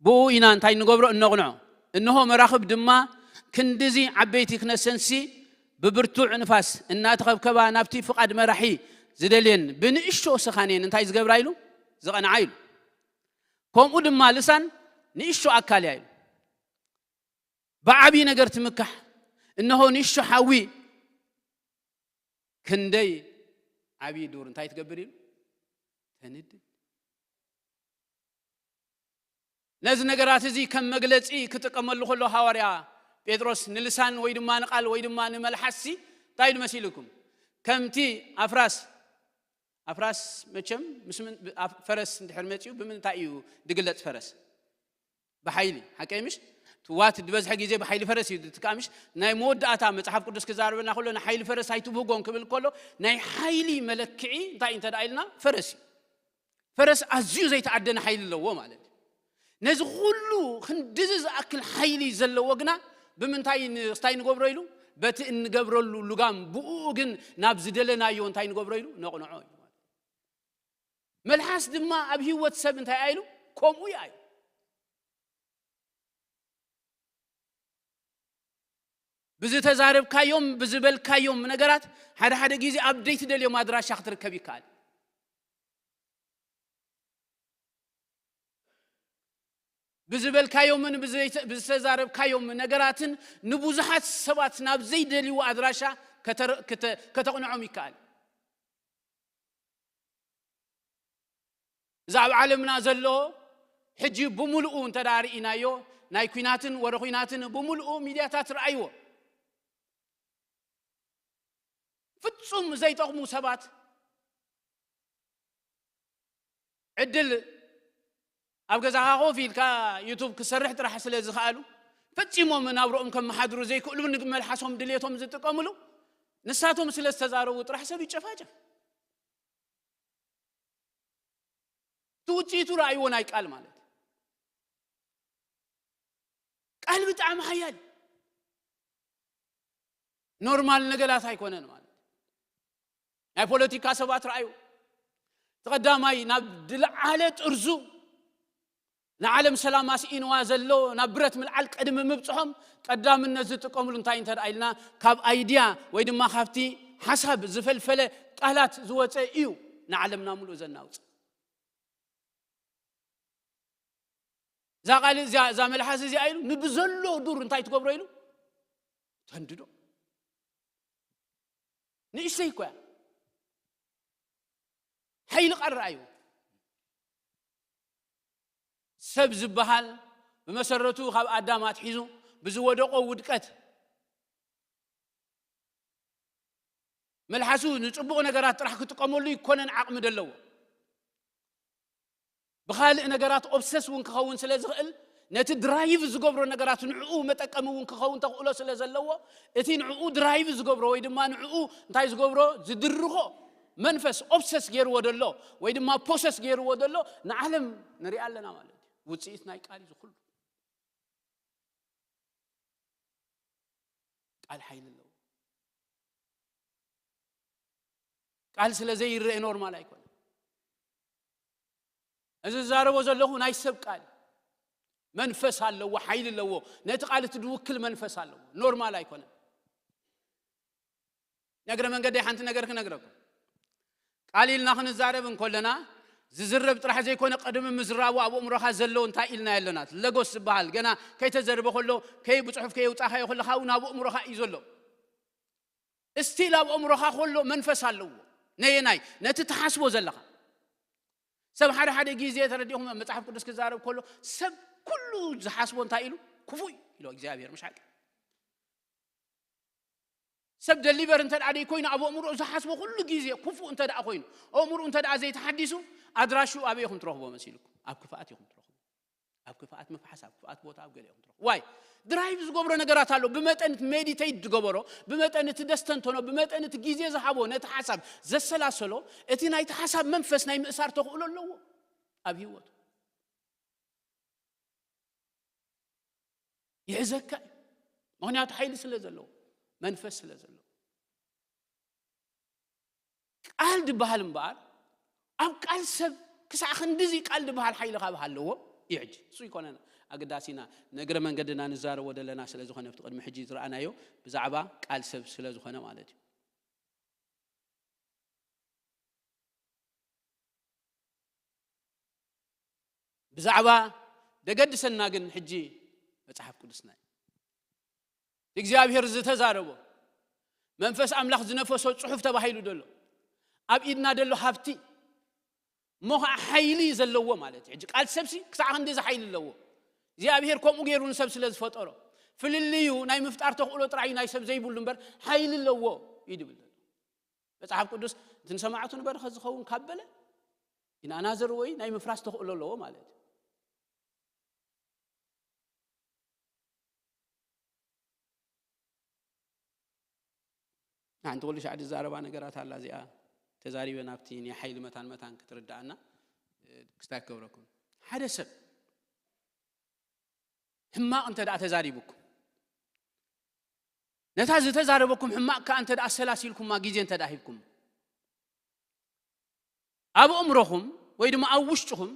ብኡ ኢና እንታይ እንገብሮ እነቕንዖ። እንሆ መራኽብ ድማ ክንድዚ ዓበይቲ ክነሰንሲ ብብርቱዕ ንፋስ እናተኸብከባ ናብቲ ፍቓድ መራሒ ዝደልየን ብንእሽቶ ሰኻኔን እንታይ ዝገብራ ኢሉ? ዝቐንዓ ኢሉ። ከምኡ ድማ ልሳን ንእሽቶ ኣካል እያ ኢሉ። ብዓብዪ ነገር ትምካሕ። እነሆ ንእሽቶ ሓዊ ክንደይ ዓብዪ ዱር እንታይ ትገብር ኢሉ? ተንድድ። ነዚ ነገራት እዚ ከም መግለጺ ክጥቀመሉ ከሎ ሃዋርያ ጴጥሮስ ንልሳን ወይ ድማ ንቓል ወይ ድማ ንመልሓስሲ እንታይ ኢሉ መሲልኩም? ከምቲ ኣፍራስ፣ ኣፍራስ መቸም ምስ ምን- ብ- ኣፍ- ፈረስ እንድሕር መጺኡ ብምንታይ እዩ ድግለጽ ፈረስ? ብሓይሊ። ሓቀይ ምሽ? ትዋት ዝበዝሐ ግዜ ብሓይሊ ፈረስ እዩ ዝትካእ ምሽ? ናይ መወዳእታ መጽሓፍ ቅዱስ ክዛረበና ከሎ ንሓይሊ ፈረስ ኣይትብህጎን ክብል ከሎ ናይ ሓይሊ መለክዒ እንታይ እንተ ደኣ ኢልና ፈረስ እዩ። ፈረስ ኣዝዩ ዘይተኣደነ ሓይሊ ኣለዎ ማለት እዩ። ነዚ ኩሉ ክንድዚ ዝኣክል ሓይሊ ዘለዎ ግና ብምንታይ ን- ስታይ ንገብሮ ኢሉ? በቲ እንገብረሉ ልጋም ብኡ ግን ናብ ዝደለናዮ እንታይ ንገብሮ ኢሉ? ነቕንዖ ኢሉ ማለት እዩ። መልሓስ ድማ ኣብ ህይወት ሰብ እንታይ ኢሉ? ከምኡ እዩ። ብዝተዛረብካዮም ብዝበልካዮም ነገራት ሓደ ሓደ ግዜ ኣብ ደይትደልዮም ኣድራሻ ክትርከብ ይከኣል። ብዝበልካዮምን ብዘይተ- ብዝተዛረብካዮም ነገራትን ንብዙሓት ሰባት ናብ ዘይደልይዎ ኣድራሻ ከተረ- ክተ- ከተቕንዖም ይከኣል። እዚ ኣብ ዓለምና ዘሎ ሕጂ ብምሉኡ እንተ ደኣ ርኢናዮ፣ ናይ ኲናትን ወረ ኲናትን ብምሉኡ ሚድያታት ረኣይዎ። ፍጹም ዘይጠቕሙ ሰባት ዕድል ኣብ ገዛኻ ኮፍ ኢልካ ዩቱብ ክሰርሕ ጥራሕ ስለ ዝኸኣሉ፣ ፈጺሞም ናብርኦም ከመሓድሩ ዘይክእሉ፣ ንመልሓሶም ድሌቶም ዝጥቀምሉ፣ ንሳቶም ስለ ዝተዛረቡ ጥራሕ ሰብ ይጨፋጨፍ። እቲ ውጽኢቱ ረኣይዎ ናይ ቃል ማለት እዩ። ቃል ብጣዕሚ ሓያል እዩ። ኖርማል ነገራት ኣይኮነን ማለት እዩ። ናይ ፖለቲካ ሰባት ረኣዩ። እቲ ቀዳማይ ናብ ዝለዓለ ጥርዙ ንዓለም ሰላም ኣስኢንዋ ዘሎ ናብ ብረት ምልዓል ቅድሚ ምብጽሖም ቀዳምነት ዝጥቀምሉ እንታይ እንተ ደኣ ኢልና ካብ ኣይድያ ወይ ድማ ካብቲ ሓሳብ ዝፈልፈለ ቃላት ዝወጸ እዩ ንዓለምና ምሉእ ዘናውጽ። እዛ ቃል እዚኣ እዛ መልሓስ እዚኣ ኢሉ ንብዘሎ ዱር እንታይ ትገብሮ ኢሉ ተንድዶ። ንእሽተይ እኮ እያ። ሓይሊ ቃል ረኣዩ። ሰብ ዝበሃል ብመሰረቱ ካብ ኣዳም ኣትሒዙ ብዝወደቆ ውድቀት መልሓሱ ንጽቡቕ ነገራት ጥራሕ ክጥቀመሉ ይኮነን ዓቕሚ ደለዎ። ብኻልእ ነገራት ኦብሰስ እውን ክኸውን ስለ ዝኽእል፣ ነቲ ድራይቭ ዝገብሮ ነገራት ንዕኡ መጠቀሚ እውን ክኸውን ተኽእሎ ስለ ዘለዎ፣ እቲ ንዕኡ ድራይቭ ዝገብሮ ወይ ድማ ንዕኡ እንታይ ዝገብሮ፣ ዝድርኾ መንፈስ ኦብሰስ ገይርዎ ደሎ ወይ ድማ ፖሰስ ገይርዎ ደሎ ንዓለም ንሪኣ ኣለና ማለት እዩ። ውፅኢት ናይ ቃል እዩ ዝኹሉ። ቃል ሓይሊ ኣለዎ። ቃል ስለ ዘይረአ ኖርማል ኣይኮነን። እዚ ዝዛረቦ ዘለኹ ናይ ሰብ ቃል መንፈስ ኣለዎ፣ ሓይሊ ኣለዎ። ነቲ ቃል እቲ ድውክል መንፈስ ኣለዎ። ኖርማል ኣይኮነን። ነግረ መንገደይ ሓንቲ ነገር ክነግረኩም። ቃል ኢልና ክንዛረብ እንከለና ዝዝረብ ጥራሕ ዘይኮነ ቅድሚ ምዝራቡ ኣብ ኣእምሮኻ ዘሎ እንታይ ኢልና ኣለና? ለጎስ ዝበሃል ገና ከይተዘርበ ከሎ ከይ ብጽሑፍ ከየውጻኻዮ ከለኻ እውን ኣብ ኣእምሮኻ እዩ ዘሎ። እስቲል ኣብ ኣእምሮኻ ከሎ መንፈስ ኣለዎ። ነየናይ? ነቲ ትሓስቦ ዘለኻ። ሰብ ሓደ ሓደ ግዜ ተረዲኹም መጽሓፍ ቅዱስ ክዛረብ ከሎ ሰብ ኩሉ ዝሓስቦ እንታይ ኢሉ? ክፉእ ኢሉ እግዚኣብሔር ምሽ ሓቂ። ሰብ ደሊቨር እንተ ደኣ ደይ ኮይኑ ኣብ ኣእምሮኡ ዝሓስቦ ኩሉ ግዜ ክፉእ እንተ ደኣ ኮይኑ ኣእምሮኡ እንተ ደኣ ዘይተሓዲሱ ኣድራሽኡ ኣበይ ኢኹም ትረኽቦ መሲልኩም? ኣብ ክፍኣት ኢኹም ትረኽቦ። ኣብ ክፍኣት ምፍሓስ፣ ኣብ ክፍኣት ቦታ፣ ኣብ ገለ ኢኹም ትረኽቡ። ዋይ ድራይቭ ዝገብሮ ነገራት ኣሎ። ብመጠን እቲ ሜዲቴት ዝገበሮ፣ ብመጠን እቲ ደስተንተኖ፣ ብመጠን እቲ ግዜ ዝሃቦ ነቲ ሓሳብ ዘሰላሰሎ፣ እቲ ናይቲ ሓሳብ መንፈስ ናይ ምእሳር ተኽእሎ ኣለዎ ኣብ ህይወቱ። ይሕዘካ እዩ። ምኽንያቱ ሓይሊ ስለ ዘለዎ፣ መንፈስ ስለ ዘለዎ። ቃል ድበሃል እምበኣር፣ ኣብ ቃል ሰብ ክሳዕ ክንድዚ ቃል ድበሃል ሓይሊ ካብ ሃለዎ እዩ። ሕጂ እሱ ይኮነና ኣገዳሲና፣ ነግረ መንገድና ንዛረቦ ደለና ስለ ዝኾነ፣ ኣብቲ ቅድሚ ሕጂ ዝረኣናዮ ብዛዕባ ቃል ሰብ ስለ ዝኾነ ማለት እዩ። ብዛዕባ ደገድሰና ግን ሕጂ መጽሓፍ ቅዱስና እዩ። እግዚኣብሔር ዝተዛረቦ፣ መንፈስ ኣምላኽ ዝነፈሶ ጽሑፍ ተባሂሉ ደሎ፣ ኣብ ኢድና ደሎ ሃብቲ እሞ ኸዓ ሓይሊ ዘለዎ ማለት እዩ። ሕጂ ቃል ሰብሲ ክሳዕ ክንድዚ ሓይሊ ኣለዎ። እግዚኣብሔር ከምኡ ገይሩ ንሰብ ስለ ዝፈጠሮ፣ ፍልልዩ ናይ ምፍጣር ተኽእሎ ጥራይ ናይ ሰብ ዘይብሉ እምበር ሓይሊ ኣለዎ እዩ ድብል ዘሎ። መጽሓፍ ቅዱስ እቲ ንሰማዕቱ ንበረኸት ዝኸውን ካብ በለ፣ ኢንኣናዘር ወይ ናይ ምፍራስ ተኽእሎ ኣለዎ ማለት እዩ። ሓንቲ ኩሉ ሻዕ ዝዛረባ ነገራት ኣላ፣ እዚኣ ተዛሪበ ናብቲ ናይ ሓይሊ መታን መታን ክትርድኣና፣ እ፣ ክስታይ ክገብረኩም። ሓደ ሰብ ሕማቕ እንተ ደኣ ተዛሪቡኩም፣ ነታ ዝተዛረበኩም ሕማቕ ከኣ እንተ ደኣ ኣሰላሲልኩማ፣ ግዜ እንተ ደኣ ሂብኩም፣ ኣብ ኣእምሮኹም ወይ ድማ ኣብ ውሽጥኹም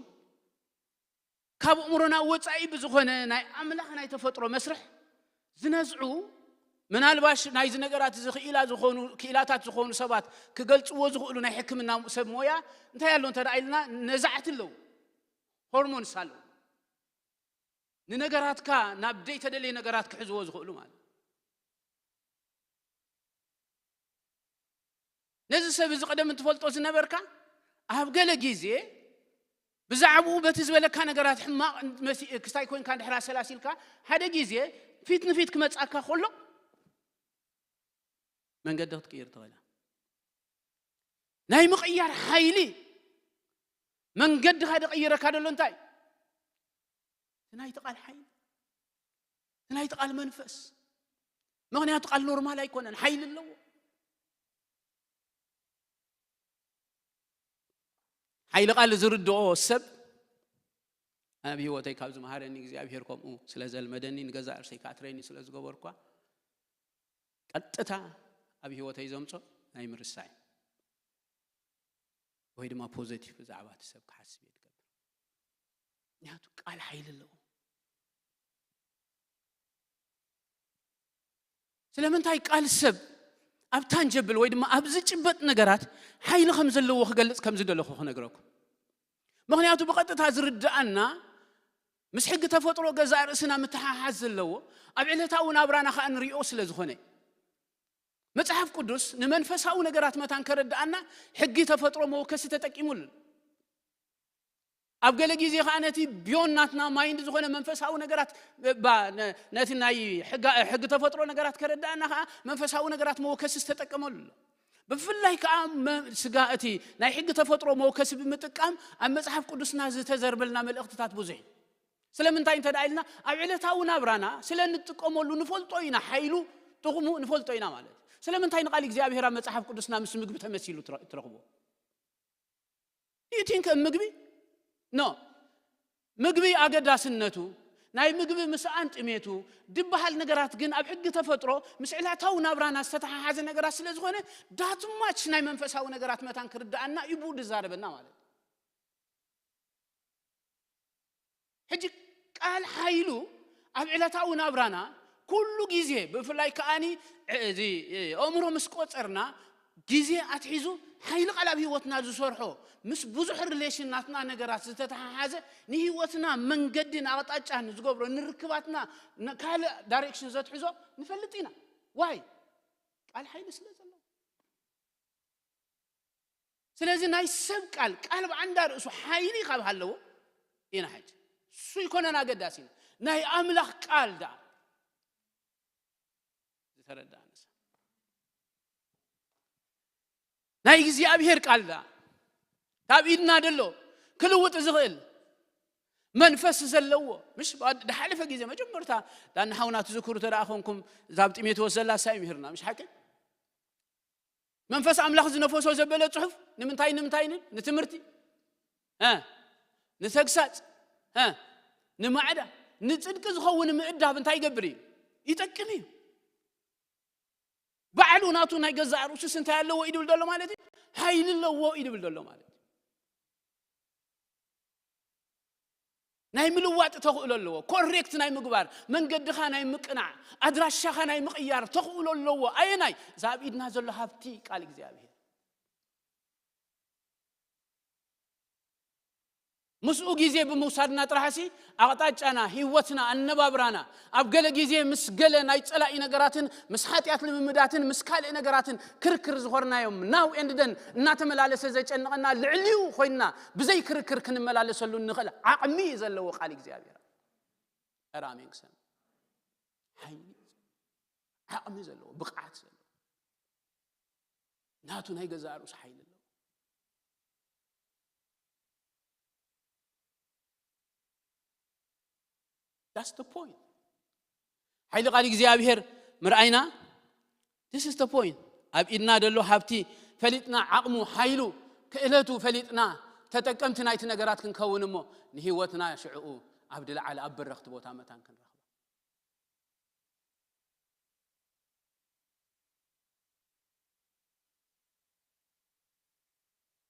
ካብ ኣእምሮና ወጻኢ ብዝኾነ ናይ ኣምላኽ ናይ ተፈጥሮ መስርሕ ዝነዝዑ፣ ምናልባሽ ናይዚ ነገራት እዚ ክኢላ ዝኾኑ፣ ክኢላታት ዝኾኑ ሰባት ክገልጽዎ ዝኽእሉ ናይ ሕክምና ሰብ ሞያ እንታይ ኣሎ እንተ ደኣ ኢልና፣ ነዛዕቲ ኣለዉ፣ ሆርሞንስ ኣለዉ። ንነገራትካ ናብ ዘይተደለየ ነገራት ክሕዝዎ ዝኽእሉ ማለት። ነዚ ሰብ እዚ ቀደም እንትፈልጦ ዝነበርካ፣ ኣብ ገለ ግዜ ብዛዕባኡ በቲ ዝበለካ ነገራት ሕማቕ መሲ-፣ ክስታይ ኮይንካ እንድሕር ኣሰላሲልካ፣ ሓደ ግዜ ፊት ንፊት ክመጻካ ከሎ መንገዲ ክትቅይር ትኽእል። ናይ ምቕያር ሓይሊ መንገድኻ ዝቕይረካ ዘሎ እንታይ? እቲ ናይቲ ቃል ሓይሊ፣ እቲ ናይቲ ቃል መንፈስ። ምኽንያቱ ቃል ኖርማል ኣይኮነን፣ ሓይሊ ኣለዎ። ሓይሊ ቃል ዝርድኦ ሰብ፣ ኣብ ህይወተይ ካብ ዝመሃረኒ እግዚኣብሔር ከምኡ ስለ ዘልመደኒ፣ ንገዛእ ርእሰይ ከዓ ትሬኒ ስለ ዝገበርኳ፣ ቀጥታ ኣብ ህይወተይ ዘምጾ ናይ ምርሳይ ወይ ድማ ፖዘቲቭ ብዛዕባ እቲ ሰብ ክሓስብ እየ ዝገብር። ምክንያቱ ቃል ሓይሊ ኣለዎ። ስለምንታይ ቃል ሰብ ኣብ ታንጀብል ወይ ድማ ኣብ ዝጭበጥ ነገራት ሓይሊ ከም ዘለዎ ክገልጽ ከም ዝደለኹ ክነግረኩም። ምክንያቱ ብቐጥታ ዝርድኣና ምስ ሕጊ ተፈጥሮ ገዛእ ርእስና ምትሓሓዝ ዘለዎ፣ ኣብ ዕለታዊ ናብራና ከኣ ንሪኦ ስለ ዝኾነ። መጽሓፍ ቅዱስ ንመንፈሳዊ ነገራት መታን ከረድኣና ሕጊ ተፈጥሮ መወከሲ ተጠቂሙሉ። ኣብ ገለ ግዜ ኸዓ ነቲ ቢዮን ናትና ማይንድ ዝኾነ መንፈሳዊ ነገራት፣ ባ- ነ- ነቲ ናይ ሕጋ- ሕጊ ተፈጥሮ ነገራት ከረድኣና ኸዓ መንፈሳዊ ነገራት መወከሲ ዝተጠቀመሉ ኣሎ። ብፍላይ ከዓ መ- ስጋ እቲ ናይ ሕጊ ተፈጥሮ መወከሲ ብምጥቃም ኣብ መጽሓፍ ቅዱስና ዝተዘርበልና መልእኽትታት ብዙሕ እዩ። ስለምንታይ እንተ ደኣ ኢልና ኣብ ዕለታዊ ናብራና ስለ እንጥቀመሉ ንፈልጦ ኢና፣ ሓይሉ ጥቕሙ ንፈልጦ ኢና ማለት እዩ። ስለምንታይ ንቓል እግዚኣብሔር ኣብ መጽሓፍ ቅዱስና ምስ ምግቢ ተመሲሉ ትረ- ትረኽቦ? Do you think ምግቢ? No። ምግቢ ኣገዳስነቱ፣ ናይ ምግቢ ምስኣን ጥሜቱ ድበሃል ነገራት ግን ኣብ ሕጊ ተፈጥሮ ምስ ዕላታዊ ናብራና ዝተተሓሓዘ ነገራት ስለ ዝኾነ ዳትማች ናይ መንፈሳዊ ነገራት መታን ክርድኣና እዩ ብኡ ዝዛረበና ማለት እዩ። ሕጂ ቃል ሓይሉ ኣብ ዕለታዊ ናብራና ኩሉ ግዜ ብፍላይ ከኣኒ እዚ ኣእምሮ ምስ ቆጸርና ግዜ ኣትሒዙ ሓይሊ ቃል ኣብ ህይወትና ዝሰርሖ ምስ ብዙሕ ሪሌሽን ናትና ነገራት ዝተተሓሓዘ ንህይወትና መንገድን ኣቕጣጫን ዝገብሮ ንርክባትና ካልእ ዳይሬክሽን ዘትሕዞ ንፈልጥ ኢና። ዋይ ቃል ሓይሊ ስለ ዘለዎ። ስለዚ ናይ ሰብ ቃል ቃል ብዓንዳ ርእሱ ሓይሊ ካብ ሃለዎ ኢና ሕጂ እሱ ይኮነን ኣገዳሲና ናይ ኣምላኽ ቃል ደኣ ዝተረዳእንስ ናይ እግዚኣብሔር ቃል ደኣ ካብ ኢድና ደሎ ክልውጥ ዝኽእል መንፈስ ዘለዎ ምሽ ድሓለፈ ግዜ መጀመርታ ዳና ሓውና ትዝክሩ ተደኣ ኮንኩም እዛ ኣብ ጢሞቴዎስ ዘላ ሳይ ምህርና ምሽ ሓቂ መንፈስ ኣምላኽ ዝነፈሶ ዘበለ ጽሑፍ ንምንታይ ንምንታይ ንትምህርቲ ንተግሳጽ ንማዕዳ ንጽድቂ ዝኸውን ምእዳብ እንታይ ይገብር እዩ ይጠቅም እዩ ባዕሉ ናቱ ናይ ገዛእ ርእሱስ እንታይ ኣለዎ ይድብል ዘሎ ማለት እዩ ሓይሊ ኣለዎ ይድብል ዘሎ ማለት እዩ ናይ ምልዋጥ ተኽእሎ ኣለዎ ኮሬክት ናይ ምግባር መንገድኻ ናይ ምቅናዕ ኣድራሻኻ ናይ ምቕያር ተኽእሎ ኣለዎ ኣየናይ እዛ ኣብ ኢድና ዘሎ ሃብቲ ቃል እግዚኣብሔር ምስኡ ግዜ ብምውሳድና ጥራሕሲ ኣቕጣጫና ህይወትና ኣነባብራና ኣብ ገለ ግዜ ምስ ገለ ናይ ጸላኢ ነገራትን ምስ ሓጢኣት ልምምዳትን ምስ ካልእ ነገራትን ክርክር ዝኾርናዮም ናው ኤንድ ደን እናተመላለሰ ዘጨንቐና ልዕሊኡ ኮይንና ብዘይ ክርክር ክንመላለሰሉ ንኽእል ዓቕሚ ዘለዎ ቃል እግዚኣብሔር ራሜን ክሰም ሓይሊ ዓቕሚ ዘለዎ ብቕዓት ዘለዎ ናቱ ናይ ገዛእ ርእሱ ሓይሊ ኣለዎ That's the point. ሓይሊ ቃል እግዚኣብሔር ምርኣይና this is the point. ኣብ ኢድና ደሎ ሃብቲ ፈሊጥና ዓቕሙ ሓይሉ ክእለቱ ፈሊጥና ተጠቀምቲ ናይቲ ነገራት ክንከውን እሞ ንህይወትና ሽዕኡ ኣብ ድለዓለ ኣብ በረኽቲ ቦታ መታን ክንረኽባ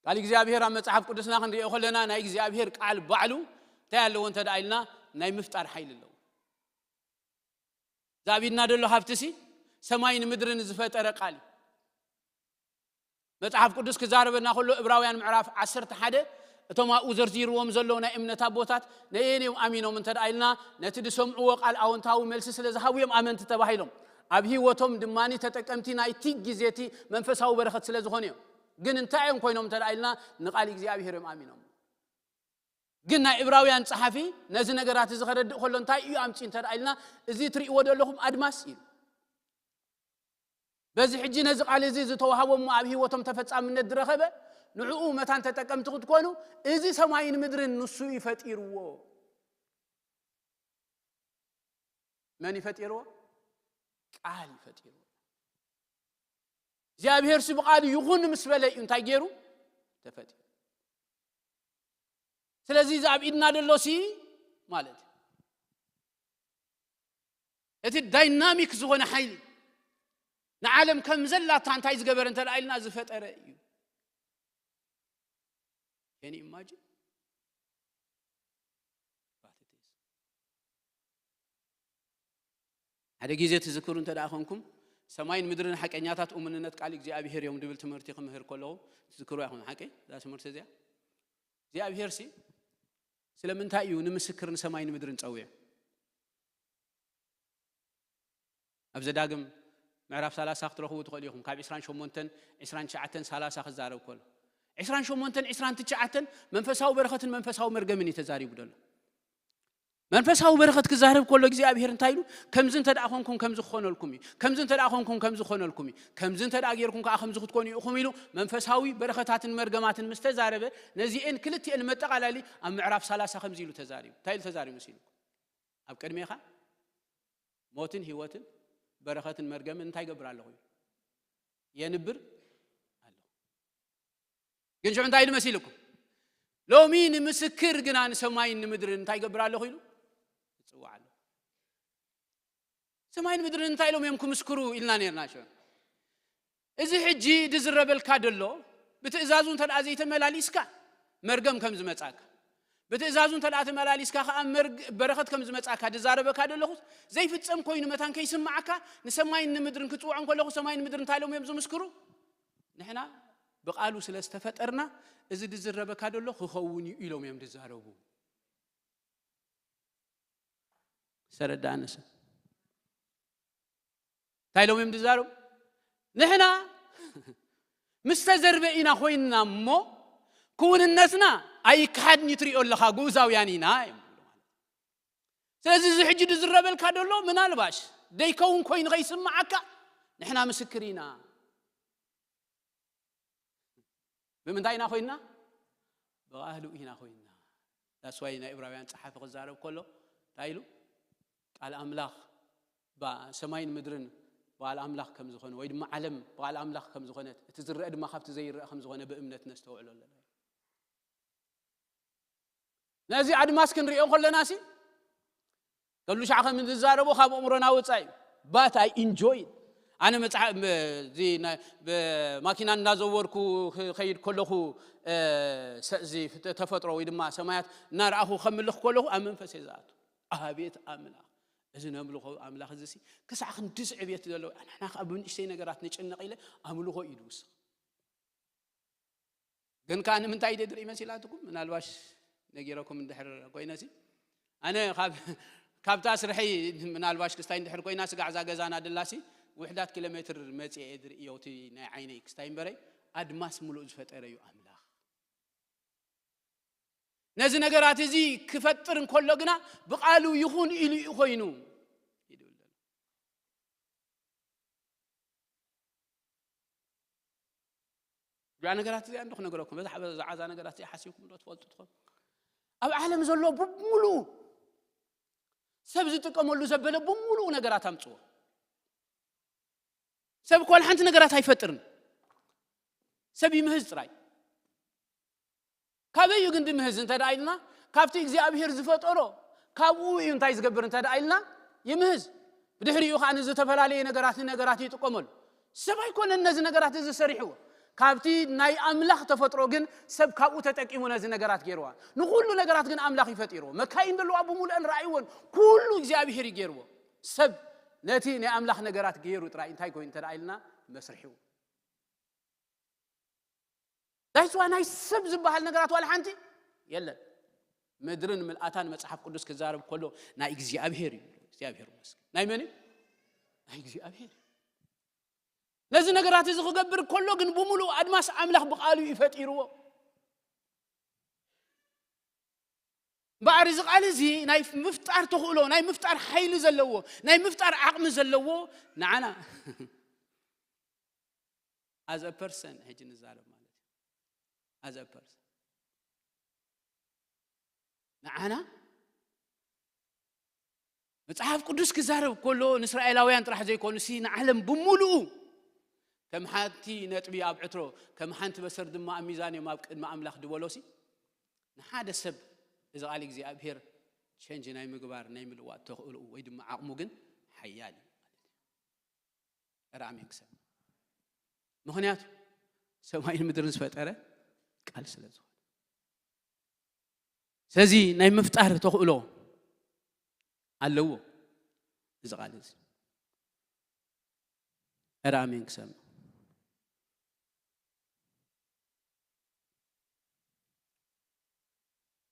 ቃል እግዚኣብሔር ኣብ መጽሓፍ ቅዱስና ክንሪኦ ከለና ናይ እግዚኣብሔር ቃል ባዕሉ እንታይ ኣለዎ እንተ ደኣ ኢልና ናይ ምፍጣር ሓይሊ ኣለዎ ዛቢድና ደሎ ሃብትሲ ሰማይን ምድርን ዝፈጠረ ቃል እዩ መጽሓፍ ቅዱስ ክዛረበና ከሎ እብራውያን ምዕራፍ ዓሰርተ ሓደ እቶም ኣብኡ ዘርዚርዎም ዘለዉ ናይ እምነት ኣቦታት ነየን እዮም ኣሚኖም እንተ ደኣ ኢልና ነቲ ዝሰምዕዎ ቃል ኣወንታዊ መልሲ ስለ ዝሃቡ እዮም ኣመንቲ ተባሂሎም ኣብ ህይወቶም ድማ ተጠቀምቲ ናይቲ ግዜቲ መንፈሳዊ በረኸት ስለ ዝኾኑ እዮም ግን እንታይ እዮም ኮይኖም እንተ ኢልና ንቃል እግዚኣብሔር እዮም ኣሚኖም ግን ናይ እብራውያን ጸሓፊ ነዚ ነገራት እዚ ከረድእ ከሎ እንታይ እዩ ኣምጺ እንተ ኢልና እዚ ትርእይዎ ዘለኹም ኣድማስ እዩ በዚ ሕጂ ነዚ ቃል እዚ ዝተዋህቦ እሞ ኣብ ህይወቶም ተፈጻምነት ዝረኸበ ንዕኡ መታን ተጠቀምቲ ክትኮኑ እዚ ሰማይን ምድርን ንሱ ይፈጢርዎ መን ይፈጢርዎ ቃል ይፈጢርዎ እግዚኣብሔር ሲ ብቃል ይኹን ምስ በለ እዩ እንታይ ገይሩ ተፈጢሩ ስለዚ እዚ ኣብ ኢድና ደሎ ሲ ማለት እዩ እቲ ዳይናሚክ ዝኾነ ሓይሊ ንዓለም ከም ዘላታ እንታይ ዝገበረ እንተ ኢልና ዝፈጠረ እዩ Can you imagine? ሓደ ግዜ ትዝክሩ እንተ ደኣ ኾንኩም ሰማይን ምድርን ሓቀኛታት እሙንነት ቃል እግዚኣብሔር እዮም ድብል ትምህርቲ ክምህር ከለኹ ትዝክሩ ኢኹም ሓቂ እዛ ትምህርቲ እዚኣ እግዚኣብሔር ሲ ስለምንታይ እዩ ንምስክር ንሰማይን ምድርን ጸውዮ ኣብ ዘዳግም ምዕራፍ ሰላሳ ክትረኽቡ ትኽእሉ ኢኹም። ካብ ዕስራን ሸሞንተን፣ ዕስራን ትሽዓተን፣ ሰላሳ ክዛረብ ከሎ፣ ዕስራን ሸሞንተን፣ ዕስራን ትሽዓተን መንፈሳዊ በረኸትን መንፈሳዊ መርገምን እዩ ተዛሪቡ ዘሎ። መንፈሳዊ በረኸት ክዛረብ ከሎ እግዚኣብሔር እንታይ ኢሉ? "ከምዚ እንተ ደኣ ኾንኩም ከምዚ ክኾነልኩም እዩ፣ ከምዚ እንተ ደኣ ኾንኩም ከምዚ ክኾነልኩም እዩ፣ ከምዚ እንተ ደኣ ጌርኩም ከኣ ከምዚ ክትኮኑ ኢኹም" ኢሉ መንፈሳዊ በረኸታትን መርገማትን ምስ ተዛረበ፣ ነዚኤን ክልቲኤን መጠቓላሊ ኣብ ምዕራፍ ሰላሳ ከምዚ ኢሉ ተዛሪቡ። እንታይ ኢሉ ተዛሪቡ መሲልኩም? ኣብ ቅድሜኻ ሞትን ህይወትን በረኸትን መርገምን እንታይ ይገብር ኣለኹ ኢሉ? የንብር ኣለኹ። ግን ሽዑ እንታይ ኢሉ መሲልኩም? ሎሚ ንምስክር ግና ንሰማይን ንምድርን እንታይ ይገብር ኣለኹ ኢሉ? እጽውዕ ኣለኹ። ሰማይን ምድርን እንታይ ኢሎም እዮም ክምስክሩ ኢልና ነርና ሽዑ። እዚ ሕጂ ድዝረበልካ ደሎ ብትእዛዙ እንተ ደኣ ዘይተመላሊስካ መርገም ከም ዝመጻካ፣ ብትእዛዙ እንተ ደኣ ተመላሊስካ ከኣ መርግ-፣ በረኸት ከም ዝመጻካ ድዛረበካ ደለኹስ ዘይፍጸም ኮይኑ መታን ከይስምዓካ ንሰማይን ንምድርን ክጽውዖም ከለኹ ሰማይን ምድርን እንታይ ኢሎም እዮም ዝምስክሩ? ንሕና ብቓሉ ስለ ዝተፈጠርና እዚ ድዝረበካ ደሎ ክኸውን እዩ ኢሎም እዮም ድዛረቡ። ዝተረዳእነ ሰብ እንታይ ኢሎም እዮም ድዛረቡ? ንሕና ምስ ተዘርበ ኢና ኮይንና እሞ ክውንነትና ኣይከሓድን እዩ ትሪኦ ኣለኻ፣ ግኡዛውያን ኢና እዮም። ስለዚ እዚ ሕጂ ድዝረበልካ ደሎ ምናልባሽ ደይከውን ኮይኑ ከይስምዓካ ንሕና ምስክር ኢና። ብምንታይ ኢና ኮይንና? ብቓሉ ኢና ኮይንና። ዳስዋይ ናይ ዕብራውያን ጸሓፊ ክዛረብ ከሎ እንታይ ኢሉ? ቃል ኣምላኽ ባ-፣ ሰማይን ምድርን ብቓል ኣምላኽ ከም ዝኾነ ወይ ድማ ዓለም ብቓል ኣምላኽ ከም ዝኾነት እቲ ዝረአ ድማ ካብቲ ዘይረአ ከም ዝኾነ ብእምነት ነስተውዕሎ ኣለና። ነዚ ኣድማስ ክንሪኦ ከለና ሲ ከሉ ሻዕ ከም ዝዛረቦ ካብ ኣእምሮና ወጻኢ እዩ። But I enjoy it። ኣነ መጽሓ-፣ ብ-፣ እዚ ናይ፣ ብማኪና እናዘወርኩ ክኸይድ ከለኹ፣ እ፣ ሰ-፣ እዚ ተ-፣ ተፈጥሮ ወይ ድማ ሰማያት እናረኣኹ ከምልኽ ከለኹ ኣብ መንፈስ እየ ዝኣቱ። ኣቤት ኣምላኽ፣ እዚ ነምልኾ ኣምላኽ እዚ ሲ ክሳዕ ክንድዚ ዕብየት ዘለዎ፣ ንሕና ከኣ ብንእሽተይ ነገራት ንጭነቕ ኢለ ኣምልኾ እዩ ዝውስኽ። ግን ከኣ ንምንታይ እየ ድርኢ መሲላትኩም? ምናልባሽ ነጊረኩም እንድሕር ኮይነሲ፣ ኣነ ካብ-፣ ካብታ ስርሐይ ምናልባሽ ክስታይ እንድሕር ኮይና፣ ስጋዕ እዛ ገዛና ድላሲ ውሕዳት ኪሎ ሜትር መጽየ እየ ድርእዮ፣ እቲ ናይ ዓይነይ ክስታይ እምበረይ፣ ኣድማስ ምሉእ ዝፈጠረ እዩ ኣምላኽ። ነዚ ነገራት እዚ ክፈጥር እንከሎ ግና ብቓሉ ይኹን ኢሉ እዩ ኮይኑ። ይድብል ዘሎ። እዛ ነገራት እዚኣ እንዶ ክነግረኩም፣ በዛ፣ በዛ ዓዛ ነገራት እዚኣ ሓሲብኩም ዶ ትፈልጡ ትኾኑ? ኣብ ዓለም ዘሎ ብምሉኡ ሰብ ዝጥቀመሉ ዘበለ ብምሉኡ ነገራት ኣምጽዎ። ሰብ እኮ ዋላ ሓንቲ ነገራት ኣይፈጥርን። ሰብ ይምህዝ ጥራይ። ካበይ እዩ ግን ድምህዝ እንተ ደኣ ኢልና፣ ካብቲ እግዚኣብሔር ዝፈጠሮ ካብኡ እዩ እንታይ ዝገብር እንተ ደኣ ኢልና፣ ይምህዝ። ብድሕሪኡ ኸኣ ንዝተፈላለየ ነገራት ንነገራት ይጥቀመሉ። ሰብ ኣይኮነን ነዚ ነገራት እዚ ሰሪሕዎ። ካብቲ ናይ ኣምላኽ ተፈጥሮ ግን ሰብ ካብኡ ተጠቂሙ ነዚ ነገራት ገይርዋ። ንኹሉ ነገራት ግን ኣምላኽ እዩ ፈጢርዎ። መካይን ዘለዋ ብምሉአን ረኣይዎን፣ ኩሉ እግዚኣብሔር እዩ ገይርዎ። ሰብ ነቲ ናይ ኣምላኽ ነገራት ገይሩ ጥራይ እንታይ ኮይኑ እንተ ደኣ ኢልና፣ መስርሕዎ። ዳይስዋ ናይ ሰብ ዝበሃል ነገራት ዋላ ሓንቲ የለን። ምድርን ምልኣታን መጽሓፍ ቅዱስ ክዛረብ ከሎ ናይ እግዚኣብሔር እዩ። እግዚኣብሔር ይመስገን። ናይ መን እዩ? ናይ እግዚኣብሔር እዩ። ነዚ ነገራት እዚ ክገብር ከሎ ግን ብምሉእ ኣድማስ ኣምላኽ ብቓሉ እዩ ፈጢርዎ። እምበኣር እዚ ቃል እዚ ናይ ምፍጣር ተኽእሎ፣ ናይ ምፍጣር ሓይሊ ዘለዎ፣ ናይ ምፍጣር ዓቕሚ ዘለዎ ንዓና as a person ሕጂ ንዛረብ ማለት እዩ። As a person ንዓና መጽሓፍ ቅዱስ ክዛረብ ከሎ ንእስራኤላውያን ጥራሕ ዘይኮኑሲ ንዓለም ብምሉኡ ከም ሓንቲ ነጥቢ ኣብ ዕትሮ፣ ከም ሓንቲ በሰር ድማ ኣብ ሚዛን እዮም ኣብ ቅድሚ ኣምላኽ ድበሎሲ ንሓደ ሰብ እዚ ቃል እግዚኣብሔር ቸንጅ ናይ ምግባር ናይ ምልዋጥ ተኽእልኡ ወይ ድማ ዓቕሙ ግን ሓያል እዩ ማለት እዩ። ኧረ ኣሜን ክሰብ። ምኽንያቱ ሰማይን ምድርን ዝፈጠረ ቃል ስለ ዝኾነ። ስለዚ ናይ ምፍጣር ተኽእሎ ኣለዎ እዚ ቃል እዚ። ኧረ ኣሜን ክሰብ።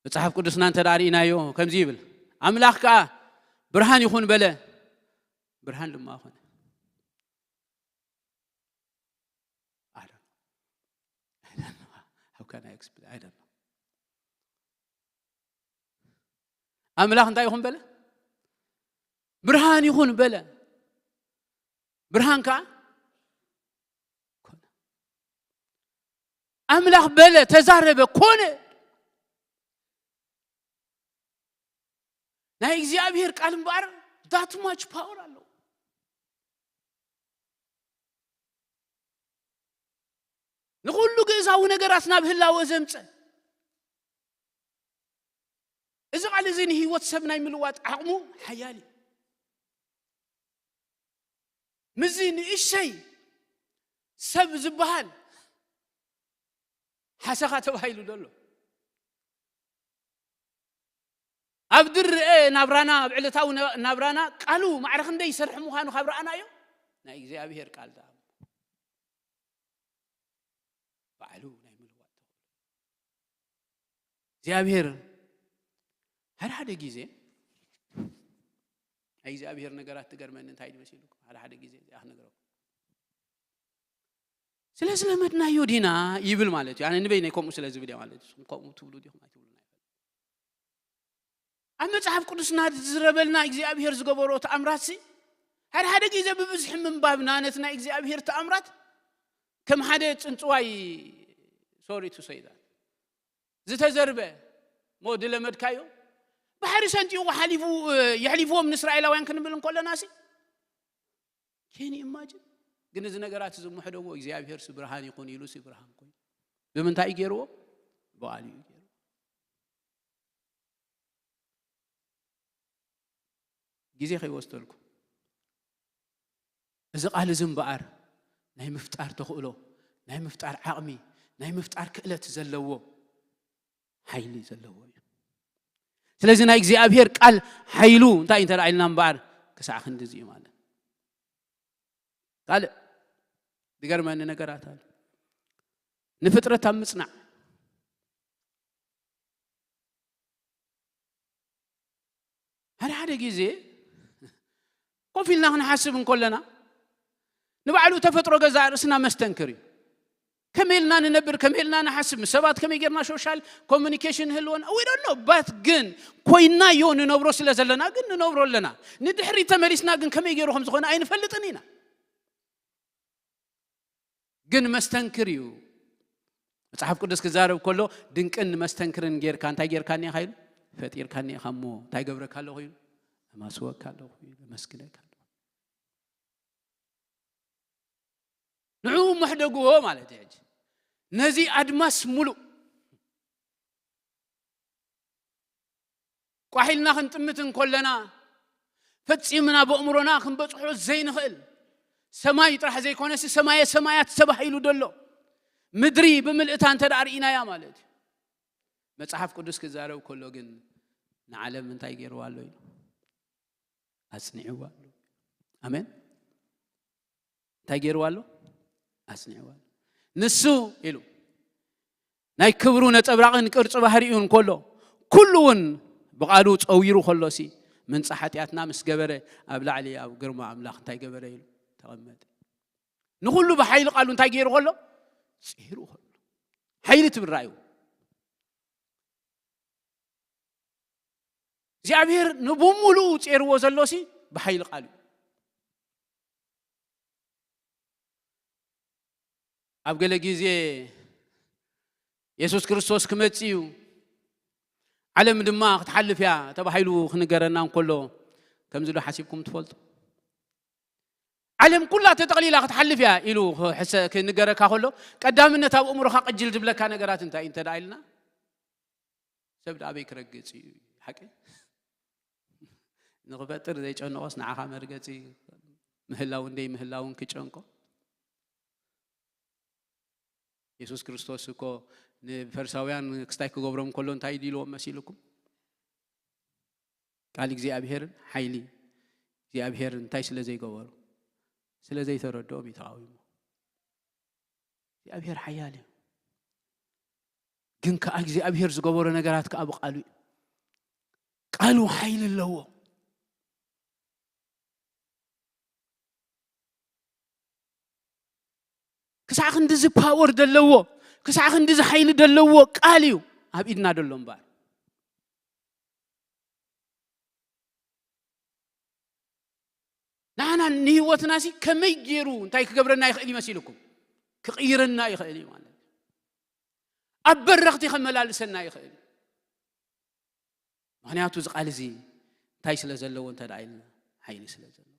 መጽሓፍ ቅዱስና እንተ ደኣ ርኢናዮ ከምዚ ይብል፣ ኣምላኽ ከኣ ብርሃን ይኹን በለ፣ ብርሃን ድማ ኾነ። Can I explain? I don't know. ኣምላኽ እንታይ ይኹን በለ? ብርሃን ይኹን በለ። ብርሃን ከዓ ኮነ። ኣምላኽ በለ፣ ተዛረበ፣ ኮነ። ናይ እግዚኣብሔር ቃል እምበኣር that much power ኣለዎ። ንኹሉ ግእዛዊ ነገራት ናብ ህላወ ዘምፀ። እዚ ቃል እዚ ንህይወት ሰብ ናይ ምልዋጥ ዓቕሙ ሓያል እዩ። ምዚ ንእሸይ ሰብ ዝበሃል ሓሰኻ ተባሂሉ ዘሎ ኣብ ድርአ ናብራና፣ ኣብ ዕለታዊ ነ-፣ ናብራና ቃሉ ማዕረ ክንደይ ይሰርሕ ምዃኑ ካብ ረኣናዮ፣ ናይ እግዚኣብሔር ቃል ደኣ ባዕሉ ናይ ምልዋጥ ተኽእሎ። እግዚኣብሔር ሓደ ሓደ ግዜ ናይ እግዚኣብሔር ነገራት ትገርመኒ እንታይ እዩ መሲልኩም? ሓደ ሓደ ግዜ እዚኣ ክነግረኩም። ስለ ዝለመድናዮ ዲና ይብል ማለት እዩ። ኣነ ንበይነይ ከምኡ ስለ ዝብል እየ ማለት እዩ። ንስኹም ከምኡ ትብሉ ዲኹም ኣይትብሉን ኣይፈልጥን። ኣብ መጽሓፍ ቅዱስና ዝዝረበልና እግዚኣብሔር ዝገበሮ ተኣምራትሲ፣ ሓደ ሓደ ግዜ ብብዝሒ ምንባብና ነቲ ናይ እግዚኣብሔር ተኣምራት ከም ሓደ ጽንጽዋይ፣ sorry to say that፣ ዝተዘርበ እሞ ዝለመድካዮ፣ ባሕሪ ሰንጢቑ ሓሊፉ፣ የሕሊፍዎም ንእስራኤላውያን ክንብል እንከለናሲ፣ can you imagine? ግን እዚ ነገራት እዚ ምሕደዎ እግዚኣብሔር ሲ ብርሃን ይኹን ኢሉ ሲ ብርሃን ኮይኑ። ብምንታይ እዩ ገይርዎ? ብቓሉ እዩ ገይርዎ። ግዜ ከይወስደልኩም። እዚ ቃል እዚ እምበኣር ናይ ምፍጣር ተኽእሎ፣ ናይ ምፍጣር ዓቕሚ፣ ናይ ምፍጣር ክእለት ዘለዎ ሓይሊ ዘለዎ እዩ። ስለዚ ናይ እግዚኣብሔር ቃል ሓይሉ እንታይ እንተ ኢልና እምበኣር ክሳዕ ክንድዚ እዩ ማለት። ካልእ ዝገርመኒ ነገራት ኣሎ። ንፍጥረት ኣብ ምጽናዕ ሓደ ሓደ ግዜ ኮፍ ኢልና ክንሓስብ እንከለና ንባዕሉ ተፈጥሮ ገዛእ ርእስና መስተንክር እዩ። ከመይ ኢልና ንነብር፣ ከመይ ኢልና ንሓስብ፣ ምስ ሰባት ከመይ ጌርና ሶሻል ኮሙኒኬሽን ህልወና፣ we don't know፣ but ግን ኮይናዮ ንነብሮ ስለ ዘለና ግን ንነብሮ ኣለና። ንድሕሪት ተመሊስና ግን ከመይ ገይሩ ከም ዝኾነ ኣይንፈልጥን ኢና። ግን መስተንክር እዩ። መጽሓፍ ቅዱስ ክዛረብ ከሎ ድንቅን መስተንክርን ጌርካ እንታይ ጌርካኒ ኢኻ ኢሉ? ፈጢርካኒ ኢኻ እሞ እንታይ ገብረካ ኣለኹ ኢሉ? እማስወካ ኣለኹ ኢሉ፣ እመስግነካ ኣለኹ። ንዕኡ መሕደግዎ ማለት እዩ። ሕጂ ነዚ ኣድማስ ሙሉእ ቋሕ ኢልና ክንጥምት እንከለና ፈጺምና በእምሮና ክንበጽሖ ዘይንኽእል ሰማይ ጥራሕ ዘይኮነሲ ሰማየ ሰማያት ተባሂሉ ዘሎ ምድሪ ብምልእታ እንተ ደኣ ርኢናያ ማለት እዩ። መጽሓፍ ቅዱስ ክዛረብ ከሎ ግን ንዓለም እንታይ ገይርዋ ኣሎ ኢሉ? ኣጽኒዕዋ ኣሎ። ኣሜን። እንታይ ገይርዋ ኣሎ? ኣጽኒዕዋ ኣሎ። ንሱ ኢሉ ናይ ክብሩ ነጸብራቕን ቅርጺ ባህሪኡን ከሎ፣ ኩሉ እውን ብቓሉ ጸዊሩ ከሎሲ፣ ምንጻ ሓጢኣትና ምስ ገበረ፣ ኣብ ላዕሊ ኣብ ግርማ ኣምላኽ እንታይ ገበረ ኢሉ? ተቐመጠ። ንኹሉ ብሓይሊ ቃሉ እንታይ ገይሩ ከሎ? ጺሩ ከሎ። ሓይሊ ትብል ራእዩ። እግዚኣብሔር ንብሙሉኡ ጼርዎ ዘሎሲ ብሓይሊ ቃሉ እዩ። ኣብ ገለ ግዜ የሱስ ክርስቶስ ክመጽእ እዩ፣ ዓለም ድማ ክትሓልፍ እያ ተባሂሉ ክንገረና እንከሎ፣ ከምዚ ዶ ሓሲብኩም ትፈልጡ? ዓለም ኩላ ተጠቕሊላ ክትሓልፍ እያ ኢሉ ክሕሰ-፣ ክንገረካ ከሎ፣ ቀዳምነት ኣብ ኣእምሮኻ ቅጅል ዝብለካ ነገራት እንታይ እዩ እንተ ደኣ ኢልና፣ ሰብ ደኣ ኣበይ ክረግጽ እዩ? ሓቂ ንኽፈጥር ዘይጨንቖስ ንዓኻ መርገጺ ምህላውን ደይ ምህላውን ክጨንቆ። የሱስ ክርስቶስ እኮ ንፈሪሳውያን ክስታይ ክገብሮም ከሎ እንታይ ኢልዎም መሲልኩም? ቃል እግዚኣብሔርን ሓይሊ እግዚኣብሔር እንታይ ስለ ዘይገበሩ? ስለ ዘይተረድኦም እዩ ተቓዊሞ። እግዚኣብሔር ሓያል እዩ። ግን ከኣ እግዚኣብሔር ዝገበሮ ነገራት ከኣ ብቃሉ እዩ። ቃሉ ሓይሊ ኣለዎ። ክሳዕ ክንድዚ ፓወር ዘለዎ፣ ክሳዕ ክንድዚ ሓይሊ ዘለዎ ቃል እዩ ኣብ ኢድና ደሎ እምበኣር። ንዓና ንህይወትናሲ ከመይ ገይሩ እንታይ ክገብረና ይኽእል ይመሲልኩም? ክቕይረና ይኽእል እዩ ማለት እዩ። ኣብ በረኽቲ ከመላልሰና ይኽእል እዩ። ምኽንያቱ እዚ ቃል እዚ እንታይ ስለ ዘለዎ እንተ ደኣ ኢልና፣ ሓይሊ ስለ ዘለዎ።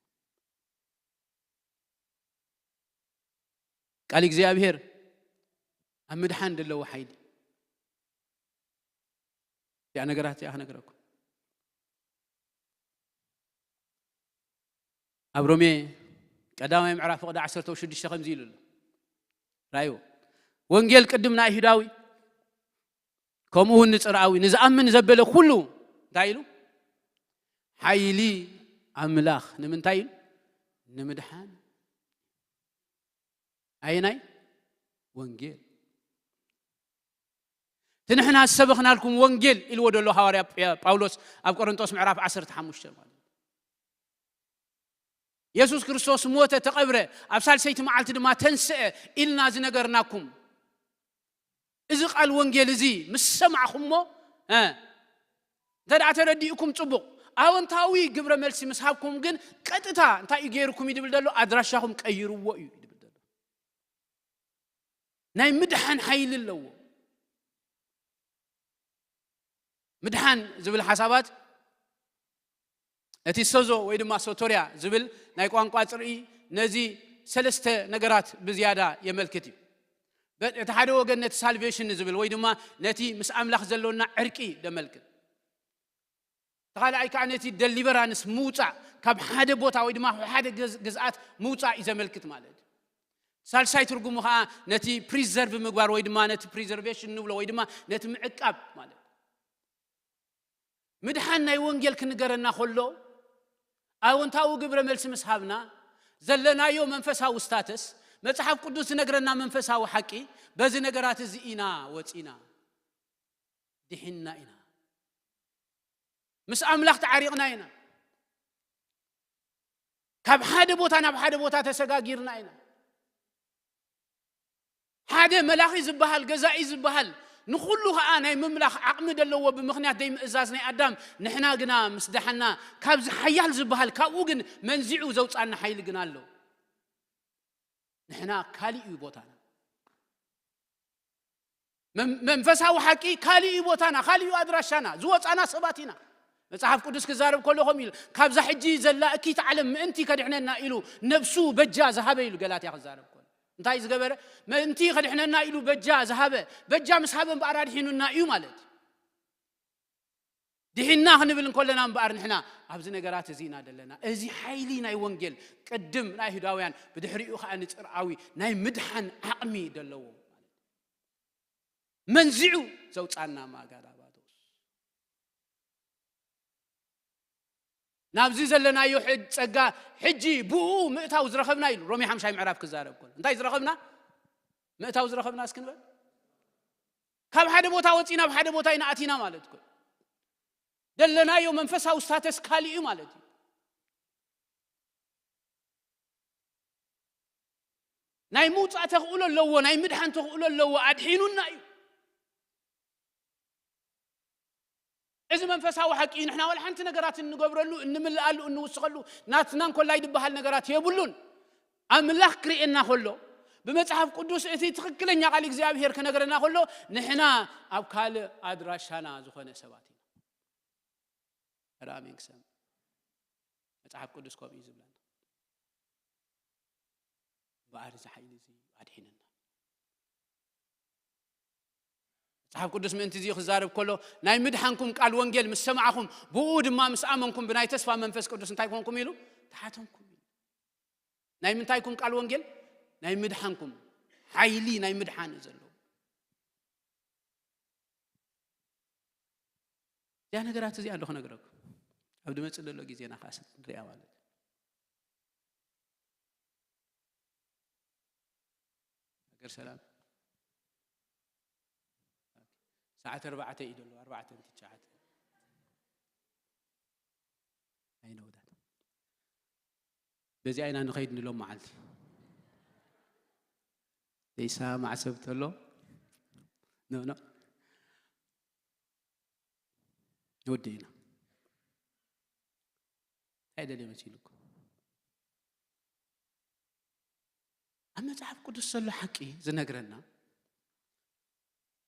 ቃል እግዚኣብሔር ኣብ ምድሓን ዘለዎ ሓይሊ። እዚኣ ነገራት እዚኣ ክነግረኩም። ኣብ ሮሜ ቀዳማይ ምዕራፍ ፍቕዲ ዓሰርተ ሽዱሽተ ከምዚ ኢሉ ኣሎ። ራእይዎ። ወንጌል ቅድም ንኣይሁዳዊ፣ ከምኡ እውን ንጽርኣዊ፣ ንዝኣምን ዘበለ ኩሉ እንታይ ኢሉ? ሓይሊ ኣምላኽ ንምንታይ ኢሉ? ንምድሓን። ኣየናይ? ወንጌል። እቲ ንሕና ዝሰበኽናልኩም ወንጌል ኢልዎ ደሎ ሃዋርያ ጳውሎስ ኣብ ቆሮንጦስ ምዕራፍ ዓሰርተ ሓሙሽተ ማለት እዩ። የሱስ ክርስቶስ ሞተ፣ ተቐብረ፣ ኣብ ሳልሰይቲ መዓልቲ ድማ ተንስአ ኢልና ዝነገርናኩም እዚ ቃል ወንጌል እዚ ምስ ሰማዕኹሞ፣ እ፣ እንተ ደኣ ተረዲእኩም ጽቡቕ፣ ኣወንታዊ ግብረ መልሲ ምስ ሃብኩም ግን ቀጥታ እንታይ እዩ ገይርኩም እዩ ድብል ደሎ? ኣድራሻኹም ቀይርዎ እዩ ድብል ደሎ። ናይ ምድሓን ሓይሊ ኣለዎ። ምድሓን ዝብል ሓሳባት እቲ ሶዞ ወይ ድማ ሶቶርያ ዝብል ናይ ቋንቋ ጽርኢ ነዚ ሰለስተ ነገራት ብዝያዳ የመልክት እዩ። በ-፣ እቲ ሓደ ወገን ነቲ ሳልቬሽን ዝብል ወይ ድማ ነቲ ምስ ኣምላኽ ዘሎና ዕርቂ ደመልክት። እቲ ካልኣይ ከዓ ነቲ ደሊቨራንስ ምውፃእ፣ ካብ ሓደ ቦታ ወይ ድማ ካብ ሓደ ግዝ-፣ ግዝኣት ምውፃእ እዩ ዘመልክት ማለት እዩ። ሳልሳይ ትርጉሙ ከዓ ነቲ ፕሪዘርቭ ምግባር ወይ ድማ ነቲ ፕሪዘርቬሽን ንብሎ ወይ ድማ ነቲ ምዕቃብ ማለት እዩ። ምድሓን ናይ ወንጌል ክንገረና ከሎ፣ ኣወንታዊ ግብረ መልሲ ምስ ሃብና፣ ዘለናዮ መንፈሳዊ ስታተስ፣ መጽሓፍ ቅዱስ ዝነግረና መንፈሳዊ ሓቂ፣ በዚ ነገራት እዚ ኢና ወጺና፣ ድሒንና ኢና። ምስ ኣምላኽ ተዓሪቕና ኢና። ካብ ሓደ ቦታ ናብ ሓደ ቦታ ተሰጋጊርና ኢና። ሓደ መላኺ ዝበሃል፣ ገዛኢ ዝበሃል፣ ንኹሉ ኸኣ ናይ ምምላኽ ዓቕሚ ደለዎ ብምኽንያት ደይምእዛዝ ናይ ኣዳም፣ ንሕና ግና ምስ ደሓና፣ ካብዚ ሓያል ዝበሃል፣ ካብኡ ግን መንዚዑ ዘውጻና ሓይሊ ግና ኣሎ። ንሕና ካሊእ እዩ ቦታና። መን-፣ መንፈሳዊ ሓቂ ካሊእ እዩ ቦታና፣ ካሊእ እዩ ኣድራሻና፣ ዝወጻና ሰባት ኢና። መጽሓፍ ቅዱስ ክዛረብ ከሎ ከምኡ ኢሉ፣ ካብዛ ሕጂ ዘላ እኪት ዓለም ምእንቲ ከድሕነና ኢሉ ነብሱ በጃ ዝሃበ ኢሉ ገላትያ ክዛረብ ከሎ። እንታይ ዝገበረ? ምእንቲ ከድሕነና ኢሉ በጃ ዝሃበ፣ በጃ ምስ ሃበ እምበኣር ኣድሒኑና እዩ ማለት እዩ። ድሒንና ክንብል እንከለና እምበኣር ንሕና ኣብዚ ነገራት እዚ ኢና ዘለና። እዚ ሓይሊ ናይ ወንጌል ቅድም ንኣይሁዳውያን ብድሕሪኡ ኸኣ ንጽርኣዊ ናይ ምድሓን ዓቕሚ ደለዎ። መንዚዑ ዘውጻና ማጋዳባቶስ። ናብዚ ዘለናዮ ሕጅ-፣ ጸጋ ሕጂ ብኡ ምእታው ዝረኸብና ኢሉ ሮሜ ሓምሻይ ምዕራፍ ክዛረብ ከሎ። እንታይ ዝረኸብና? ምእታው ዝረኸብና እስኪ ንበል። ካብ ሓደ ቦታ ወጺና ኣብ ሓደ ቦታ ኢና ኣቲና ማለት እኮ። ደለናዮ መንፈሳዊ ስታተስ ካሊእ እዩ ማለት እዩ። ናይ ምውጻእ ተኽእሎ ኣለዎ፣ ናይ ምድሓን ተኽእሎ ኣለዎ፣ ኣድሒኑና እዩ። እዚ መንፈሳዊ ሓቂ እዩ። ንሕና ዋላ ሓንቲ ነገራት እንገብረሉ፣ እንምልኣሉ፣ እንውስኸሉ፣ ናትና እንኮላይ ዝበሃል ነገራት የብሉን። ኣምላኽ ክርእየና ከሎ፣ ብመጽሓፍ ቅዱስ እቲ ትኽክለኛ ቃል እግዚኣብሔር ክነግረና ከሎ፣ ንሕና ኣብ ካልእ ኣድራሻና ዝኾነ ሰባት ኢና። ኧረ ኣሜን ክሰምዕ። መጽሓፍ ቅዱስ ከምኡ እዩ ዝብለና። እምበኣር እዚ ሓይሊ እዚ ኣድሒነና። መጽሓፍ ቅዱስ ምእንቲ እዚ ክዛረብ ከሎ፣ ናይ ምድሓንኩም ቃል ወንጌል ምስ ሰማዕኹም፣ ብኡ ድማ ምስ ኣመንኩም፣ ብናይ ተስፋ መንፈስ ቅዱስ እንታይ ኮንኩም ኢሉ? ተሓተምኩም ኢሉ። ናይ ምንታይኩም ቃል ወንጌል? ናይ ምድሓንኩም። ሓይሊ ናይ ምድሓን እዩ ዘለዎ። እዚኣ ነገራት እዚኣ እንዶ ክነግረኩም። ኣብ ድመጽእ ዘሎ ግዜና ከኣ ንሪኣ ማለት እዩ። ሃገር ሰላም። ሰዓት ኣርባዕተ እዩ ዘሎ፣ ኣርባዕተ ትሽዓተ። ኣይነውዳት። በዚኣ ኢና ንኸይድ ንሎም መዓልቲ። ዘይሰማዕ ሰብ ተሎ፣ ኖ ኖ፣ ንወዲ ኢና። እንታይ ደልየ መሲሉኩም? ኣብ መጽሓፍ ቅዱስ ዘሎ ሓቂ ዝነግረና፣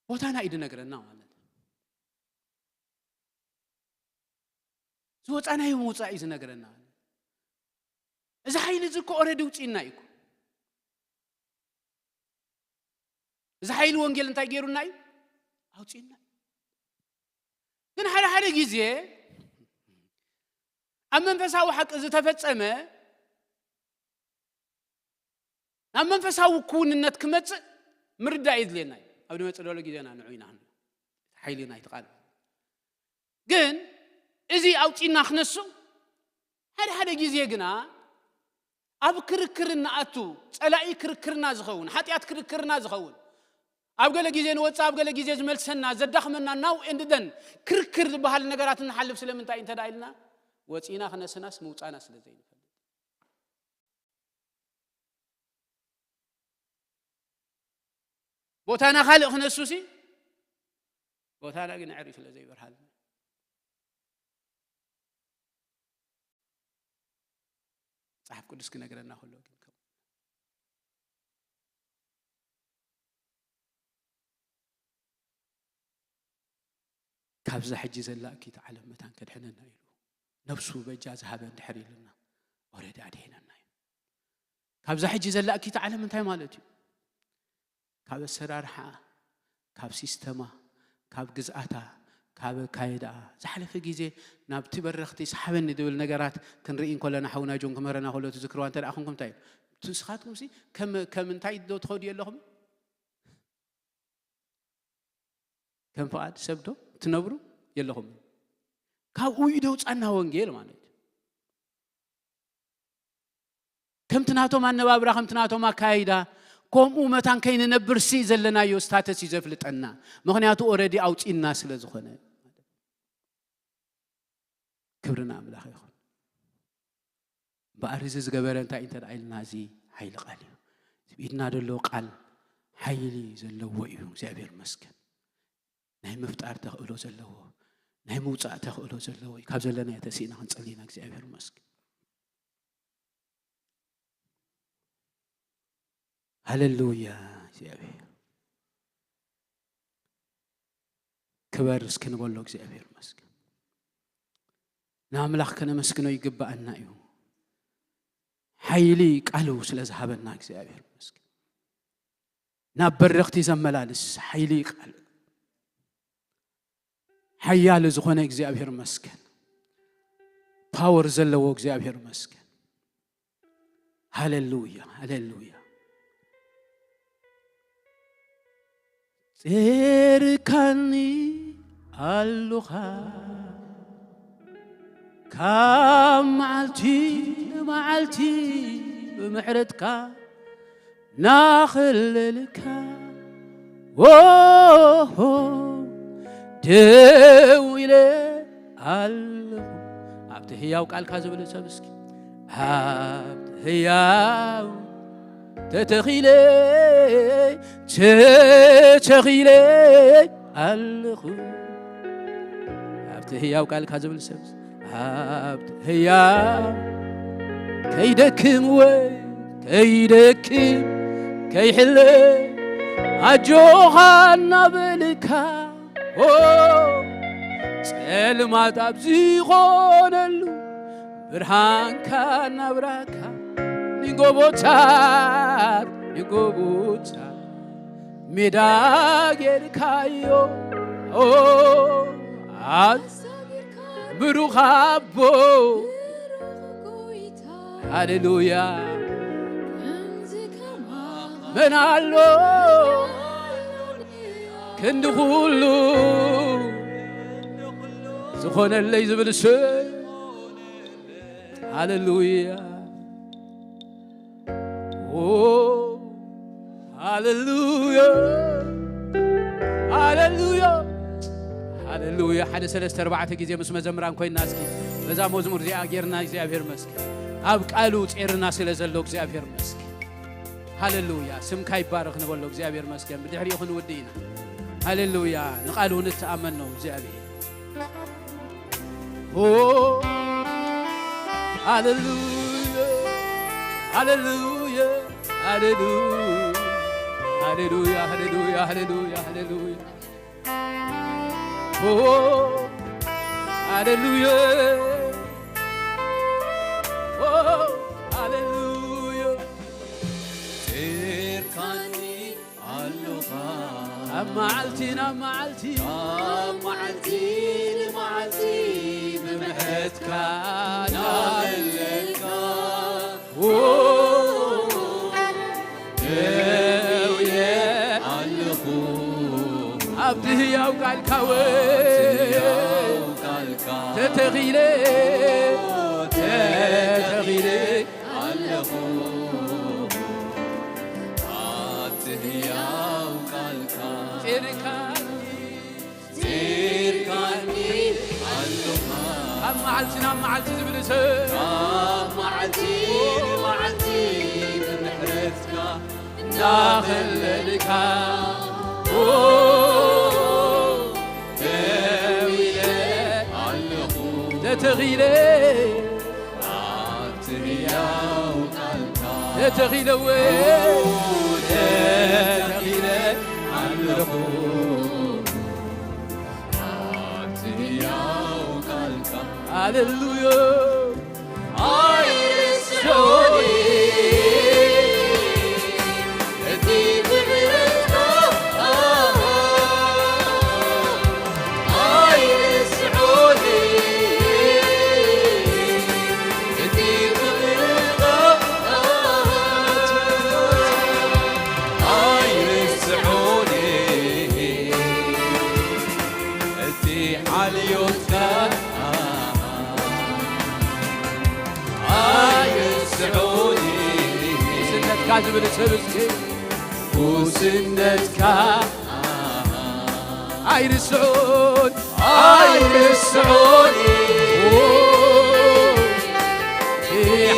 ቦታና እዩ ዝነግረና ማለት እዩ። ዝወፃናዮ ምውፃእ እዩ ዝነግረና ማለት እዩ። እዚ ሓይሊ እዚ እኮ ኦረዲ ውፅእና እዩ እኮ። እዚ ሓይሊ ወንጌል እንታይ ገይሩና እዩ? ኣውፅእና እዩ። ግን ሓደ ሓደ ግዜ ኣብ መንፈሳዊ ሓቂ ዝተፈጸመ፣ ናብ መንፈሳዊ ክውንነት ክመጽእ ምርዳእ የድልየና እዩ። ኣብ ዝመጽእ ዘሎ ግዜና ንዑ ኢና ክንብል። ሓይሊ ናይቲ ቃል። ግን እዚ ኣውጺእና ክነሱ፣ ሓደ ሓደ ግዜ ግና ኣብ ክርክር እንኣቱ፣ ጸላኢ ክርክርና ዝኸውን፣ ሓጢኣት ክርክርና ዝኸውን፣ ኣብ ገለ ግዜ ንወጽእ፣ ኣብ ገለ ግዜ ዝመልሰና፣ ዘዳኽመና፣ ናው ኤንድ ደን ክርክር ዝበሃል ነገራት እንሓልፍ ስለምንታይ እንተ ደኣ ኢልና፣ ወጺእና ክነስናስ ምውጻእና ስለ ዘይንፈልጥ። ቦታና ካልእ ክነሱሲ፣ ቦታና ግን ዕሪ ስለ ዘይበርሃልና። መጽሓፍ ቅዱስ ክነግረና ከሎ ግን ከም ካብዛ ሕጂ ዘላ እኪት ዓለም መታን ከድሕነና ኢሉ ነፍሱ በጃ ዝሃበ እንድሕር ኢሉና፣ ኦረዲ ኣድሒነና እዩ። ካብዛ ሕጂ ዘላ እኪት ዓለም እንታይ ማለት እዩ? ካብ ኣሰራርሓ፣ ካብ ሲስተማ፣ ካብ ግዝኣታ፣ ካብ ኣካየዳ፣ ዝሓለፈ ግዜ ናብቲ በረኽቲ ሰሓበኒ ዝብል ነገራት ክንርኢ እንከለና፣ ሓውና ጆን ክምህረና ከሎ ትዝክርዋ እንተ ደኣ ኮንኩም እንታይ እዩ? ንስኻትኩምሲ ከም፣ ከም እንታይ ዶ ትኸዱ የለኹም? ከም ፍቓድ ሰብ ዶ ትነብሩ የለኹም? ካብኡ እዩ ደውጻና ወንጌል ማለት እዩ። ከምቲ ናቶም ኣነባብራ፣ ከምቲ ናቶም ኣካይዳ፣ ከምኡ መታን ከይንነብር ሲ ዘለናዮ ስታተስ እዩ ዘፍልጠና። ምኽንያቱ ኦረዲ ኣውጺእና ስለ ዝኾነ። ክብሪ ንኣምላኽ ይኹን። እምበኣር እዚ ዝገበረ እንታይ እንተ ደኣ ኢልና፣ እዚ ሓይሊ ቃል እዩ። እዚ ብኢድና ዘሎ ቃል ሓይሊ ዘለዎ እዩ። እግዚኣብሔር ይመስገን። ናይ ምፍጣር ተኽእሎ ዘለዎ፣ ናይ ምውጻእ ተኽእሎ ዘለዎ እዩ። ካብ ዘለናዮ ተሲእና ክንጸሊ ኢና። እግዚኣብሔር ይመስገን። ሃሌሉያ። እግዚኣብሔር ክበር እስኪ ንበሎ። እግዚኣብሔር ይመስገን። ንኣምላኽ ከነመስግኖ ይግብኣና እዩ። ሓይሊ ቃሉ ስለ ዝሃበና እግዚኣብሔር ይመስገን። ናብ በረኽቲ ዘመላልስ ሓይሊ ቃል፣ ሓያል ዝኾነ እግዚኣብሔር ይመስገን። ፓወር ዘለዎ እግዚኣብሔር ይመስገን። ሃሌሉያ፣ ሃሌሉያ። ጼርካኒ ኣሉኻ ካብ መዓልቲ ንመዓልቲ ብምሕረትካ ናኽልልካ ኦሆ ደው ኢለ ኣለኹ። ኣብቲ ህያው ቃልካ ዝብል ሰብ እስኪ ኣብቲ ህያው ተተኺለ ተተኺለ ኣለኹ። ኣብቲ ህያው ቃልካ ዝብል ሰብ ኣብቲ ህያው ከይደክም ወይ ከይደክም ከይሕለ ኣጆኻ እናበልካ ኦ ጸልማት ኣብ ዝኾነሉ ብርሃንካ እናብራካ ንጎቦታት ንጎቦታት ሜዳ ጌርካዮ ኦ ኣዝ ብሩኽ ኣቦ ሃሌሉያ መን ኣሎ ክንዲ ኩሉ ዝኾነለይ ዝብል ሰብ ሃሌሉያ ኦ ሃሌሉያ ሃሌሉያ ሃሌሉያ። ሓደ ሰለስተ ኣርባዕተ ግዜ ምስ መዘምራን ኮይና እስኪ በዛ መዝሙር እዚኣ ጌርና እግዚኣብሔር መስገን ኣብ ቃሉ ጼርና ስለ ዘሎ እግዚኣብሔር መስገን። ሃሌሉያ ስምካ ይባረኽ ንበሎ እግዚኣብሔር መስገን። ብድሕሪኡ ክንውዲ ኢና። ሃሌሉያ። ንቓሉ ንተኣመን ነው እግዚኣብሔር። ኦ፣ ሃሌሉያ፣ ሃሌሉያ፣ ሃሌሉያ፣ ሃሌሉያ፣ ሃሌሉያ፣ ሃሌሉያ፣ ሃሌሉያ። ኦ፣ ሃሌሉያ፣ ኦ፣ ሃሌሉያ። ጼርካኒ ኣሎኻ። ካብ መዓልቲ ናብ መዓልቲ፣ ካብ መዓልቲ ንመዓልቲ ብምሕረትካ ናበለልካ፣ ኦ፣ ደው ኢለ ኣለኹ። ኣብቲ ህያው ቃልካ፣ ኦ፣ ኣብቲ ህያው ቃልካ ተተኺለ፣ ኦ፣ ተተኺለ ኣለኹ። ኣብቲ ህያው ቃልካ ጼርካኒ፣ ጼርካኒ ኣለኻ። ካብ መዓልቲ ናብ መዓልቲ ዝብል ሰብ፣ ካብ መዓልቲ ንመዓልቲ ብምሕረትካ እናኸለልካ፣ ኦ፣ ደው ኢለ ኣለኹ። ተተኺለ፣ ኣብቲ ህያው ቃልካ ተተኺለ፣ ኦ፣ ተተኺለ ኣለኹ። ኣብቲ ህያው ቃልካ፣ ሃሌሉያ። ኣይርስዑኒ እቲ ምሕረትካ፣ ኣይርስዑኒ እቲ ምሕረትካ፣ ኣይርስዑኒ እቲ ሓልዮትካ ኣይርስዑኒ። ጉስነትካ ዝብል ሰብ እስኪ፣ ጉስነትካ ኣይርስዑን፣ ኣይርስዑኒ። እቲ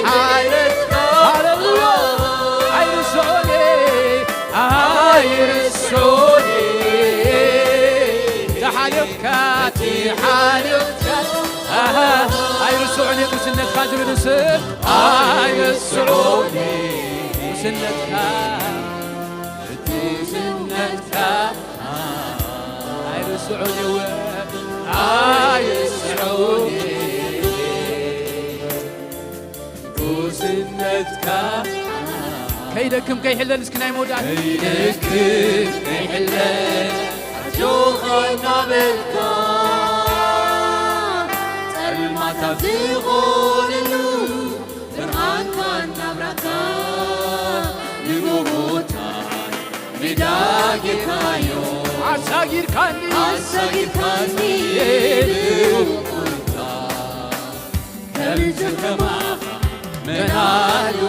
ሓልዮትካ፣ ሃሌሉያ፣ ኣይርስዑኒ፣ ኣይርስዑኒ። እቲ ሓልዮትካ፣ እቲ ሓልዮትካ፣ ኣሃ፣ ኣይርስዑኒ ጉስነትካ ዝብል ስም፣ ኣይርስዑኒ ጉስነትካ፣ እቲ ጉስነትካ ኣይርስዑኒ፣ ኣይርስዑኒ። ጉስነትካ ከይደክም ከይሕለል እስኪ ናይ መወዳእታ ከይደክም ከይሕለል ኣጆኻ እናበልካ ጸልማት ኣብ ዝኾነሉ ብርሃንካ እናብራካ ንጎቦታት ሜዳ ጌርካዮ ኣሳጊርካኒ ኣሳጊርካኒ ብቁጣ ከምዚ ከማኻ መን ኣሎ